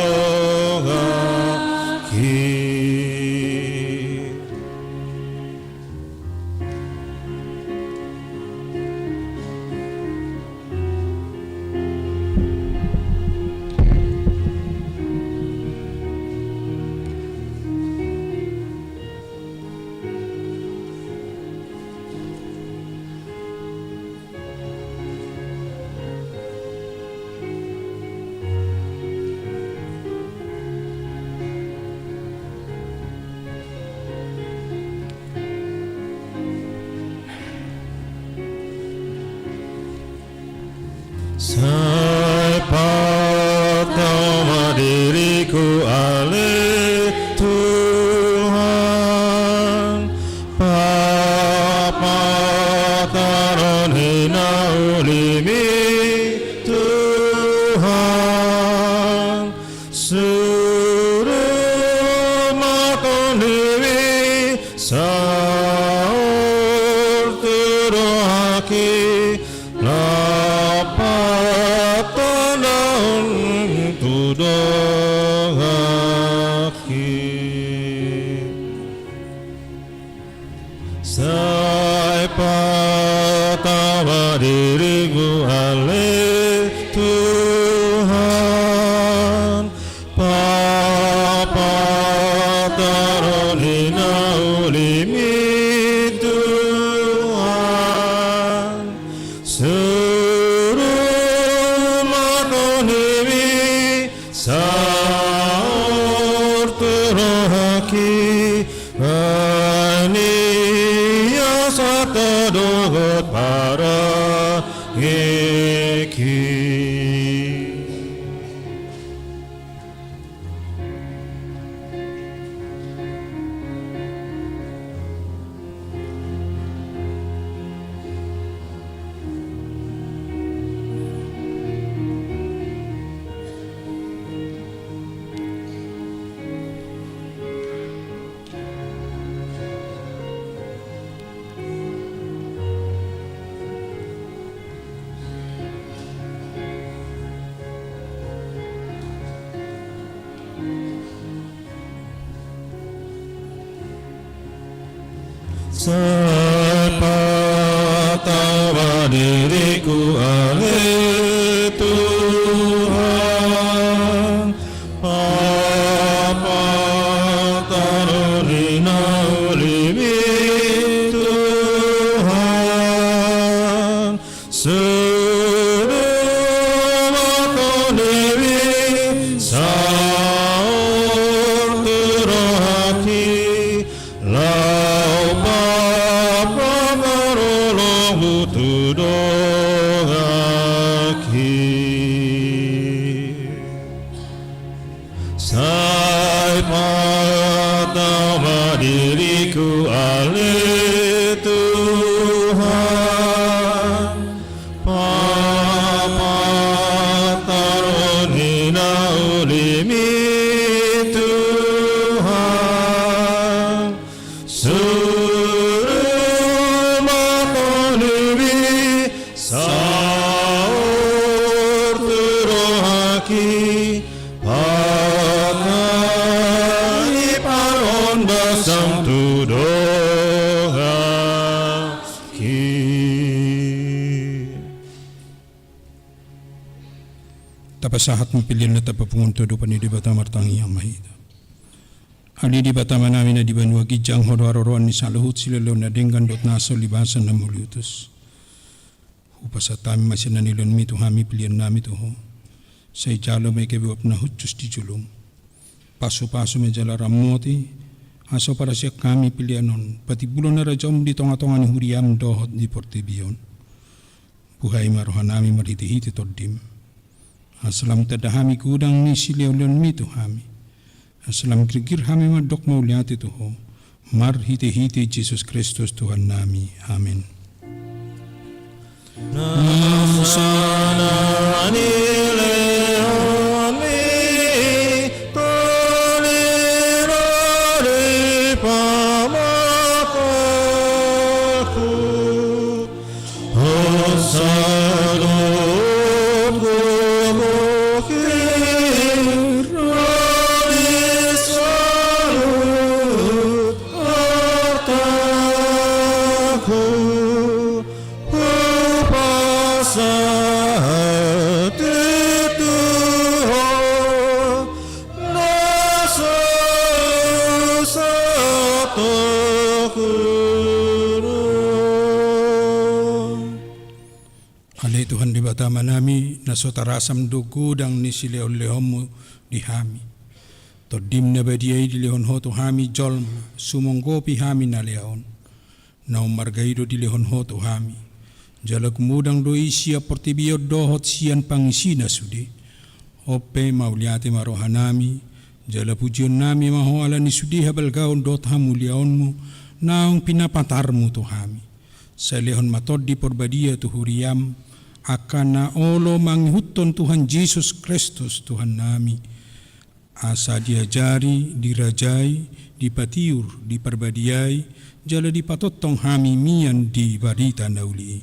Sai patau ma diriku ale Tuhan, papataron hinaulimi Tuhan, suru ma tondimi saur tu rohaki, lampat tondahon tu donganki. Sai patau ma diriku ale Tuhan, papataron hinaulimi Tuhan, suru ma tondimi saur tu rohaki, Ania satadogot parangeki. Sai patau ma diriku ale Tuhan, papataron hinaulimi Tuhan, suru ma tondimi saur tu rohaki, laho papatarolongku tu donganki. Sai patau ma diriku ale Tuhan, papataron hinaulimi Tuhan, suru ma tondimi saur tu rohaki, pakai paron basam tu donganki. Tapasahat ma pelean na tapapungu tu adopan ni Debata. Martangiang ma hita. Ale Debata Amanami na di banua ginjang, Ho do haroroan ni saluhut silehonlehon na denggan dohot na so libasan na mauliutus. Hupasahat hami ma sian na nilehonmi tu hami peleannami tu Ho. Sai jalo ma i gabe uap na hushus di jolom. Pasupasu ma i jala ramoti, asa huparasian hami pelean on patimbulhon harajaonmu di tongatonga ni huriam dohot di portibi on. Buhai ma rohanami marhitehite Tondim, asa lam tanda hami godang ni silehonlehonmi tu hami, asa lam girgir hami mandok mauliate tu Ho, marhitehite Jesus Kristus Tuhannami. Amen. Na sana nilehonmi, toli ro di pamatangku. Ale Tuhan Debata Amanami, na so tarasam do godang ni silehonlehonmu di hami. Tondim na badia i dilehon Ho tu hami jolma, sumonggopi hami na lea on. Na ummarga i do dilehon Ho tu hami. Jala gumodang do i sian portibi on dohot sian pangisina sude. On pe mauliate ma rohanami, jala pujionnami ma Ho ala ni sude habalgaon dohot hamuliaonmu, naung pinapatarmu tu hami. Sai lehon ma Tondi Parbadia tu huriam, angka na olo mangihuthon Tuhan Jesus Kristus Tuhannami. Asa diajari, dirajai, dipatiur, diparbadiai, jala dipatongtong hami mian di barita na uli i.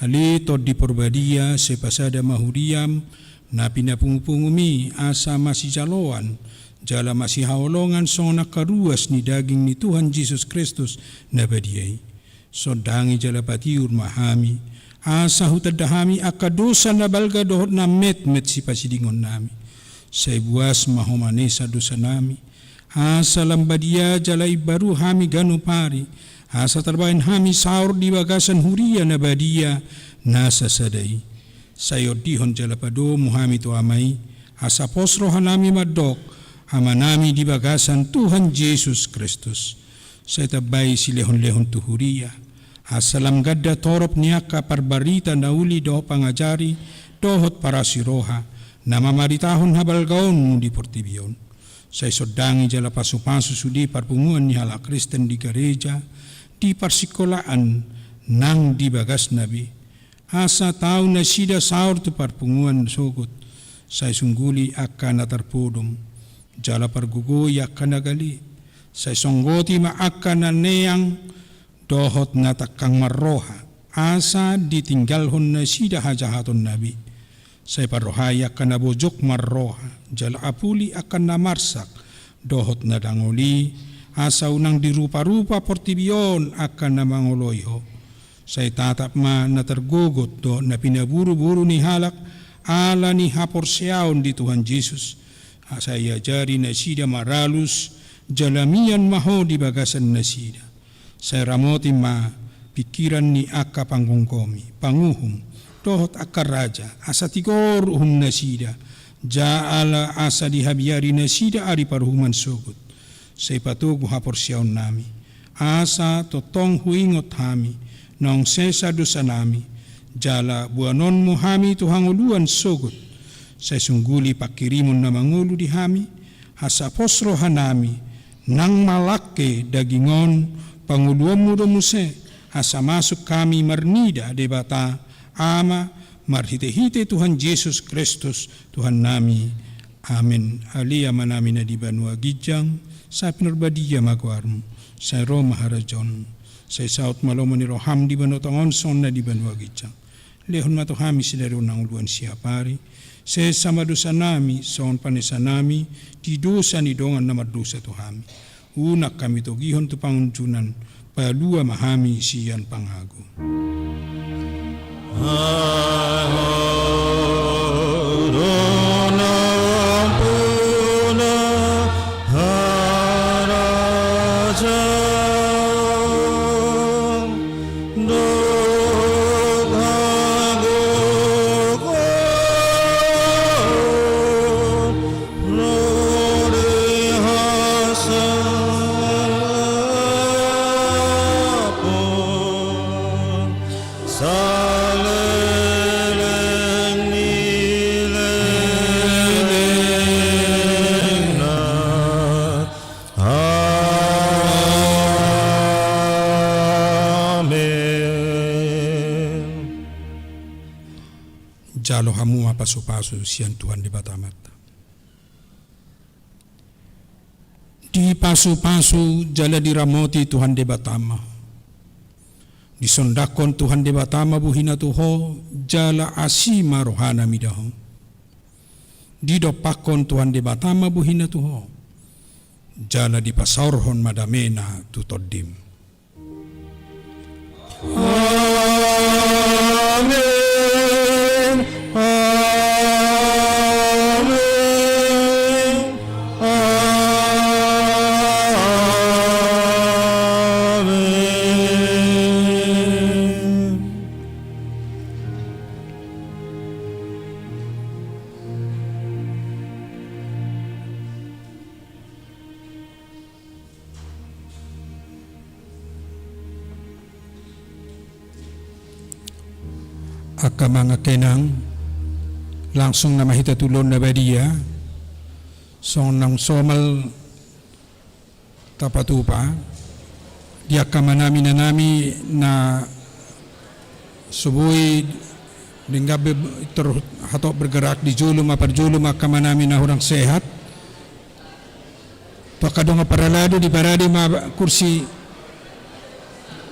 Ale Tondi Parbadia, sai pasada ma huriam, na pinapungupungum i, asa masijaloan, jala masihaholongan songon angka ruas ni daging ni Tuhan Jesus Kristus na badia i. Sondangi jala patiur ma hami, asa hutanda hami angka dosa na balga dohot na metmet sipasidingonnami. Sai buas ma Ho manesa dosanami, asa lam badia jala imbaru hami ganup ari, asa tarbahen hami saor di bagasan huria na badia na sasada i. Sai ondihon jala padomu hami tu Ama i, asa pos rohanami mandok, Amanami di bagasan Tuhan Jesus Kristus. Sai tambai silehonlehon tu huria, asa lam ganda torop ni angka parbarita na uli dohot pangajari, dohot parasiroha, na mamaritahon habalgaonmu di portibi on. Sai sondangi jala pasupasu sude parpunguan ni halak Kristen di gareja, di parsikolaan, nang di bagasna be. Asa tau nasida saor tu parpunguan sogot, sai sungguli angka na tarpodom, jala pargogoi angka na gale, sai songgoti ma angka na neang dohot na tangkang marroha, asa ditinggalhon nasida hajahatonna be. Sai parrohai angka na bojok marroha, jala apuli angka na marsak dohot na dangol i, asa unang diruparupa portibi on angka na mangoloi Ho. Sai tatap ma na targogot dohot na pinaburuburu ni halak ala ni haporseaon di Tuhan Jesus. Asa iajari nasida maralus, jala mian ma Ho di bagasan nasida. Sai ramoti ma pingkiran ni angka panggomgomi, panguhum, dohot angka raja, asa tigor uhum nasida, jala asa dihabiari nasida ari paruhuman sogot. Sai patogu haporseaonnami, asa tongtong huingot hami, naung sesa dosanami, jala boanonmu hami tu hangoluan sogot. Sai sungguli pangkirimon na mangolu di hami, asa pos rohanami, nang malangke daging on, pangoluonmu do muse, asa masuk hami marnida Debata, Ama, marhitehite Tuhan Jesus Kristus, Tuhannami. Amen. Ale Amanami na di banua ginjang, sai pinarbadia ma goarmu, sai ro ma harajaonmu, sai saut ma lomo ni roham di banua tonga on songon na di banua ginjang. Lehon ma tu hami sadari on hangoluan siapari, sesa ma dosanami, songon panesanami di dosa ni dongan na mardosa tu hami. Unang hami togihon tu pangunjunan, palua ma hami sian pangago. Amen. Jalo hamu ma pasupasu sian Tuhan Debata Amanta. Dipasupasu jala diramoti Tuhan Debata ma ho. Disondangkon Tuhan Debata ma bohina tu ho, jala asi ma rohana mida ho. Didompakkon Tuhan Debata ma bohina tu ho, jala dipasaorhon ma damena tu tondim. Amen. Amen. Amen. Angka amang, angka inang, langsung nama hita tu ulaon na badia, songon naung somal tapatupa di angka amanami, inanami na so boi denggan be, tor hatop bergerak di jolo ma parjolo ma angka amanami na hurang sehat. Tu angka dongan parhalado diparade ma kursi,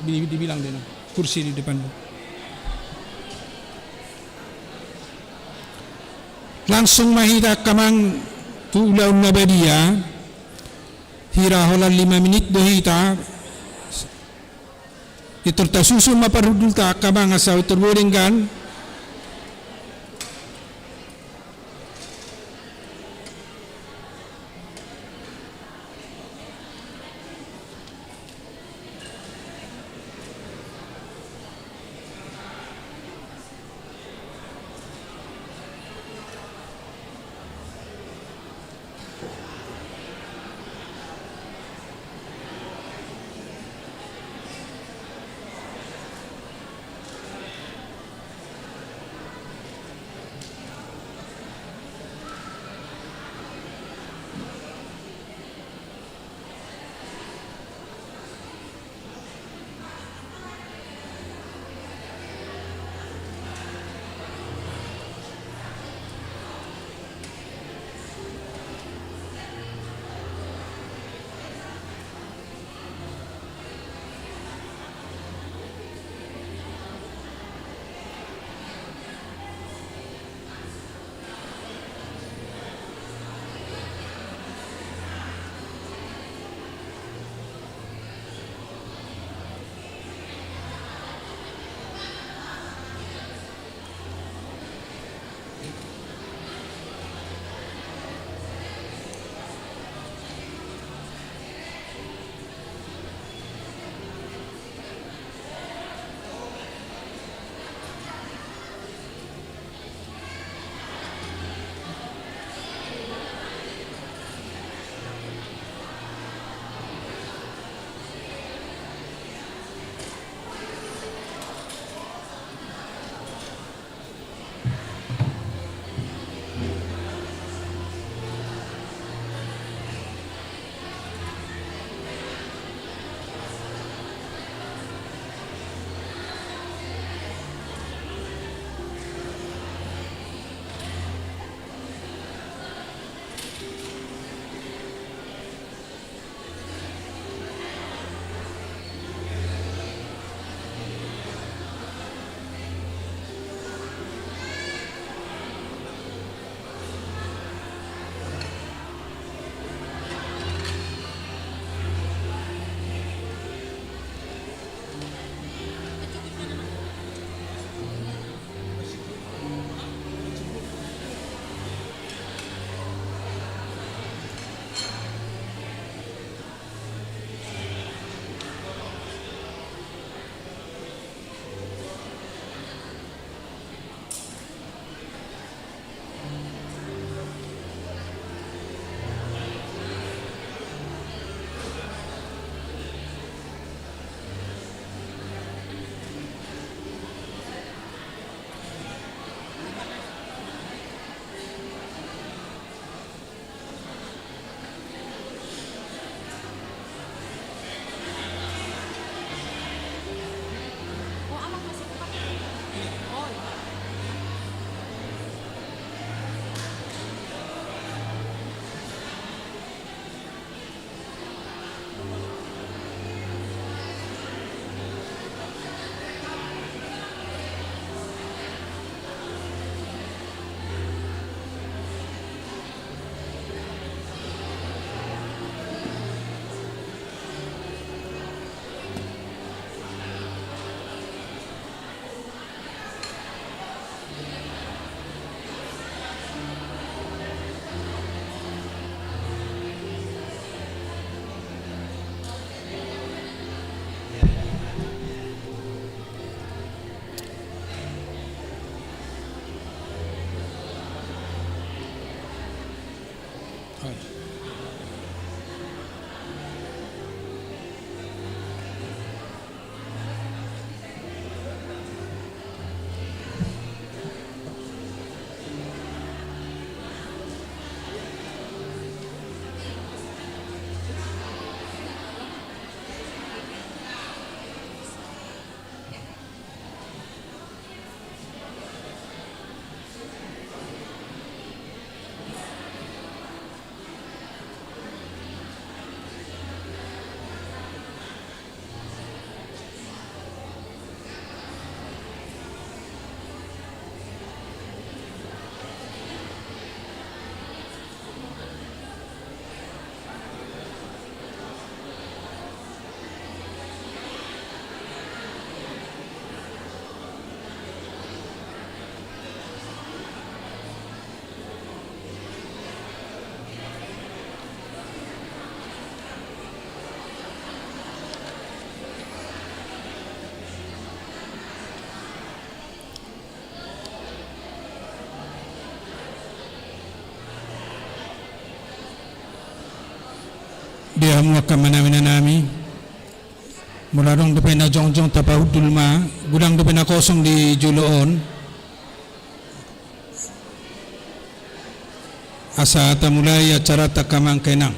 di, dibilang dena kursi di depan. Langsung ma hita angka amang tu ulaon na badia. Hira holan lima minit do hita. Tor tasusun ma parhundulta angka amang asa tor boi denggan. Di hamu angka amanami, inanami, molo adong dope na jongjong, tapahundul ma, godang dope na kosong di jolo on. Asa tamulai acaranta, angka amang, angka inang.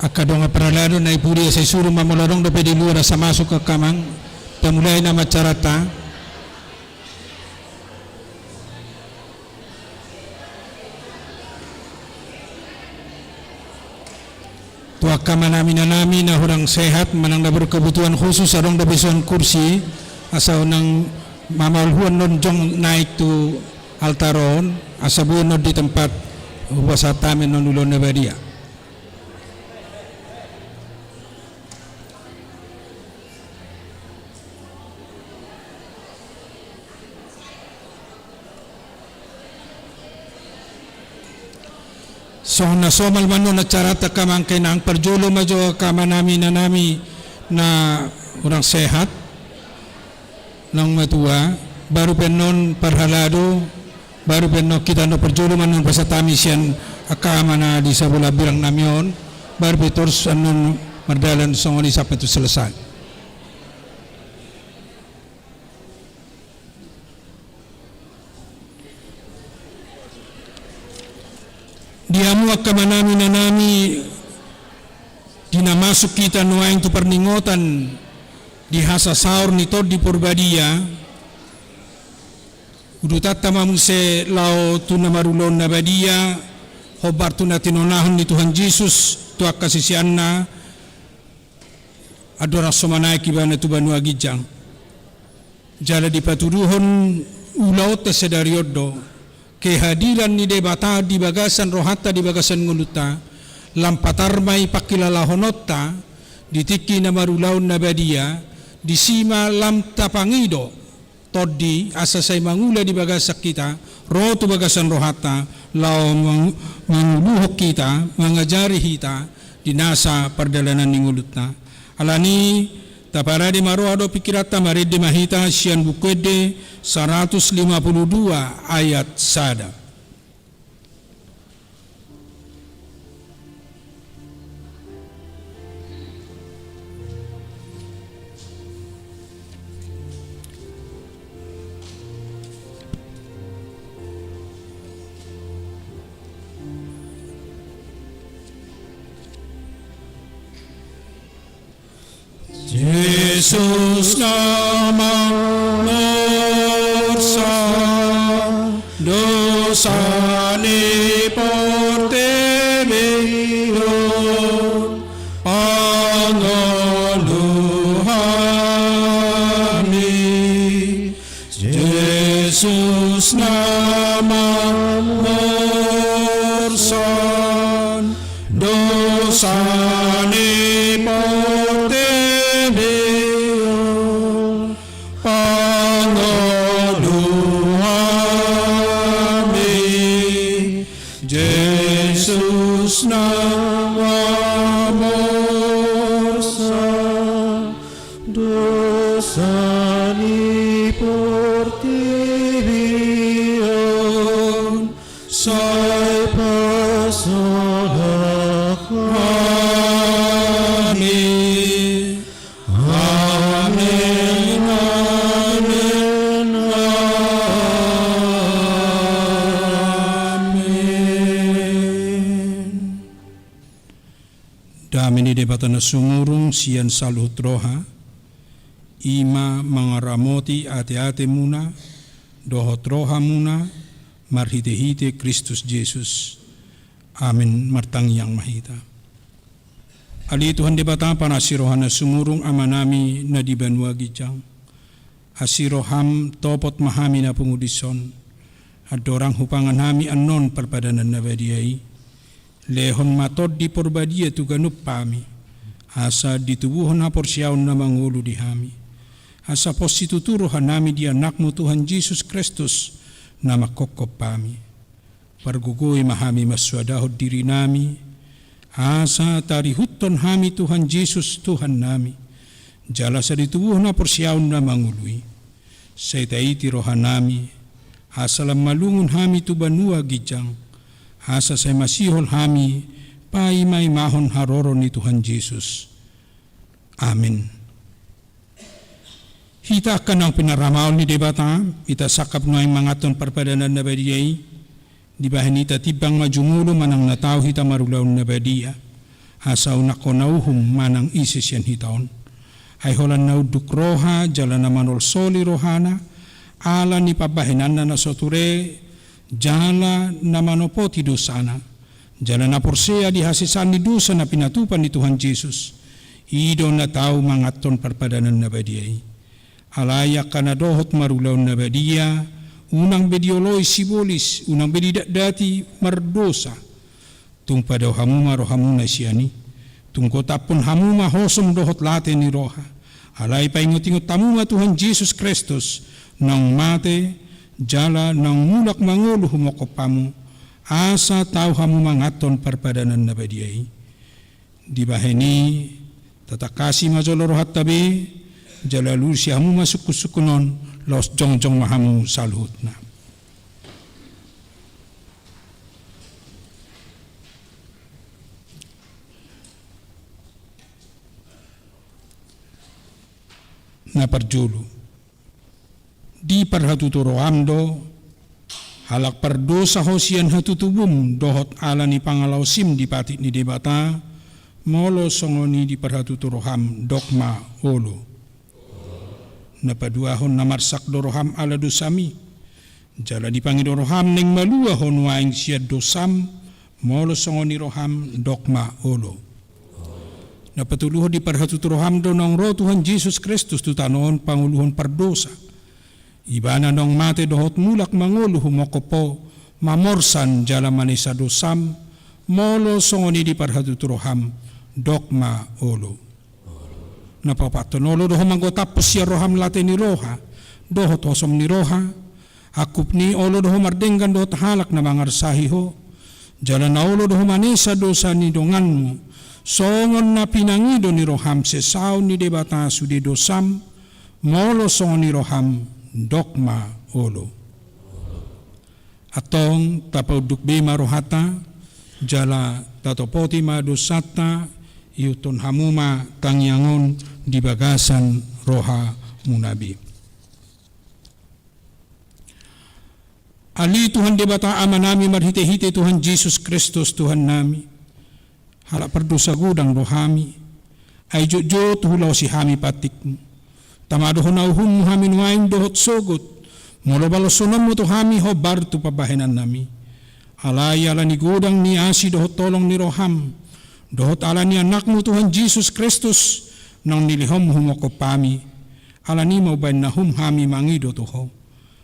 Angka dongan parhalado na di pudi, asa isuru ma, molo adong dope di luar asa masuk, angka amang, tamulai nama acaranta. Tu angka amanami, inanami na hurang sehat manang na berkebutuhan khusus, adong dope dison kursi, asa unang mamaolhu annon jongjong naik tu altar on, asa boi annon di tempat hupasahat hami annon ulaon na badia. Songon na somal ma annon acaranta, angka amang, angka inang. Parjolo ma jo angka amanami, inanami na hurang sehat, naung matua, baru pe annon parhalado, baru pe annon hita, annon parjolo ma annon hupasahat hami sian angka ama na di sabola hambirang nami on, baru pe torus annon mardalan songon i sampe tu selesai. Di hamu angka amanami, inanami, di na masuk hita nuaeng tu parningotan di hasasaor ni Tondi Porbadia, udutanta ma muse laho tu na marulaon na badia, hombar tu na tinonahon ni Tuhan Jesus tu angka siseanna, andorang so manaek ibana tu banua ginjang. Jala dipatuduhon ulaonta sadari on do kehadiran ni Debata di bagasan rohanta, di bagasan ngolunta, lam patar ma i pangkilalahononta di tingki na marulaon na badia, disi ma lam tapangido Tondi, asa sai mangula di bagasan hita, ro tu bagasan rohanta, laho mang-, manguluhon hita, mangajari hita di nasa pardalanan ni ngolunta. Alani i, taparade ma roha dohot pingkiranta, marende ma hita sian Buku Ende saratus lima puluh dua ayat sada. Jesus na marmorsa dosa ni portibi on, pangolu hami. Jesus na marmorsa dosa ni portibi on, pangolu hami. Jesus na marmorsa dosa ni portibi on, sai pasahat hami. Amen, amen, amen. Dame ni Debata na sumurung sian saluhut roha, i ma mangaramoti ateatemuna dohot rohamuna marhitehite Kristus Jesus. Amen. Martangiang ma hita. Ale Tuhan Debata, panasi roha na sumurung, Amanami na di banua ginjang. Asi roham, topot ma hami na pungu dison. Andorang hupangan hami annon parpadanan na badia i, lehon ma Tondi Porbadia tu ganup hami, asa ditubuhon haporseaon na mangolu di hami. Asa pos situtu rohanami di Anakmu Tuhan Jesus Kristus, na manghophop hami. Pargogoi ma hami mansoadahon dirinami, asa tarihuthon hami Tuhan Jesus Tuhannami, jala sai ditubuhon haporseaon na mangolu i. Sai taiti rohanami, asa lam malungun hami tu banua ginjang, asa sai masihol hami paimaimahon haroro ni Tuhan Jesus. Amen. Hita angka naung pinaramaon ni Debata, hita sangkap nuaeng manganhon parpadanan na badia i, dibahen i tatimbang ma jumolo manang na tau hita marulaon na badia, asa unang hona uhum manang ise sian hita on. Ai holan na unduk roha jala na manolsoli rohana, ala ni pambahenanna na so ture, jala na manopoti dosana, jala na porsea di hasesaan ni dosa na pinatupa ni Tuhan Jesus, i do na tau manganhon parpadanan na badia i. Alai angka na dohot marulaon na badia, unang be dioloi sibolis, unang be didatdati mardosa. Tung padao hamu ma rohamuna sian i. Tung gotaphon hamu ma hosom dohot late ni roha. Alai paingotingot hamu ma Tuhan Jesus Kristus, naung mate, jala naung mulak mangolu humophop hamu, asa tau hamu manganhon parpadanan na badia i. Dibahen i, tatangkasi ma jolo rohanta be, jala alusi hamu ma sungkunsungkun on, laos jongjong ma hamu saluhutna. Na parjolo. Diparhatutu roham do, halak pardosa ho sian hatutubum dohot ala ni pangalaosim di patik ni Debata, molo songon i diparhatutu roham, dok ma olo. Na paduahon, na marsak do roham ala dosami, jala dipangido roham naeng malua ho nuaeng sian dosam, molo songon i roham, dok ma olo. Na patoluhon, diparhatutu roham do naung ro Tuhan Jesus Kristus tu tano on pangoluhon pardosa. Ibana naung mate dohot mulak mangolu humophop ho, mamorsan jala manesa dosam, molo songon i diparhatutu roham, dok ma olo. Na paopathon, olo do ho manggotaphon sian roham late ni roha dohot hosom ni roha, angkup ni olo do ho mardenggan dohot halak na mangarsahi ho, jala na olo do ho manesa dosa ni donganmu, songon na pinangido ni roham sesaon ni Debata sude dosam, molo songon i roham, dok ma olo. Antong tapaunduk be ma rohanta, jala tatopoti ma dosanta, ihuthon hamu ma tangiang on di bagasan rohamuna be. Ale Tuhan Debata Amanami marhitehite Tuhan Jesus Kristus Tuhannami, halak pardosa godang do hami, ai jotjot hulaosi hami patikmu. Tama do hona uhummu hami nuaeng dohot sogot, molo balosononmu tu hami hombar tu pambahenannami. Alai ala ni godang ni asi dohot holong ni roham, dohot ala ni Anakmu Tuhan Jesus Kristus, naung nilehonmu humophop hami, ala ni i ma umbahen na hum hami mangido tu ho.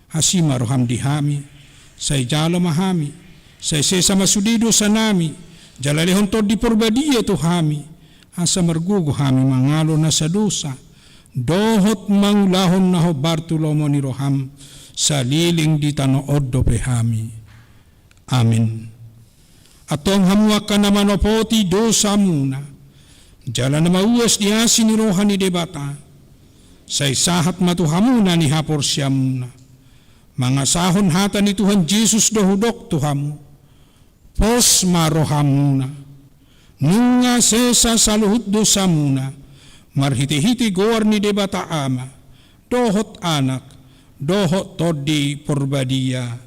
Asi ma roham di hami, sai jalo ma hami, sai sesa ma sude dosanami, jala lehon Tondi Porbadia tu hami, asa margogo hami mangalo nasa dosa, dohot mangulahon na hombar tu lomo ni roham, saleleng di tano on dope hami. Amen. Antong hamu angka na manopoti dosamuna, jala na mauas di asi ni roha ni Debata, sai sahat ma tu hamu na nihaporseamuna. Mangasahon hata ni Tuhan Jesus do hudok tu hamu, pos ma rohamuna. Nunga sesa saluhut dosamuna, marhitehite goar ni Debata Ama, dohot Anak, dohot Tondi Porbadia.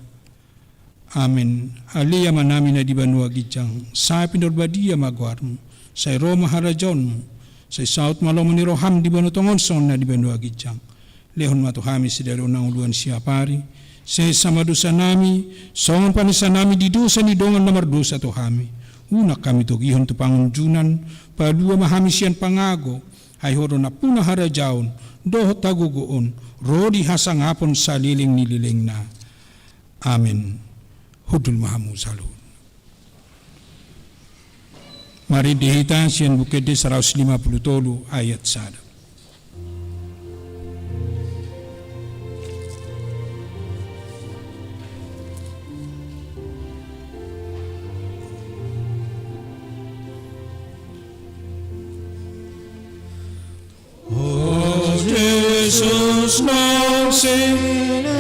Amen. Ale Amanami na di banua ginjang, sai pinarbadia ma goarmu, sai ro ma harajaonmu, sai saut ma lomo ni roham di banua tonga on songon na di banua ginjang. Lehon ma tu hami sadari on hangoluan siapari, sesa ma dosanami, songon panesanami di dosa ni dongan na mardosa tu hami. unang hami togihon tu pangunjunan, palua ma hami sian pangago, ai Ho do nampuna harajaon dohot hagogoon, ro di hasangapon saleleng ni lelengna. Amen. Hundul ma hamu saluhutna. Marende hita sian Buku Ende saratus lima pulu tolu ayat sada. O Jesus, naung sinean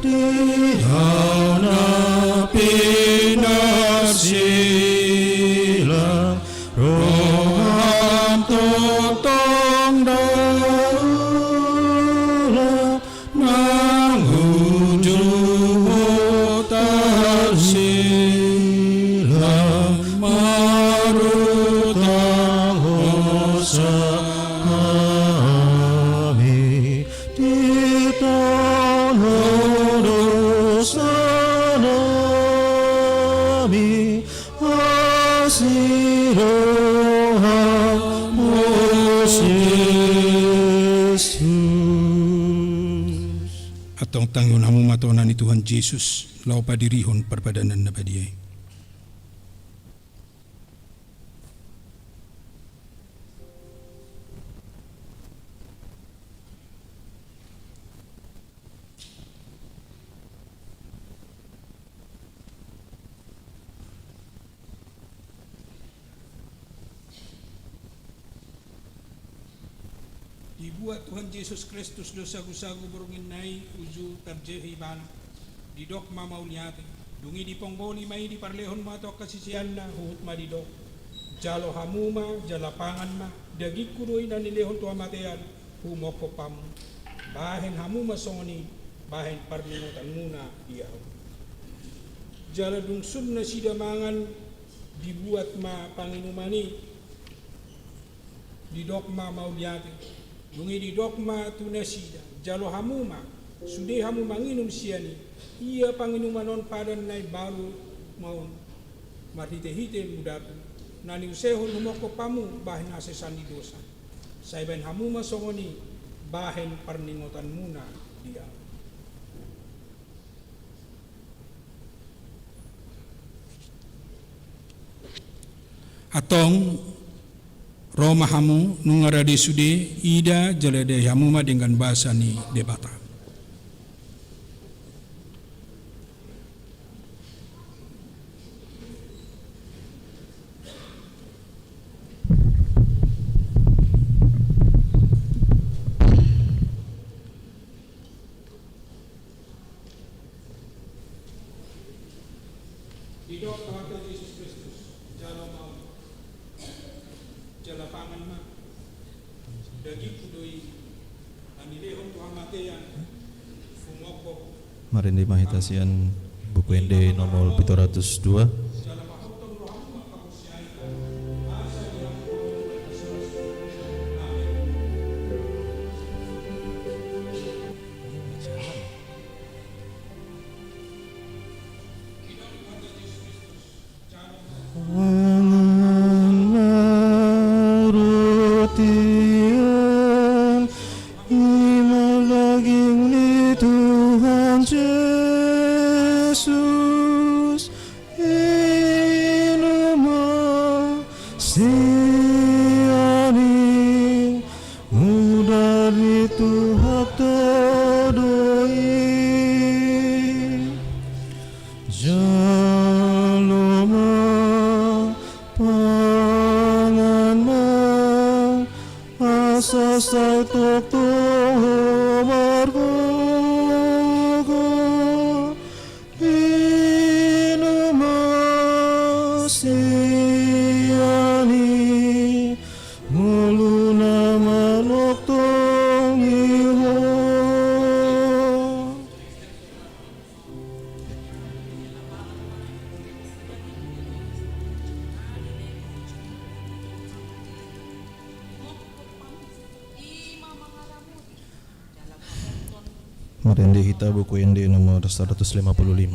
di hau na pinarsilang, roham tongtong daulang, nang ujung tarsilang, marutang hosa hami di tangan dosa nami. Asi roham, Jesus. Antong tangihon hamu ma tona ni Tuhan Jesus, laho padirihon parpadanan na badia i. Dibuat Tuhan Jesus Kristus do sagusagu borngin na i uju tarjou ibana. Didok ma mauliate, dung i diponggoli ma i, diparlehon ma tu angka siseanna, huhut ma didok: Jalo hamu ma, jala pangan ma, dagingku do i na nilehon tu hamatean, humophop hamu. Bahen hamu ma songon i, bahen parningotanmuna di ahu. Jala dung sun nasida mangan, dibuat ma panginuman i, didok ma mauliate. Dung i didok ma tu nasida: Jalo hamu ma, sude hamu manginum sian i. Ia panginuman on padan na imbaru ma on marhitehite mudar, na niusehon humophop hamu bahen hasesaan ni dosa. Sai bahen hamu ma songon i bahen parningotanmuna di ahu. Antong, ro ma hamu, nunga rade sude, ida jala dai hamu ma denggan basa ni Debata. Didok ma Tuhan Jesus Kristus: Jalo ma, jala pangan ma, dagingku do i na nilehon tu hamatean, humophop. Marende ma hita sian Buku Ende nomor pitu ratus dua. Pangan ma roti on, i ma daging ni Tuhan Jesus, inum ma sian i, mudar ni Tuhanta do i. Jalo ma, pangan ma, asa sai tongtong ho margogo. Inum ma sian i, ngoluna manongtong i ho. Marende hita Buku Ende nomor saratus lima pulu lima.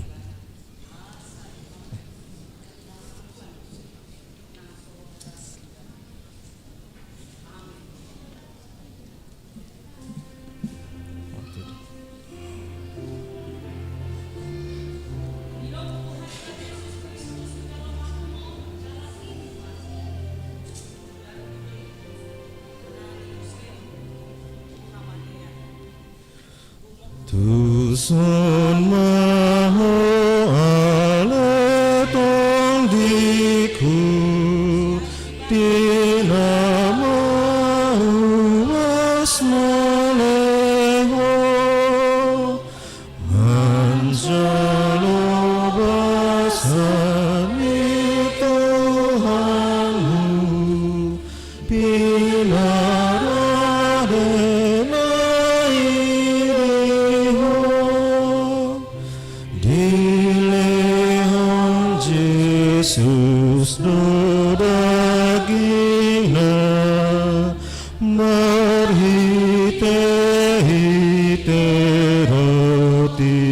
Son ma ho ale tondiku, tina ma uas male ho, manjalo basa ni Tuhanmu, pinarade ma i di ho. Dilehon Jesus do dagingna, marhite-hite roti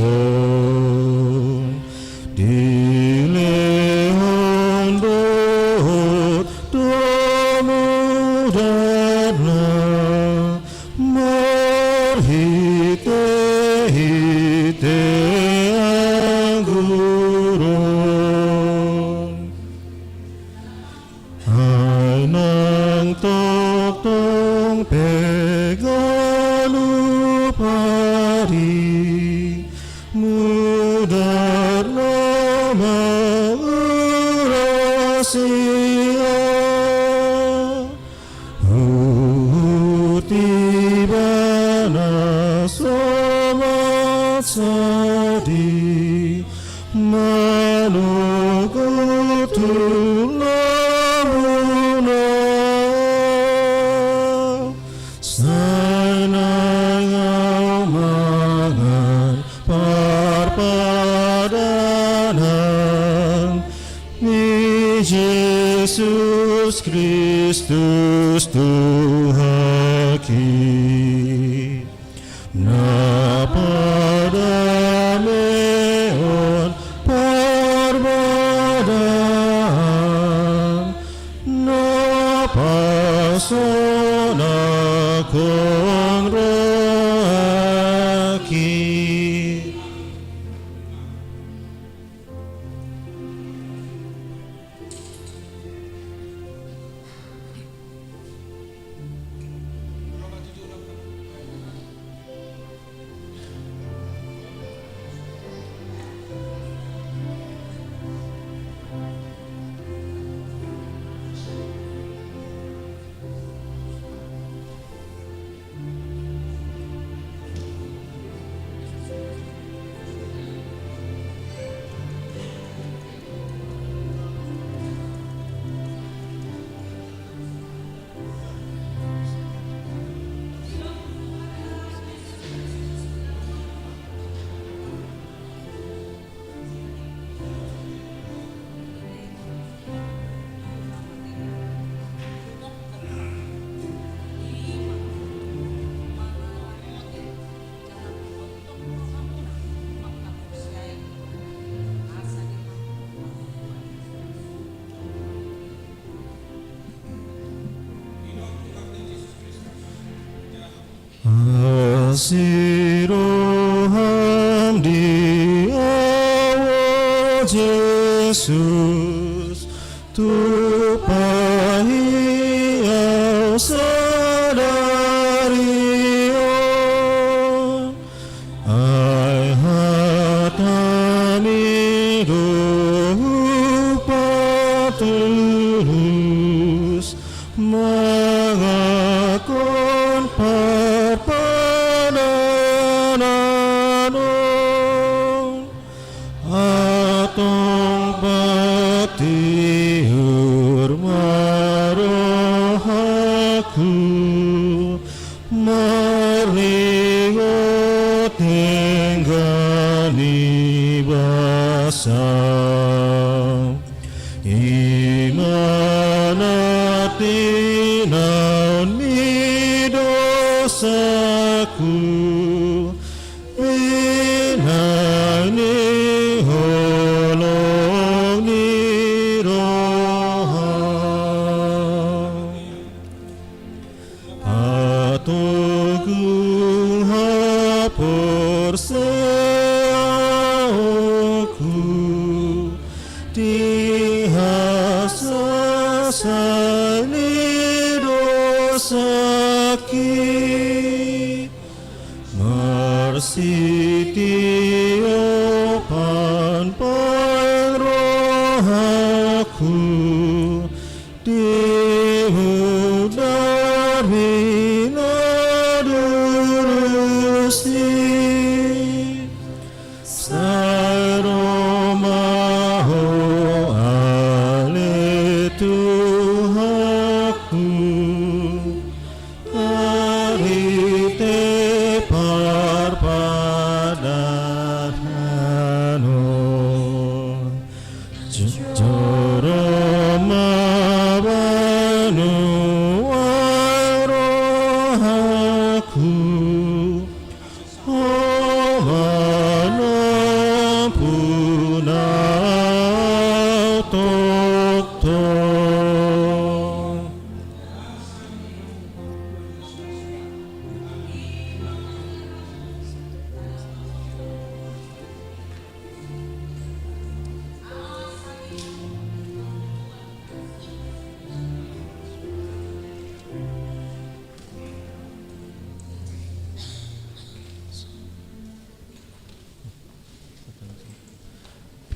on. Dilehon dohot do mudarna, marhite-hite anggur on. Ai nang tongtong pe ganup ari, mudarna manguras ia. Huhut ibana somal sadi, manogot tu lambuna. Sai nang ahu mangan parpadanan ni Jesus Kristus Tuhanki. Na pardamehon parpadanan, na pasonanghon rohangki. Asi roham di ahu, Jesus, tumpahi ahu sadari on. Ai hatam i do hupaturus, mangangkon parpadanan on. Antong patiur ma rohangku, marningot denggan ni basa. I ma na tinaon ni dosaku, pinang ni holong ni roha. Patogu haporseaonku di hasasai ni dosangki. Marsi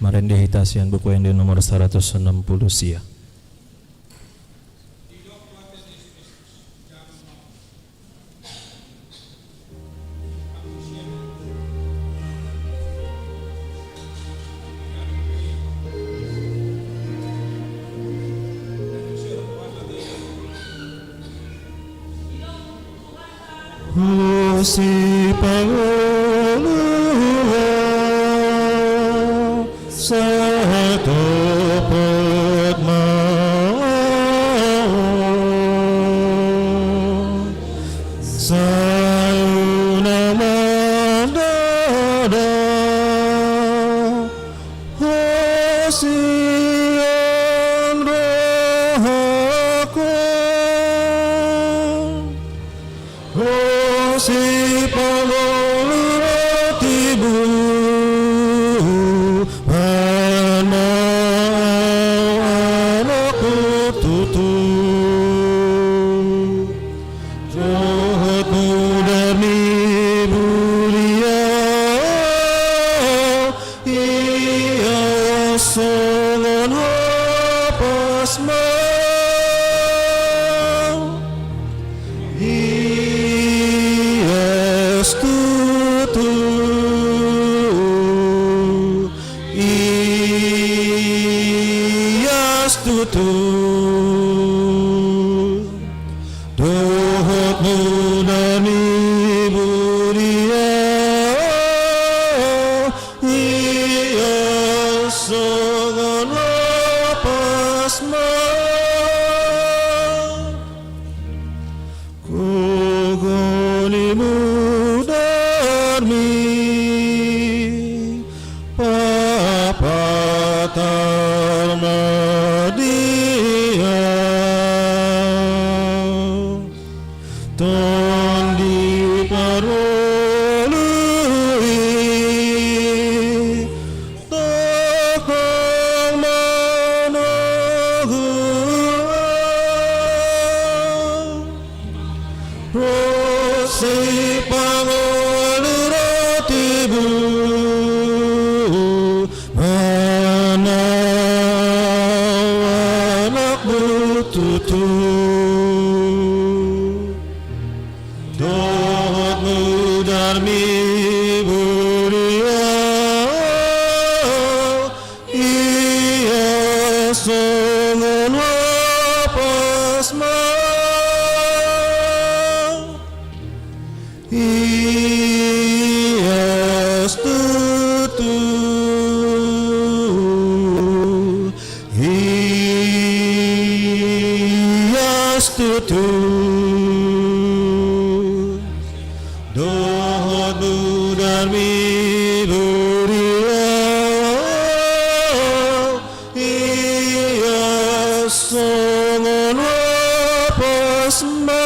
Marende hita sian Buku Ende nomor saratus onom pulu sia. Ho sipangoluan, satopot ma ahu, sai unang mandada ho sian rohangku. Ho sipangolu roti bulan ma ahu, anakmu tutu. Dohot mudar ni bulia, ia songon hapas ma. Ias tutu, ias tutu. Dohot mudar ni bulia, ia songon hapas ma. Gogo ni mudarmi, papatar ma di ahu. Tondi parolui, tongtong manogu ahu. Ho sipangolu roti bulan ma ahu, anakmu tutu. Dohot mudar ni bulia, ia songon hapas ma. Ias tutu, ias tutu. Dohot mudar ni bulia, ia songon hapas ma.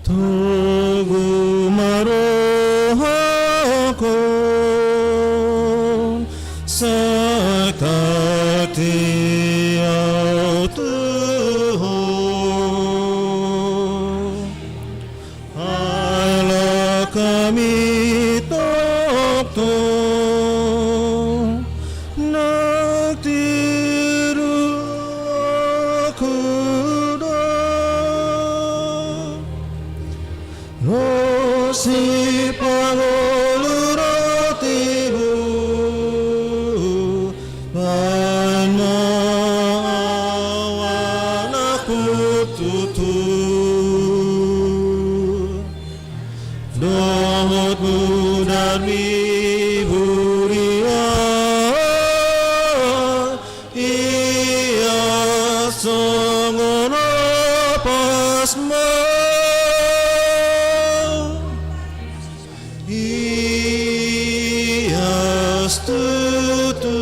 Togu ma rohangkon, Hami tongtong nang tiruku do, ro sipangolu rotimu, baen ma au anak tutu. Dohot mudar ni huria, ia songon apas ma. Ias tutu,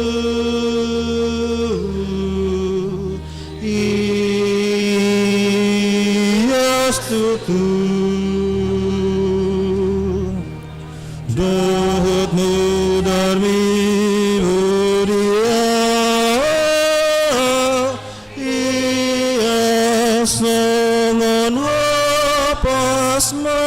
ias tutu. Dohot mudar ni huria, ia songon apas ma.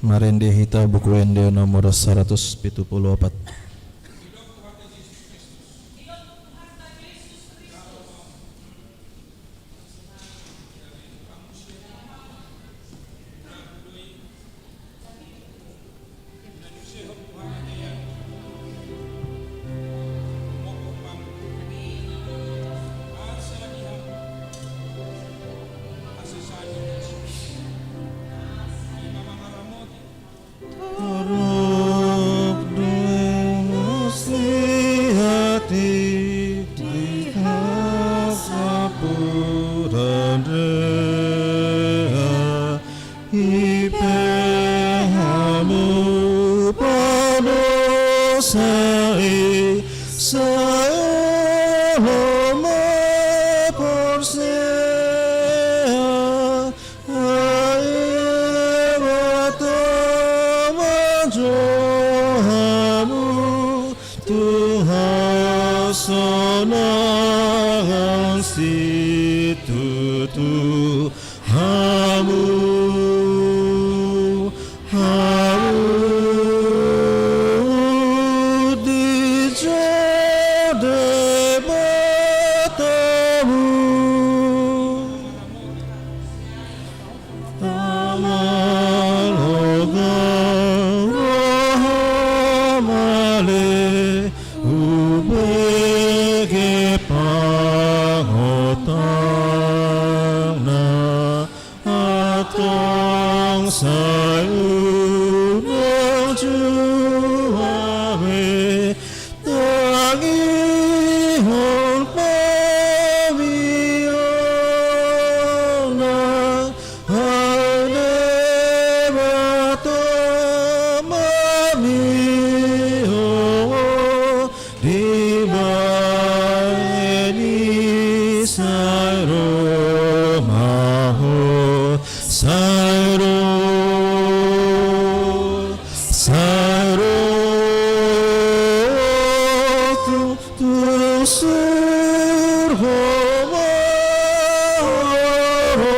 Marende hita Buku Ende nomor saratus pitu pulu opat. Torop do i mauliate di hasamputan dea, i pe hamu padosa i, sai olo ma porsea, ai Debata manjou hamu tu hasonangan situtu. Hamu, hamu dijou Debatamu. Ama logang roha male, hubege pangotangna, antong sai unang jual be tangihon pamiona, ai Debata mamihon dibahen i. Sai ro ma ho, sai ro, sai ro tu, tu surgo ma ho.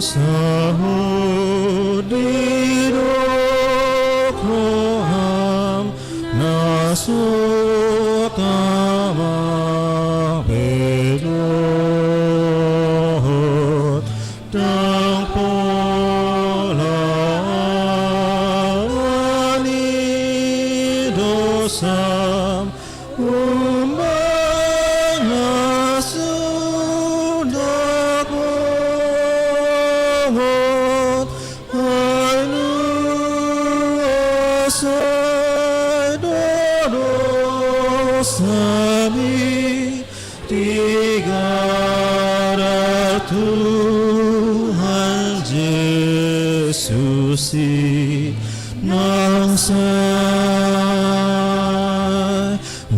Sahat didok roham na so tama pe dohot, ndang pola ni dosam, umbahen na so dapotan, ai nuaeng sai do dosami, tiga da Tuhan Jesus i, naeng sai,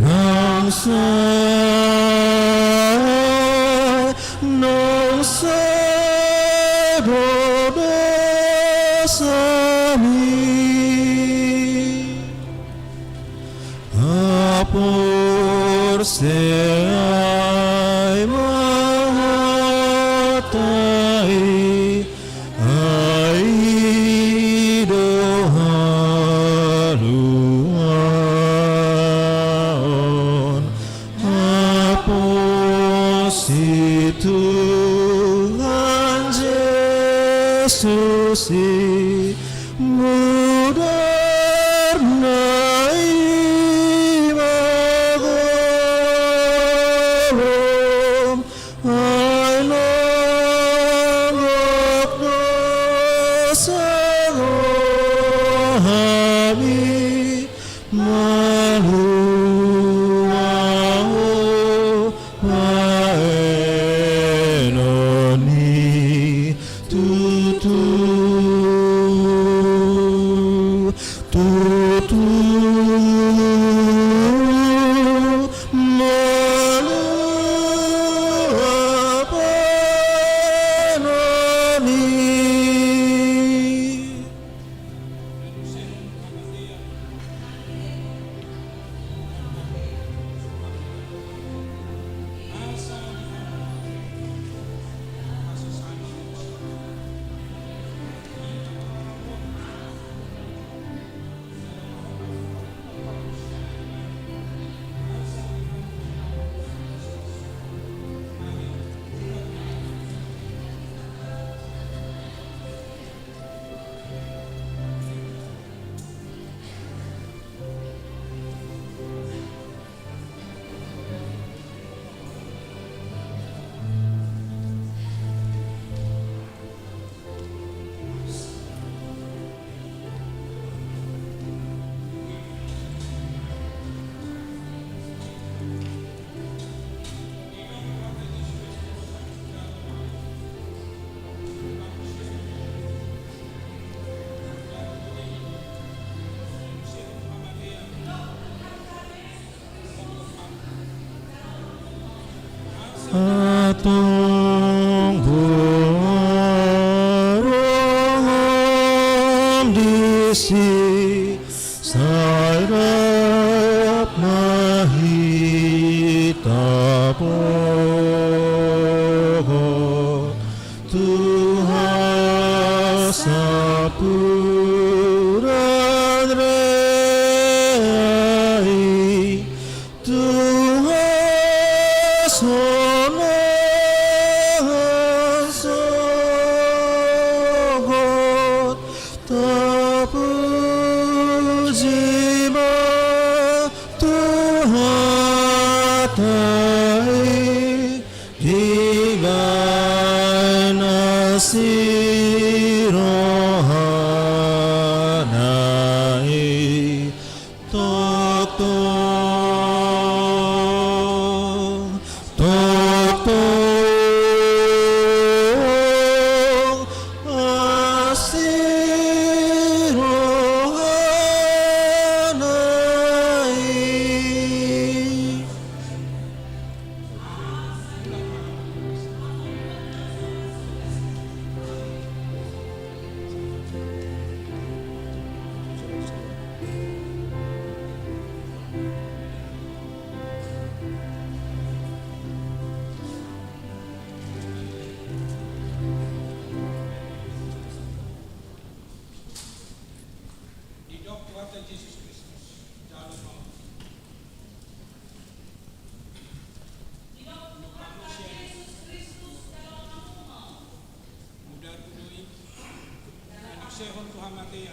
naeng sai, naeng sai do dosami. Haporseai ma hata i, ai i do haluaon. Haporseai Tuhan Jesus i, mudarna i ma holom, ai nungnung dosa rohami, malua ho baenon i. Tutu, tutu, malua baenon i. Antong boan roham disi, sai rap ma hita bohot tu hasampuran rea i, tu hasonangan sogot. Tapuji ma Tuhanta i, di bahen asi rohana i. Tongtong, tongtong, asi rohana i. Hah?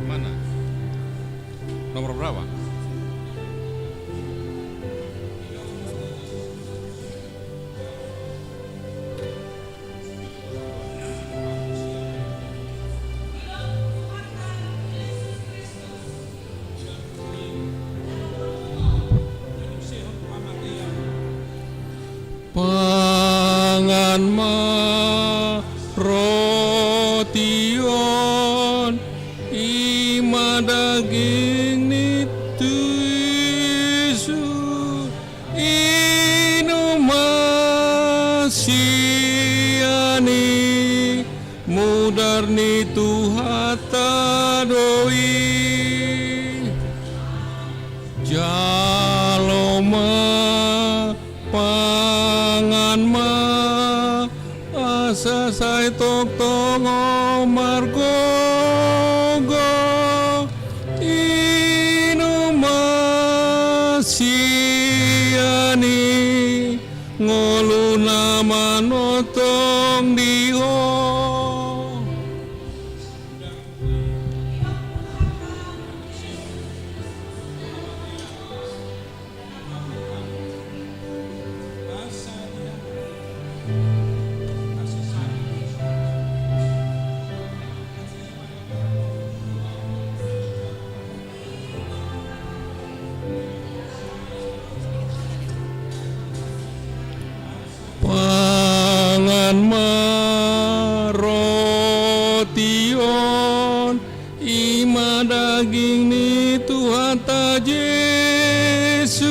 Mana? Nomor berapa? Pangan ma roti on, i ma daging ni Tuhan Jesus. Inum ma sian i, mudar ni Tuhanta do i. Jalo ma, pangan ma, asa sai tongtong ho margogo. Inum ma sian i, ngolu na manongtong di ho. Pangan ma roti on, i ma daging ni Tuhanta Jesus.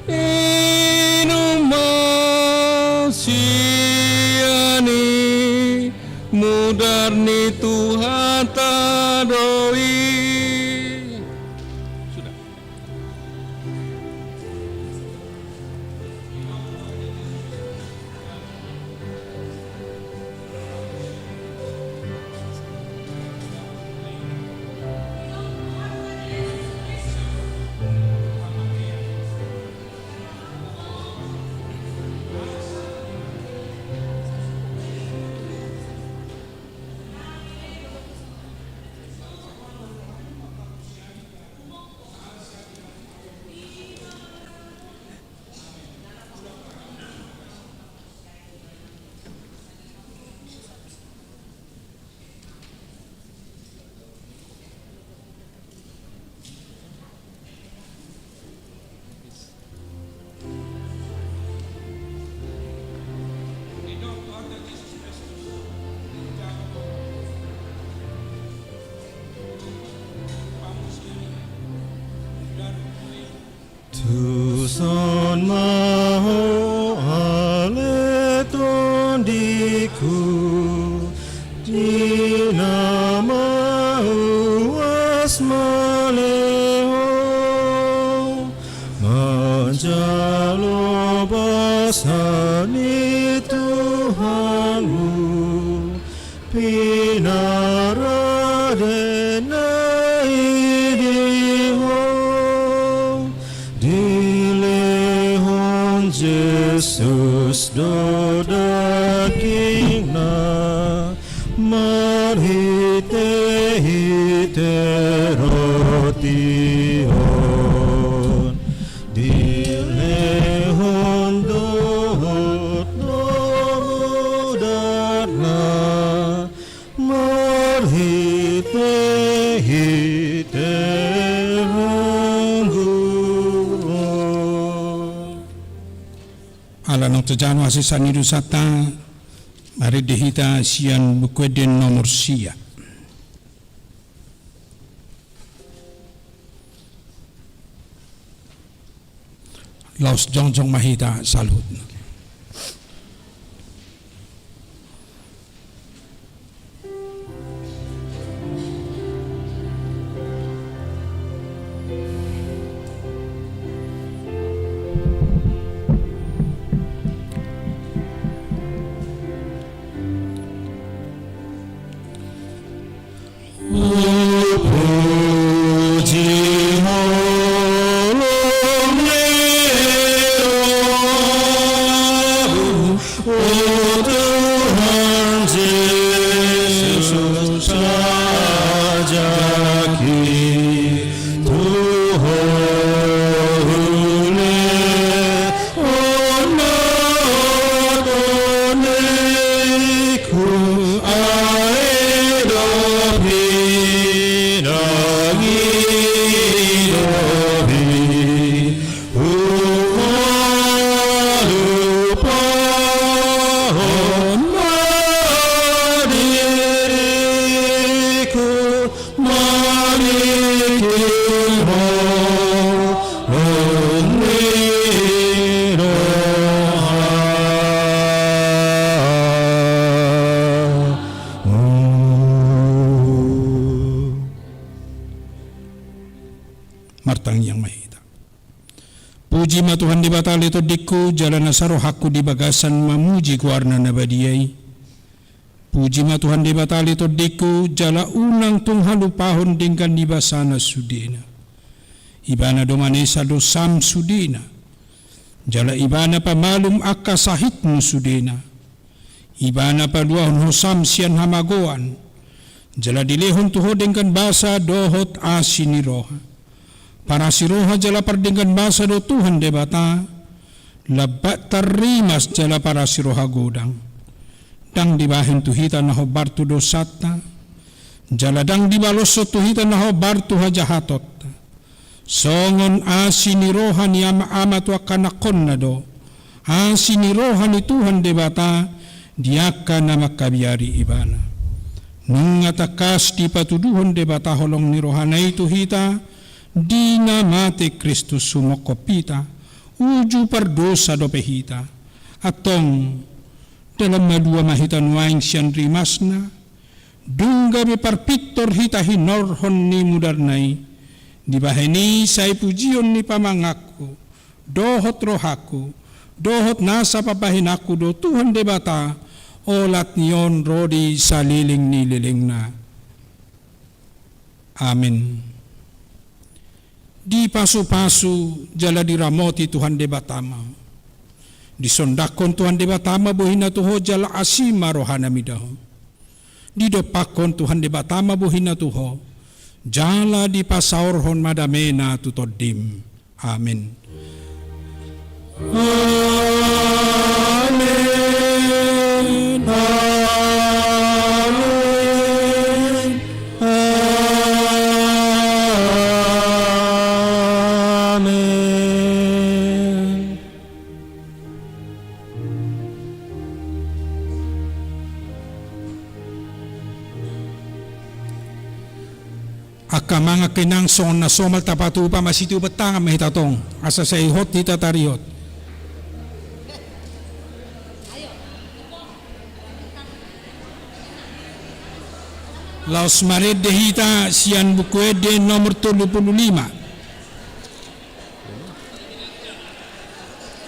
Inum ma sian i, mudar ni Tuhanta do i. Sudah. Tuson ma ho ale tondiku, di na mauas male ho, manjalo basa ni Tuhanmu. Pinarade na i di ho, dilehon Jesus do dagingna, marhitehite roti on. Dilehon dohot do mudarna, marhitehite ronggo on. Ala naung tajaha hasesaon ni dosanta, marende hita sian Buku Ende nomor sia. Laos jongjong ma hita saluhutna. Martangiang ma hita. Puji ma Tuhan Debata ale tondingku, jala nasa rohangku di bagasan mamuji goarna na badia i. Puji ma Tuhan Debata ale tondingku, jala unang tung halupahon denggan ni basana sudena. Ibana do manesa dosam sudena. Jala ibana pamalum angka sahitmu sudena. Ibana paluahon hosam sian hamagoan. Jala dilehon tu ho denggan basa dohot asi ni roha. Parasi roha jala pardenggan basa do Tuhan Debata, lambat tarrimas jala parasi roha godang. Ndang dibahen tu hita na hombar tu dosanta, jala ndang dibaloshon tu hita na hombar tu hajahatonta. Songon asi ni roha ni ama-ama tu angka anakkonna do, asi ni roha ni Tuhan Debata di angka na mangkabiari ibana. Nunga tangkas dipatuduhon Debata holong ni rohana i tu hita, di na mate Kristus humophop hita, uju pardosa dope hita. Antong, dalan malua ma hita nuaeng sian rimasna, dung gabe parpintor hita hinorhon ni mudarna i, dibahen i sai pujion ni pamanganku, dohot rohangku, dohot nasa pambahenanku do Tuhan Debata, olat ni on ro di saleleng ni lelengna. Amen. Dipasupasu jala diramoti Tuhan Debata ma. Disondangkon Tuhan Debata ma bohina tu ho jala asi ma rohana mida ho. Didompakkon Tuhan Debata ma bohina tu ho, jala dipasaorhon ma damena tu tondim. Amen. Amen. Amen. Amen. Angka amang, angka inang, songon na somal tapatupa ma situpa tangan ma hita tong, asa sai hot hita tarihot. Laos marende hita sian Buku Ende nomor tolu pulu lima.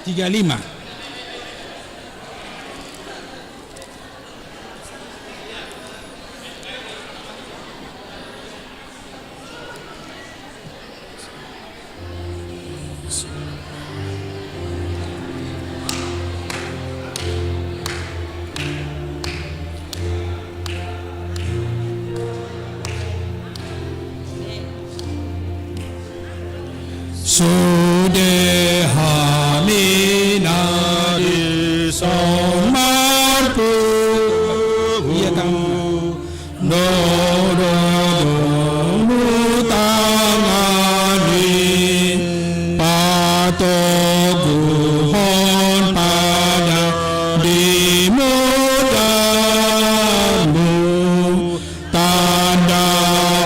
Tiga lima. Sude hami na dison marpungu. Ia tang. Dodong hutangani patoguhon pada di mudamu. Tanda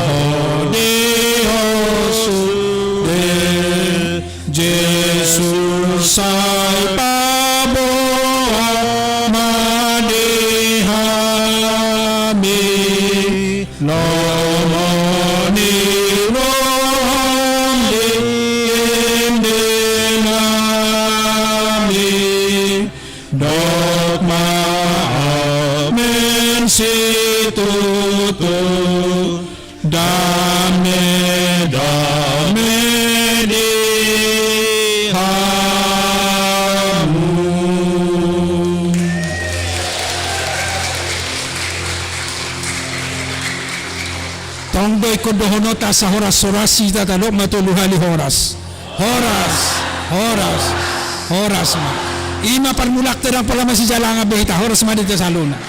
ho di ho sude, Jesus sai paboa ma di hami, lomo ni roham di ende nami. Dok ma amen situtu, dame, dame di hamu. Tong do ingkon dohononta asa horas-horas hita, tadok ma tolu hali horas. Horas, horas, horas ma. I ma parmulakta, ndang pola masijalangan be hita, horas ma di hita saluhutna.